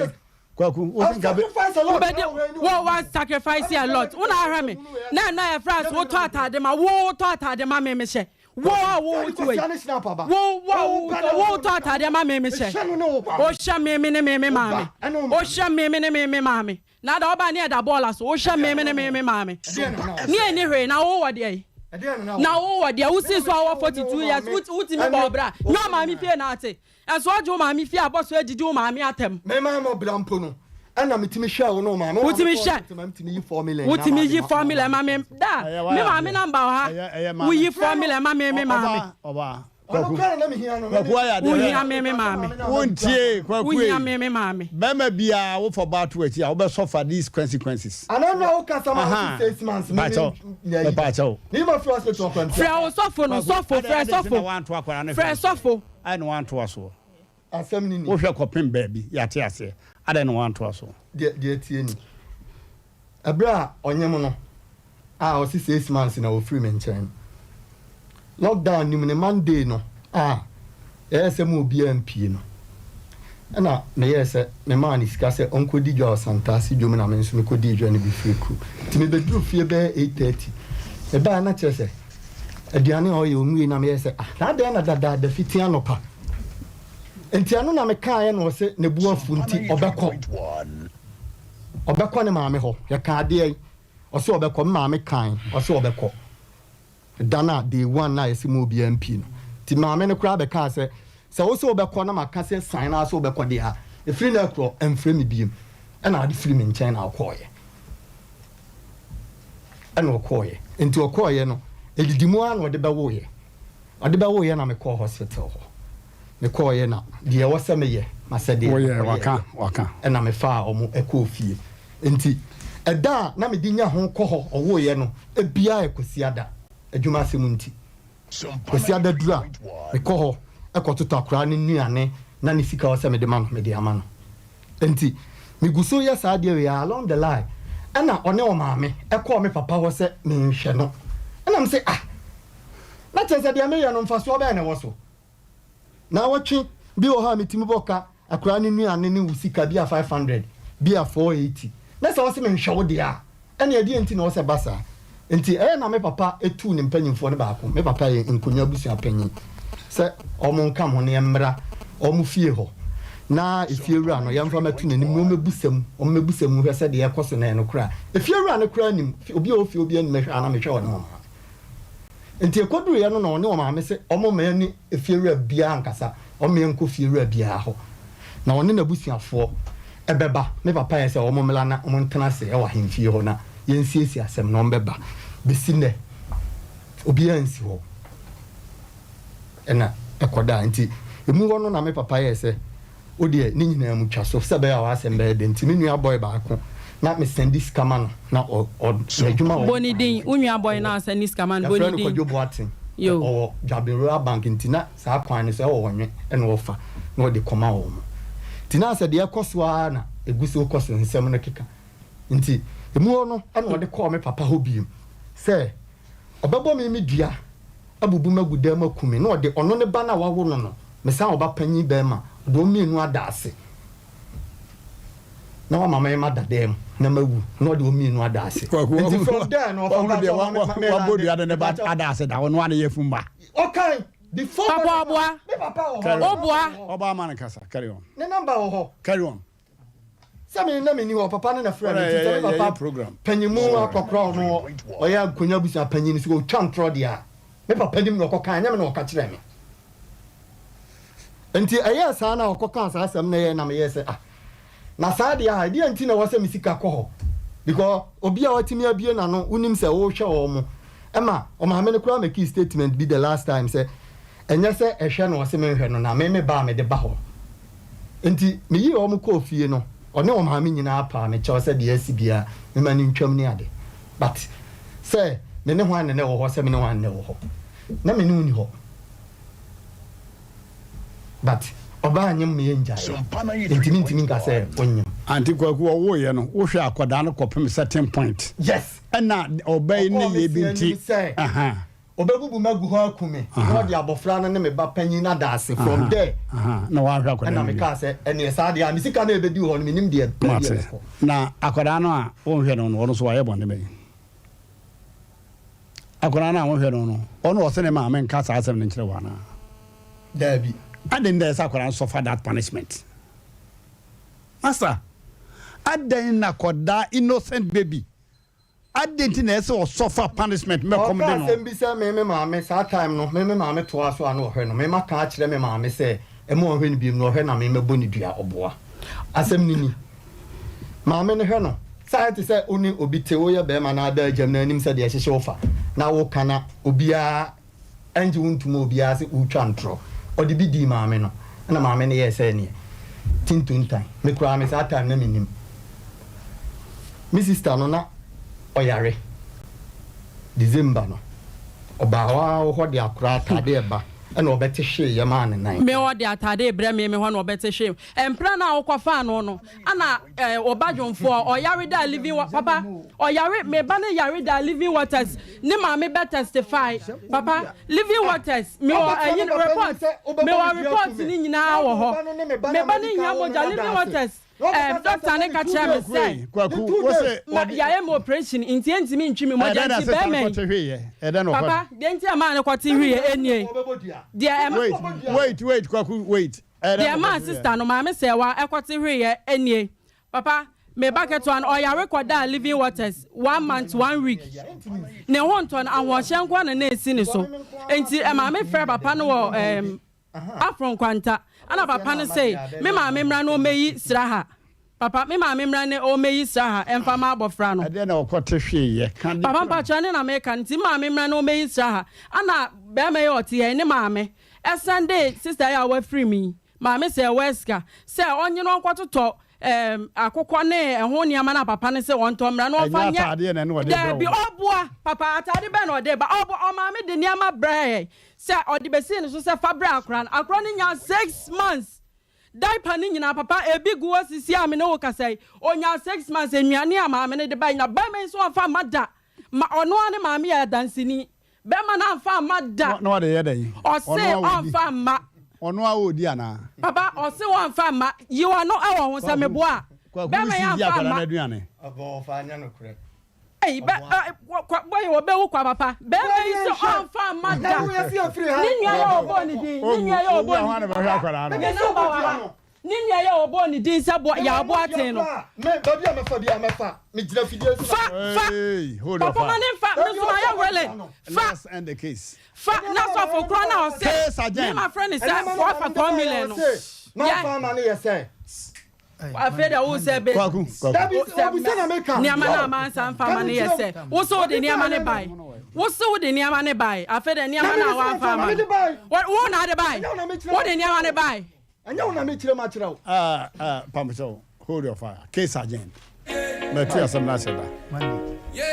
Kwaku, wo se nka bɛ. Wobɛdi wo wa sacrifice a lot. Wo na ahwɛ me. Na ɛno a yɛfrɛ ase wotɔ ataade ma wo wotɔ ataade ma me mehyɛ. Wo a wo te wei. Wo wo a wo wo tɔ ataadeɛ ma me me hyɛ. Wohyɛ me me ne me me maame. Wohyɛ me me ne me me maame. Na da ɔba ne ɛda bɔɔla so. Wohyɛ me me ne me me maame. Ne ɛni hwee na wo wɔ deɛ yi. Na wo wɔ deɛ wo si so a wɔ 42 years wotumi bɔ ɔbra. Nyɛ ɔmaame fie na ate. Ɛnso ɔgye wo maame fie abɔ so adidi wo maame atɛm. Me maame ɔbra mpo no ɛna metumi hwɛ wo ne wo maame. Wotumi hwɛ. Wotumi yi formula ma me da. Me maame namba wɔ ha. Woyi formula ma me me maame. Kwaku ayɛ adeɛ. Wohia me me maame. Wontie kwaku Wohia me me maame. Bɛrima biara wofa ɔbaa to akyi a wobɛ suffer these consequences. Ana na wo kasa ma wo six months me me Mepakyɛw. Frɛ wo sɔfo no sɔfo frɛ sɔfo frɛ sɔfo. Adɛn na wantoa soɔ? Asɛm no ni. Wohwɛ kɔpem baabi, yɛate aseɛ. Adɛn na wantoa soɔ? Deɛ, deɛ ɛteɛ ni. Ɛberɛ a ɔnyem no, a ɔse six months na ɔfiri me nkyɛn no, lockdown nim ne Monday no a yɛyɛɛ sɛ ma obiara mpie no, ɛna meyɛɛ sɛ memaa no sika sɛ ɔnkɔdi dwa wɔ Santase dwom na me nso mekɔdii dwa no bi firii kuro. Nti mebɛduruu fie bɛyɛ 8:30. Mebaeɛ na kyerɛ sɛ, Aduane a ɔyɛ ɔnwie na meyɛ sɛ ah na adɛn na dadaada fiti anɔpa nti ɛno na mekaeɛ na ɔse ne bo afu nti ɔbɛkɔ ɔbɛkɔ ne maame hɔ yɛka adeɛ yi ɔse ɔbɛkɔ me maame kan ɔse ɔbɛkɔ da no a day one na yɛse mu obiara mpie no nti maame no koraa bɛkaa sɛ sɛ wo sɛ wobɛkɔ na maka sɛ san na sɛ wobɛkɔ deɛ a ɛfiri no akorɔ ɛmfrɛ me biem ɛna ade firi me nkyɛn na ɔkɔɔyɛ Ɛna ɔkɔeɛ. Nti ɔkɔeɛ no, ɛdidi mu ara na ɔde bɛwoeɛ. Ɔde bɛwoeɛ na mekɔɔ hospital hɔ. Mekɔeɛ na deɛ ɛwɔ sɛ meyɛ, m'asɛdeɛ Woyɛɛ, mekɔyɛeɛ. waka, waka. Ɛna mefaa wɔn kɔɔ fie. Nti ɛda a na mede nya ho kɔ hɔ, ɔwoeɛ no, biara yɛ Kwasiada, adwuma asɛm nti. Kwasiada duru a, mekɔ hɔ kɔtotɔ akwadaa no nnuane na ne sika a ɛwɔ sɛ mede ma no, mede ama no. Enti megu so reyɛ saa adeɛ wei ara, along the line, ɛna ɔne ɔmaame kɔɔ me papa hɔ sɛ menhwɛ no. Ɛna mese, ah, na kyerɛ sɛ deɛ meyɛ no mfasoɔ bɛn na ɛwɔ so? Naawɔtwe bi wɔ hɔ a metumi bɔ ka akwadaa no nnuane ne wo sika bi a 500, bi a 480. Na sɛ wose menhwɛ wo deɛ a, ɛnneɛ ɛdeɛn nti na ɛwɔ sɛ ɛba saa? Enti ɛyɛ na me papa tuu ne mpanimfoɔ no baako, me papa yɛ Nkonwa abusua panyin, sɛ wɔnka mo na yɛmmra wɔn fie hɔ na efiewura no yɛmfa mmɛto n'anim na ɔmmɛbusa mu, ɔmmɛbusa mu nhwɛ sɛ deɛ ɛrekɔ so no ɛyɛ nokorɛ a. Efiewura no koraa nim, obi a ɔwɔ fie hɔ biara nim mɛhwɛ a na mehwɛ ɔne wɔn maame. Enti ɛkɔduruiɛ no na ɔne wɔn maame se wɔmma yɛne efiewura biara nkasa, wɔmma yɛnkɔ fiewura biara hɔ. Na ɔne n'abusuafoɔ bɛba. Me papa yɛɛ sɛ wɔmmra na wɔntena ase wɔ ahemfie hɔ na yɛnsiesie asɛm no, wɔbɛba. Bɛsi nnɛ, obiara nsi hɔ. Ɛna ɛkɔdaa. Enti emu hɔ no na me papa yɛɛ sɛ Wo deɛ ne nyinaa mu twa so sɛ ɛbɛyɛ a w'asɛm bɛyɛ dɛ nti me nua boy baako na me sɛndi sika ma no na ɔ ɔ n'adwuma wɔ Bɔ ne din, wo nua boy no a sɛndi sika ma no, bɔ Yɛfrɛ ne no din. Kwadwo Boateng Yo. ɔwɔ Dwaben Rural Bank nti na saa kwan no so ɛwɔ Ɔnwe ɛna ɔfa na ɔde kɔma wɔn nti na sɛ deɛ ɛkɔ so ara na ɛgu so kɔ so nsɛm no keka nti emu hɔ no ɛna ɔde kɔɔ me papa hɔ bio sɛ Ɔbɛbɔ me me dua, abubu me agu dan mu aku me, na ɔde ɔno ne ba no a wawo no no, me san ɔba panyin barima, ɔde wɔn mmienu ada ase, na wama me mada dan mu na mawu, na ɔde wɔn mmienu ada ase. Nti from there no, ɔfa Wahunu deɛ wa- wa- wabɔ dua de ne ba ada ase da, ɔno ara ne yafunu ba. Ɔkan before Papa ɔboa. Me papa wɔ hɔ. Carry on. Ɔboa. Ɔba ama no kasa, carry on. Ne number wɔ hɔ. Carry on. Sɛ me na menni hɔ, papa no na frɛ me nti sɛ me papa panyin mu akɔkora ɔno ɔyɛ nkonya abusua panyin so ɔtwa ntorɔ deɛ a, me papa nim na ɔkɔka, ɛnyɛ me na ɔka kyerɛ me. Nti ɛyɛɛ saa na ɔkɔkaa saa asɛm na ɛyɛ na meyɛɛ sɛ ah, na saa deɛ a ɛdeɛ nti na ɛwɔ sɛ me sika kɔ hɔ because obi a watumi abie n'ano wonim sɛ wohwɛ wɔn mo ɛma ɔmaame no koraa mekii statement bi the last time sɛ ɛnyɛ sɛ ɛhwɛ no ɔse menhwɛ no na me me ba a mede ba hɔ. Enti meyii wɔn kɔɔ fie no, ɔne wɔn maame nyinaa paa me kyɛw sɛ deɛ asi biara mema no ntwam ne ade. But sɛ me ne hwan na na ɛwɔ hɔ, sɛ me ne hwan na ɛwɔ hɔ. Na me ne wo nni hɔ. But ɔbaa nyem me yɛngyaeɛ. Enti mentumi nka sɛ ɔnyem. Auntie Kwaku ɔwoeɛ no wohwɛ akwadaa no kɔpem certain point. Yes. Ɛna ɔbaa yi Ɔkɔɔ me nneyɛɛ bi se anim nti. sɛ. Aha. Ɔbɛbubu me agu hɔ aku me, na ɔde abɔfra no ne me ba panyin no ada ase. From there, Na wahwɛ akwadaa ɛna no bio. mekaa sɛ, ɛneɛ saa deɛ a, me sika no a ɛbɛdi hɔ no, mennim deɛ baabi a Mate. ɛbɛkɔ. Na akwadaa no a wonhwɛ no no, ɔno nso wayɛ bɔne bɛn? Akwadaa no a wohwɛ no no, ɔno ɔse ne maame nka saa asɛm no nkyerɛ wo anaa? Daabi. Adɛn nti na ɛsɛ sɛ akwadaa no suffer that punishment? Masa, adɛn na akwadaa innocent baby, adɛn nti na ɛsɛ sɛ ɔsuffer punishment mɛ kɔm Ɔka de no? asɛm bi sɛ me me maame saa time no me me maame toaa so a na ɔhwɛ no me maka akyerɛ me maame sɛ ɛma ɔnhwɛ no biom na ɔhwɛ na me mɛbɔ no dua ɔboa asɛm no ni maame no hwɛ no sɛ ayɛ te sɛ wo ne obi te woyɛ bɛrima na ada agyam na anim sɛ deɛ ɛhyehye wo fa na woka na obiara ɛngye wo ntom obiara sɛ wotwa ntorɔ ɔde bi dii maame no ɛna maame no yɛɛ sɛ neɛ tintontan me koraa me saa time na menim me sister no na ɔyare December no ɔbaa hɔ ara wo hɔ de akora ataade ɛba ɛna ɔbɛte hwee yɛ maa ne nan. Me ɔde ataade rebrɛ me me hɔ na ɔbɛte hwee mpra no a wokɔfaa no no ana eh, ɔba dwomfoɔ ɔyare da living wa papa ɔyare me ba no yare da living waters ne maame bɛ testify papa living waters me wɔ ɛyi report me wɔ report ne nyinaa wɔ hɔ me ba no hia mogya living waters Eh, doctor ne ka kyerɛ me sɛ. Kwaku, wo se. Ma yɛayɛ me operation nti ɛntumi ntwi me mogya nti bɛrima yi. Papa, deɛ nti ɛmaa no kɔte hweeɛ ɛnie. Deɛ ɛma. Wait, wait, wait, Kwaku, wait. Deɛ ɛmaa sister no, maame Sɛɛwa ɛkɔte hweeɛ ɛnie. Papa, me ba ketewa no, ɔyare kɔdaa Living Waters one month, one week. Ne ho ntɔ no, ahoɔhyɛ nko ara na na ɛsi ne so. Nti ɛmaa me frɛɛ papa no wɔ ɛɛm. Afro nkwanta. Ɛna papa no se, Me maame mmra na ɔmmɛyi sraha. Papa, me maame mmra na ɔmmɛyi sraha mfa ma abɔfra no. Ɛdeɛn na ɔkɔte hweeɛ? Ka deɛ Papa kura. mpakyɛw, ɛno na meka no. Nti me maame mmra na ɔmmɛyi sraha. Ɛna barima yi a ɔte ha yi, ne maame sɛndee sister yi a wafiri mu yi, maame sɛ ɛwɔ sika, sɛ ɔnye no ɔnkɔtotɔ ɛɛm, akokɔ ne ɛho nneɛma no a papa no se ɔntɔ mmra na ɔmfa Ɛnyɛ nyɛ. ataadeɛ na ɛna ɔde brɛ Daabi, wo. ɔboa. Papa, ataade bɛn na ɔde ba? Ɔboa. Ɔmaame de nneɛma brɛɛ yɛn. Sɛ ɔde besii ne so sɛ fa brɛ akora no, akora no nyaa six months diaper no nyinaa papa ebi gu hɔ sisi a me ne wo kasa yi, onyaa six months nnuane a maame no de bae nyinaa, barima yi nso amfa amma da, ma ɔno ara ne maame yɛ adanseni, barima no amfa amma da, Na ɔde yɛ dɛn? ɔse Ɔno a ɔdi. ɔmfa mma. Ɔno a ɔredi anaa? Papa ɔse ɔmfa mma, yi w'ano wɔ ho sɛ meboa a, Kwaku barima yi wosi di amfa akwadaa amma. no aduane. Ɔbɔ ɔfa nyɛ nokorɛ. Ei, bɛ, ɛ, kwa, bɔyi wɔbɛwu kwa papa. Bɛrima yi sɛ ɔmfa mma da. Ne nua yɛ ɔbɔɔ ne din. Ne nua yɛ ɔbɔɔ ne din. Ne namba wɔ ha. Ne nua yɛ ɔbɔɔ ne din sɛ bɔ, yɛ aboaten no. Fa, fa, papa ma ne nfa, me nso mayɛ willing. Fa, fa, na sɔfo korɔ na ɔsɛ, me ma frɛ ne sɛ, wɔfa 4 million no. Yɛ. Afei deɛ wo sɛ bɛ Kwaku, kwaku. Dabi, obisa na meka. Nneɛma no a mansa mfa ma no yɛ sɛ wo so wode nneɛma no bae. Wo so wode nneɛma no bae. Afei deɛ nneɛma no a wamfa ama no. Wo na ade bae. Wode nneɛma no bae. Ɛnyɛ wo na mekyerɛ mu akyerɛ wo. Ah, ah, Pamukyɛw, hold your fire. Case adjourned. Matu asɛm no ahyɛ da.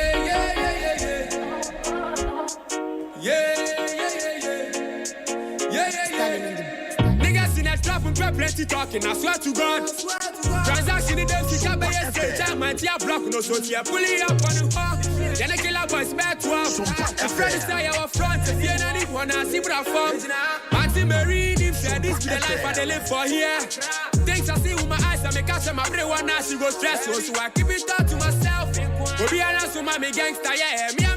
Niggas in the trap and plenty talking, I swear to God. Transaction in them, she can't be a stage, man, tia block, no so tia, pull it up on the hall. Then the killer boys back to us. A friend say our front, if you any one, I see what I form. Auntie Mary, said this be the life I they live for here. Things I see with my eyes, I make us my brain one now she go stress, so, so I keep it all to myself. Obi and so my gangster, yeah, me.